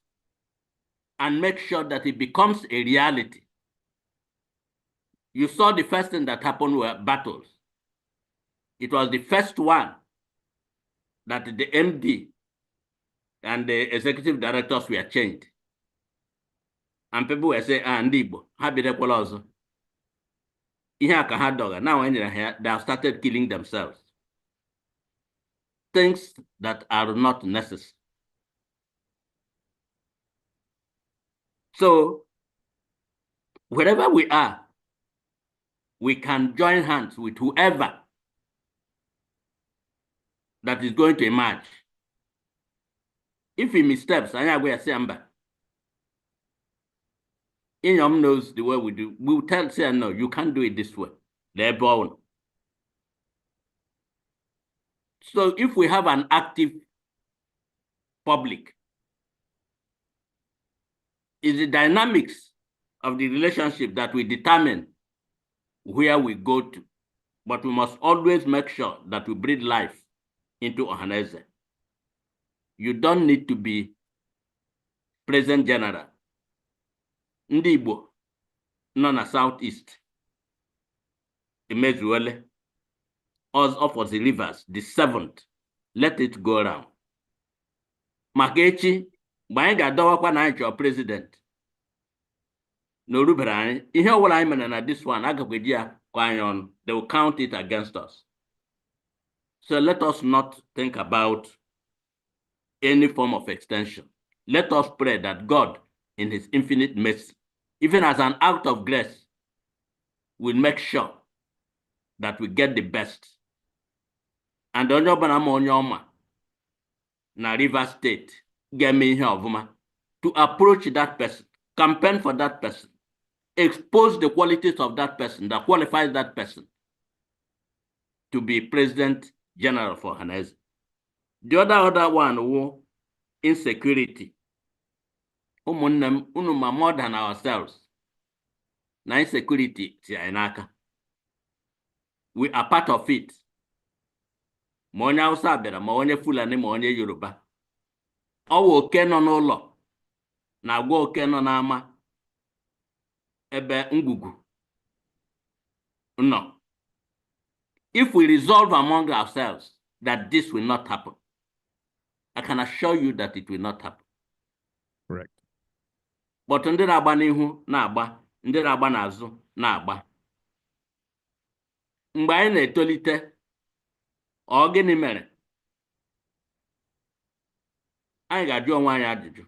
and make sure that it becomes a reality. You saw the first thing that happened were battles. It was the first one that the MD and the executive directors were changed. And people were saying, "Ah, ndị Igbo, ha bidokwala ọzọ. Ihe a ka ha dọga." Now, e nyere ha ya, they have started killing themselves. Things that are not necessary. So, wherever we are, we can join hands with whoever that is going to emerge. If he missteps, anyị agwa ya sị ya mba. Inyom knows the way we do. We will tell say no, you can't do it this way. They're born. So if we have an active public, is the dynamics of the relationship that will determine where we go to. But we must always make sure that we breathe life into Ohaneze. You don't need to be President General. Ndị Igbo nọ na Southeast emezuole us of the rivers, the seventh, let it go round. Maka echi, mgbe anyị ga-adọwakwa na anyị chọrọ president na o rubere anyị, ihe ọbụla anyị mere na this one, agakwa eji ya kọọ anyị ọnụ. They will count it against us. So let us not think about any form of extension. Let us pray that God, in his infinite mercy, even as an act of grace, will make sure that we get the best. And onye ọbụla ma onye ọma na Rivers State ga-eme ihe ọfụma, to approach that person, campaign for that person, expose the qualities of that person that qualifies that person to be President General for Ohaneze. The other one wụ insecurity. Ụmụnne m, unu ma more than ourselves na insecurity si anyị n'aka. We are part of it. Ma onye Hausa bịara, ma onye Fulani, ma onye Yoruba. Ọ wụ oke nọ n'ụlọ na-agwa oke nọ n'ama ebe ngwugwu nọ. If we resolve among ourselves that this will not happen, I can assure you that it will not happen. Correct. But ndị na-agba n'ihu na-agba, ndị na-agba n'azụ na-agba. Mgbe anyị na-etolite, ọ gịnị mere? Anyị ga-ajụ onwe anyị ajụjụ.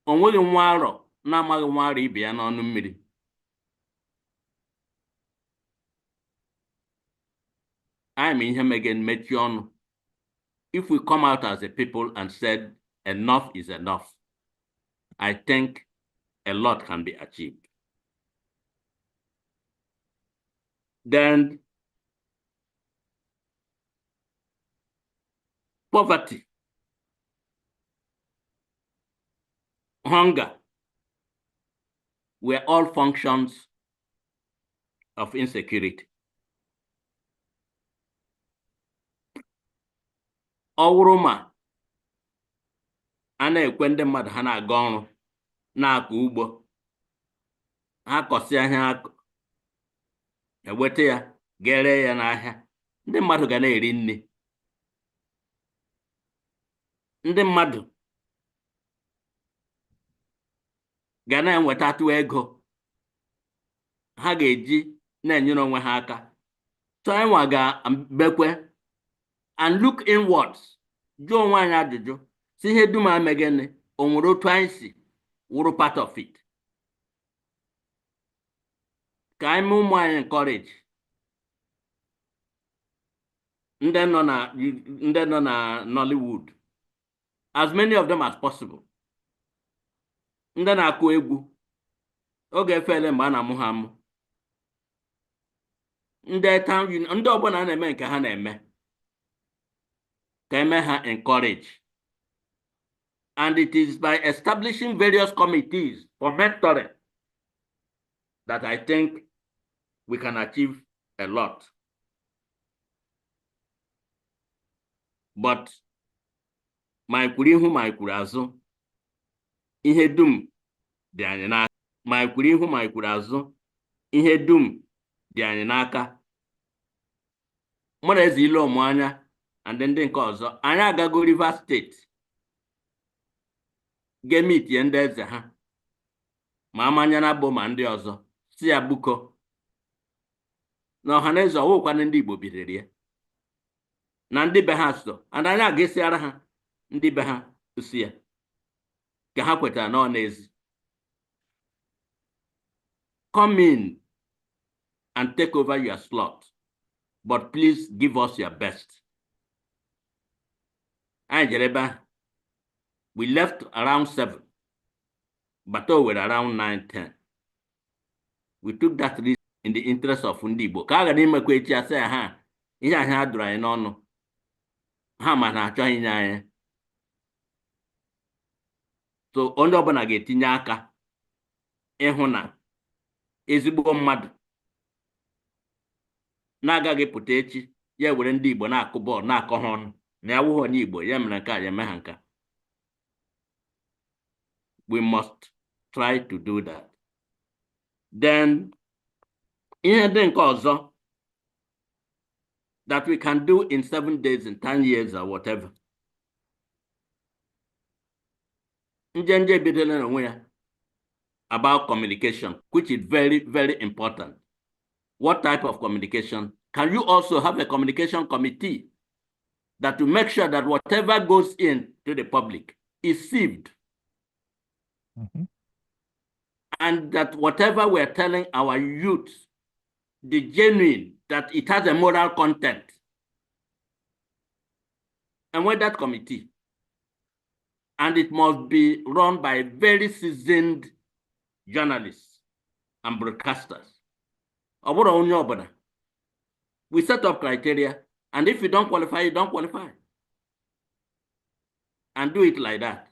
O nweghị nwa arọ na-amaghị nwa arọ ibe ya n'ọnụ mmiri. Anyị ma ihe mege mechie ọnụ. If we come out as a people and said enough is enough, I think a lot can be achieved. Then poverty, hunger were all functions of insecurity. Ọ wụrụ ma a na-ekwe ndị mmadụ ha na-aga ọrụ na-akọ ugbo ha kọsịa ihe akọ eweta ya ga-ere ya n'ahịa, ndị mmadụ ga na-eri nri, ndị mmadụ ga na-enwetatụ ego ha ga-eji na-enyere onwe ha aka. So anyị nwa ga-bekwe and look inwards, jụọ onwe anyị ajụjụ si ihe dum amegene o nwere otu anyị si wụrụ part of it, ka anyị mee ụmụ anyị encourage ndị nọ na Nollywood, as many of them as possible, ndị na-akụ egwu oge efele mgbe a na-amụ ha amụ, ndị town union, ndị ọbụla na-eme nke ha na-eme, ka eme ha encourage. And it is by establishing various committees for mentoring that I think we can achieve a lot. But ma kwuru ihu ma kwuru azụ, ihe dum dị anyị n'aka. Ma kwuru ihu ma kwuru azụ, ihe dum dị anyị n'aka. Mụ na Eze Ilomuanya and ndị nke ọzọ, anyị agago Rivers State ga-emitie ndị eze ha ma amanya na bụ ma ndị ọzọ si ya buko na Ọhaneze ọwụkwana ndị Igbo bidoro ya na ndị be ha so, and anyị aga-esiara ha ndị be ha si ya ka ha kwetara na ọ n'ezi. Come in and take over your slot, but please give us your best. Anyị jere ebe ahụ, we left around 7, bata Owerri around 9:10. We took that risk in the interest of ndị Igbo ka a ghara imekwa echi asị ya ha ihe ahụ ha dụrụ anyị n'ọnụ ha ma na achọghị inye anyị. So onye ọbụla ga-etinye aka ịhụ na ezigbo mmadụ na-agaghị pụta echi ya were ndị Igbo na-akụ bọọlụ na-akọ ha ọnụ na ya wụghị onye Igbo ya mere nke a ya eme ha nka. We must try to do that. Then ihe dị nke ọzọ that we can do in 7 days, in 10 years or whatever. Njenje ebidola n'onwe ya about communication, which is very, very important. What type of communication? Can you also have a communication committee that to make sure that whatever goes in to the public is sieved? Mm-hmm. And that whatever we're telling our youth, the genuine, that it has a moral content. And with that committee, and it must be run by very seasoned journalists and broadcasters. We set up criteria, and if you don't qualify, you don't qualify. And do it like that.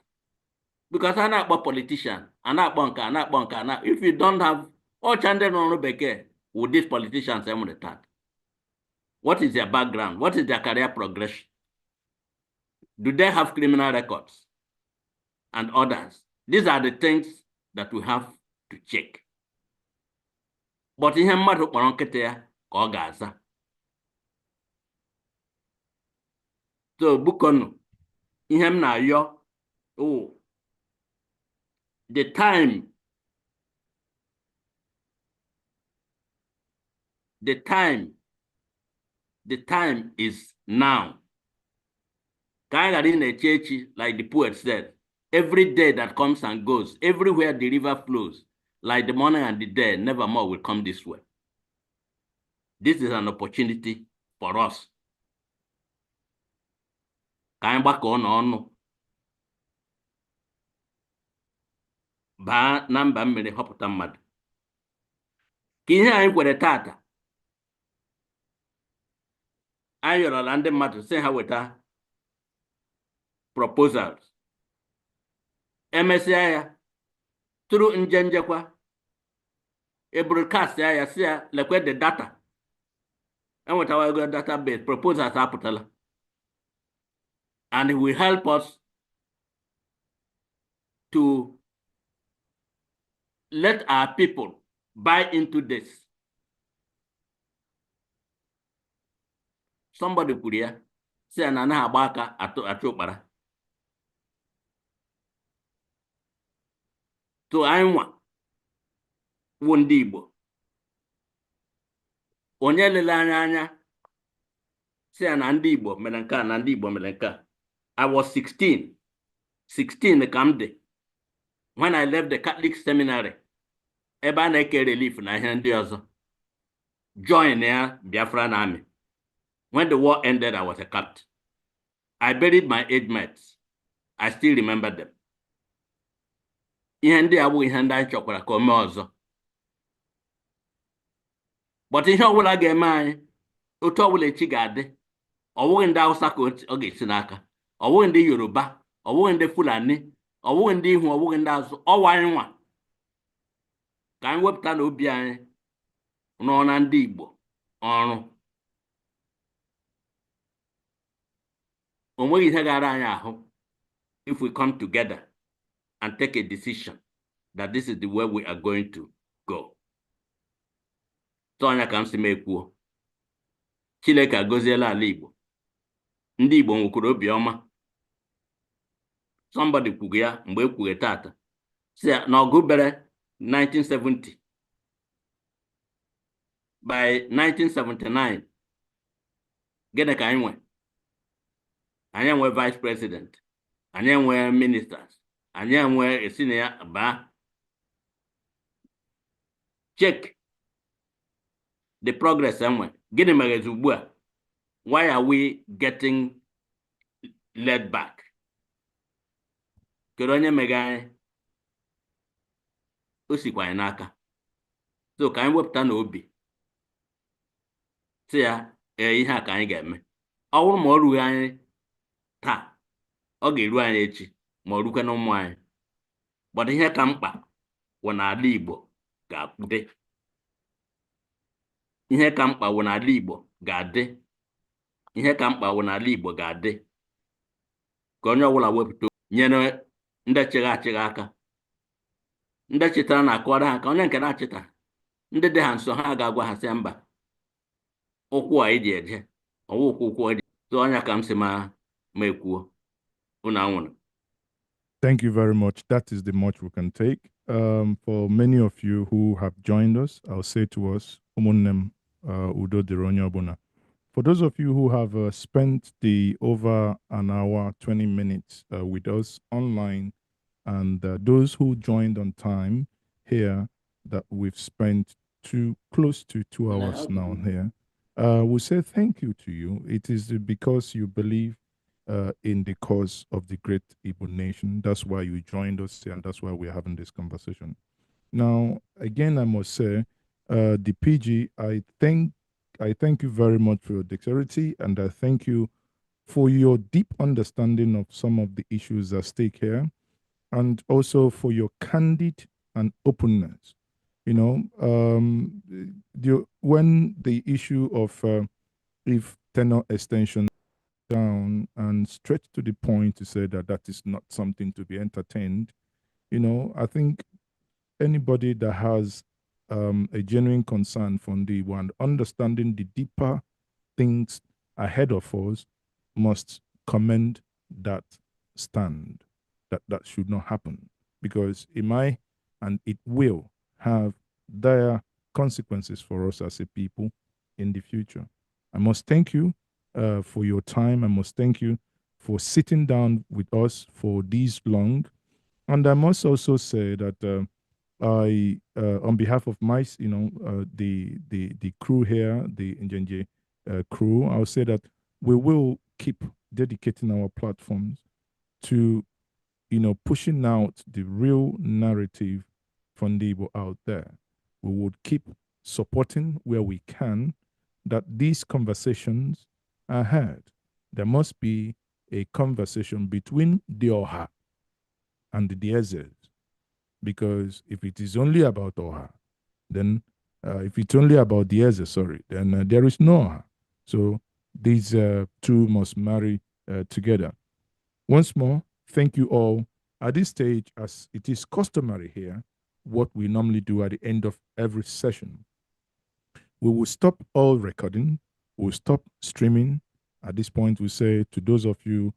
Because I'm not a politician, I'm not a. If you don't have all children on Bekee, with these politicians, what is their background? What is their career progression? Do they have criminal records? And others. These are the things that we have to check. But ihe mmadụ kpọrọ nkịta ya ka ọ ga-aza. So bukonu, ihe m na-ayọ, oh, the time is now. Ka anyị ghara ị na-eche echi, like the poet said, every day that comes and goes, everywhere the river flows, like the morning and the day, never more will come this way. This is an opportunity for us Ka anyị gbakọọ n'ọnụ baa na mba mmiri họpụta mmadụ. Ka ihe anyị kwere tata, anyị yọrọla ndị mmadụ sị ha weta proposals. Emesịa ya tụrụ nje njekwa e broadcast ya sị ya lekwe the data enwetawago database proposals apụtala, and it will help us to let our people buy into this. Somebody kwuru ya sị ya na anaghị agba aka atụ ụkpara. So anyị nwa wụ ndị Igbo, onye lele anya anya sị ya na ndị Igbo mere nke a na ndị Igbo mere nke a. I was 16 ka m dị when I left the Catholic Seminary ebe a na-eke relief na ihe ndị ọzọ, join ya Biafran Army. When the war ended, I was a captain. I buried my age mates. I still remember them. Ihe ndị a abụghị ihe ndị anyị chọkwara ka o mee ọzọ. But ihe ọbụla ga-eme anyị, otu ọbụla echi ga-adị, ọ bụghị ndị Hausa ka ọ ga-esi n'aka, ọ bụghị ndị Yoruba, ọ bụghị ndị Fulani, ọ bụghị ndị ihu, ọ bụghị ndị azụ, ọwa anyị nwa ka anyị wepụta na obi anyị rụọ na ndị Igbo ọrụ. O nweghị ihe gara anyị ahụ if we come together and take a decision that this is the way we are going to go. Tụọ anya ka m si m ekwuo. Chineke agọziela ala Igbo. Ndị Igbo nwekwara obiọma. Somebody kwuru ya mgbe e kwughe tata si ya na ọgụ bere 1970, by 1979 gịnị ka anyị nwe? Anyị enwe vice president, anyị enwe ministers, anyị enwe esi na ya baa. Check the progress enwe. Gịnị mere ugbu a? Why are we getting led back? Kedu onye mega anyị? O sikwa anyị n'aka. So ka anyị wepụta n'obi sị ya ee, ihe a ka anyị ga-eme. Ọ bụrụ ma ọ rughị anyị taa, ọ ga-eru anyị echi, ma ọ rukwe na ụmụ anyị. But ihe ka mkpa wụ na ala Igbo ga-adị. Ihe ka mkpa wụ na ala Igbo ga-adị. Ihe ka mkpa wụ na ala Igbo ga-adị. Ka onye ọbụla wepụta nyere ndị chịrị achịrị aka, ndị chịtara na-akọwara ha ka onye nke na-achịta ndị dị ha nso ha ga-agwa ha sị mba, ụkwụ a eji eje ọwụ ụkwụ ụkwụ eji tụọ anya ka m si ma ekwuo unu anwụrụ. Thank you very much. That is the much we can take. For many of you who have joined us, I'll say to us, Umunnem Udo dịrị onye ọbụla. For those of you who have spent the over an hour, 20 minutes with us online, and those who joined on time here, that we've spent close to 2 hours now here, we say thank you to you. It is because you believe in the cause of the great Igbo nation. That's why you joined us here, and that's why we're having this conversation. Now, again, I must say, the PG, I thank you very much for your dexterity, and I thank you for your deep understanding of some of the issues at stake here, and also for your candid and openness. You know, when the issue of if tenure extension down and straight to the point to say that that is not something to be entertained, you know, I think anybody that has a genuine concern for Ndi and understanding the deeper things ahead of us must commend that stand, that should not happen, because it might and it will have dire consequences for us as a people in the future. I must thank you for your time. I must thank you for sitting down with us for this long. And I must also say that I, on behalf of my, you know, the crew here, the Njenje crew, I'll say that we will keep dedicating our platforms to, pushing out the real narrative from Igbo out there. We would keep supporting where we can that these conversations are had. There must be a conversation between the Oha and the Ezes. Because if it is only about Oha, then if it's only about the Eze, sorry, then there is no Oha. So these two must marry together. Once more, thank you all. At this stage, as it is customary here, what we normally do at the end of every session, we will stop all recording, we'll stop streaming. At this point, we say to those of you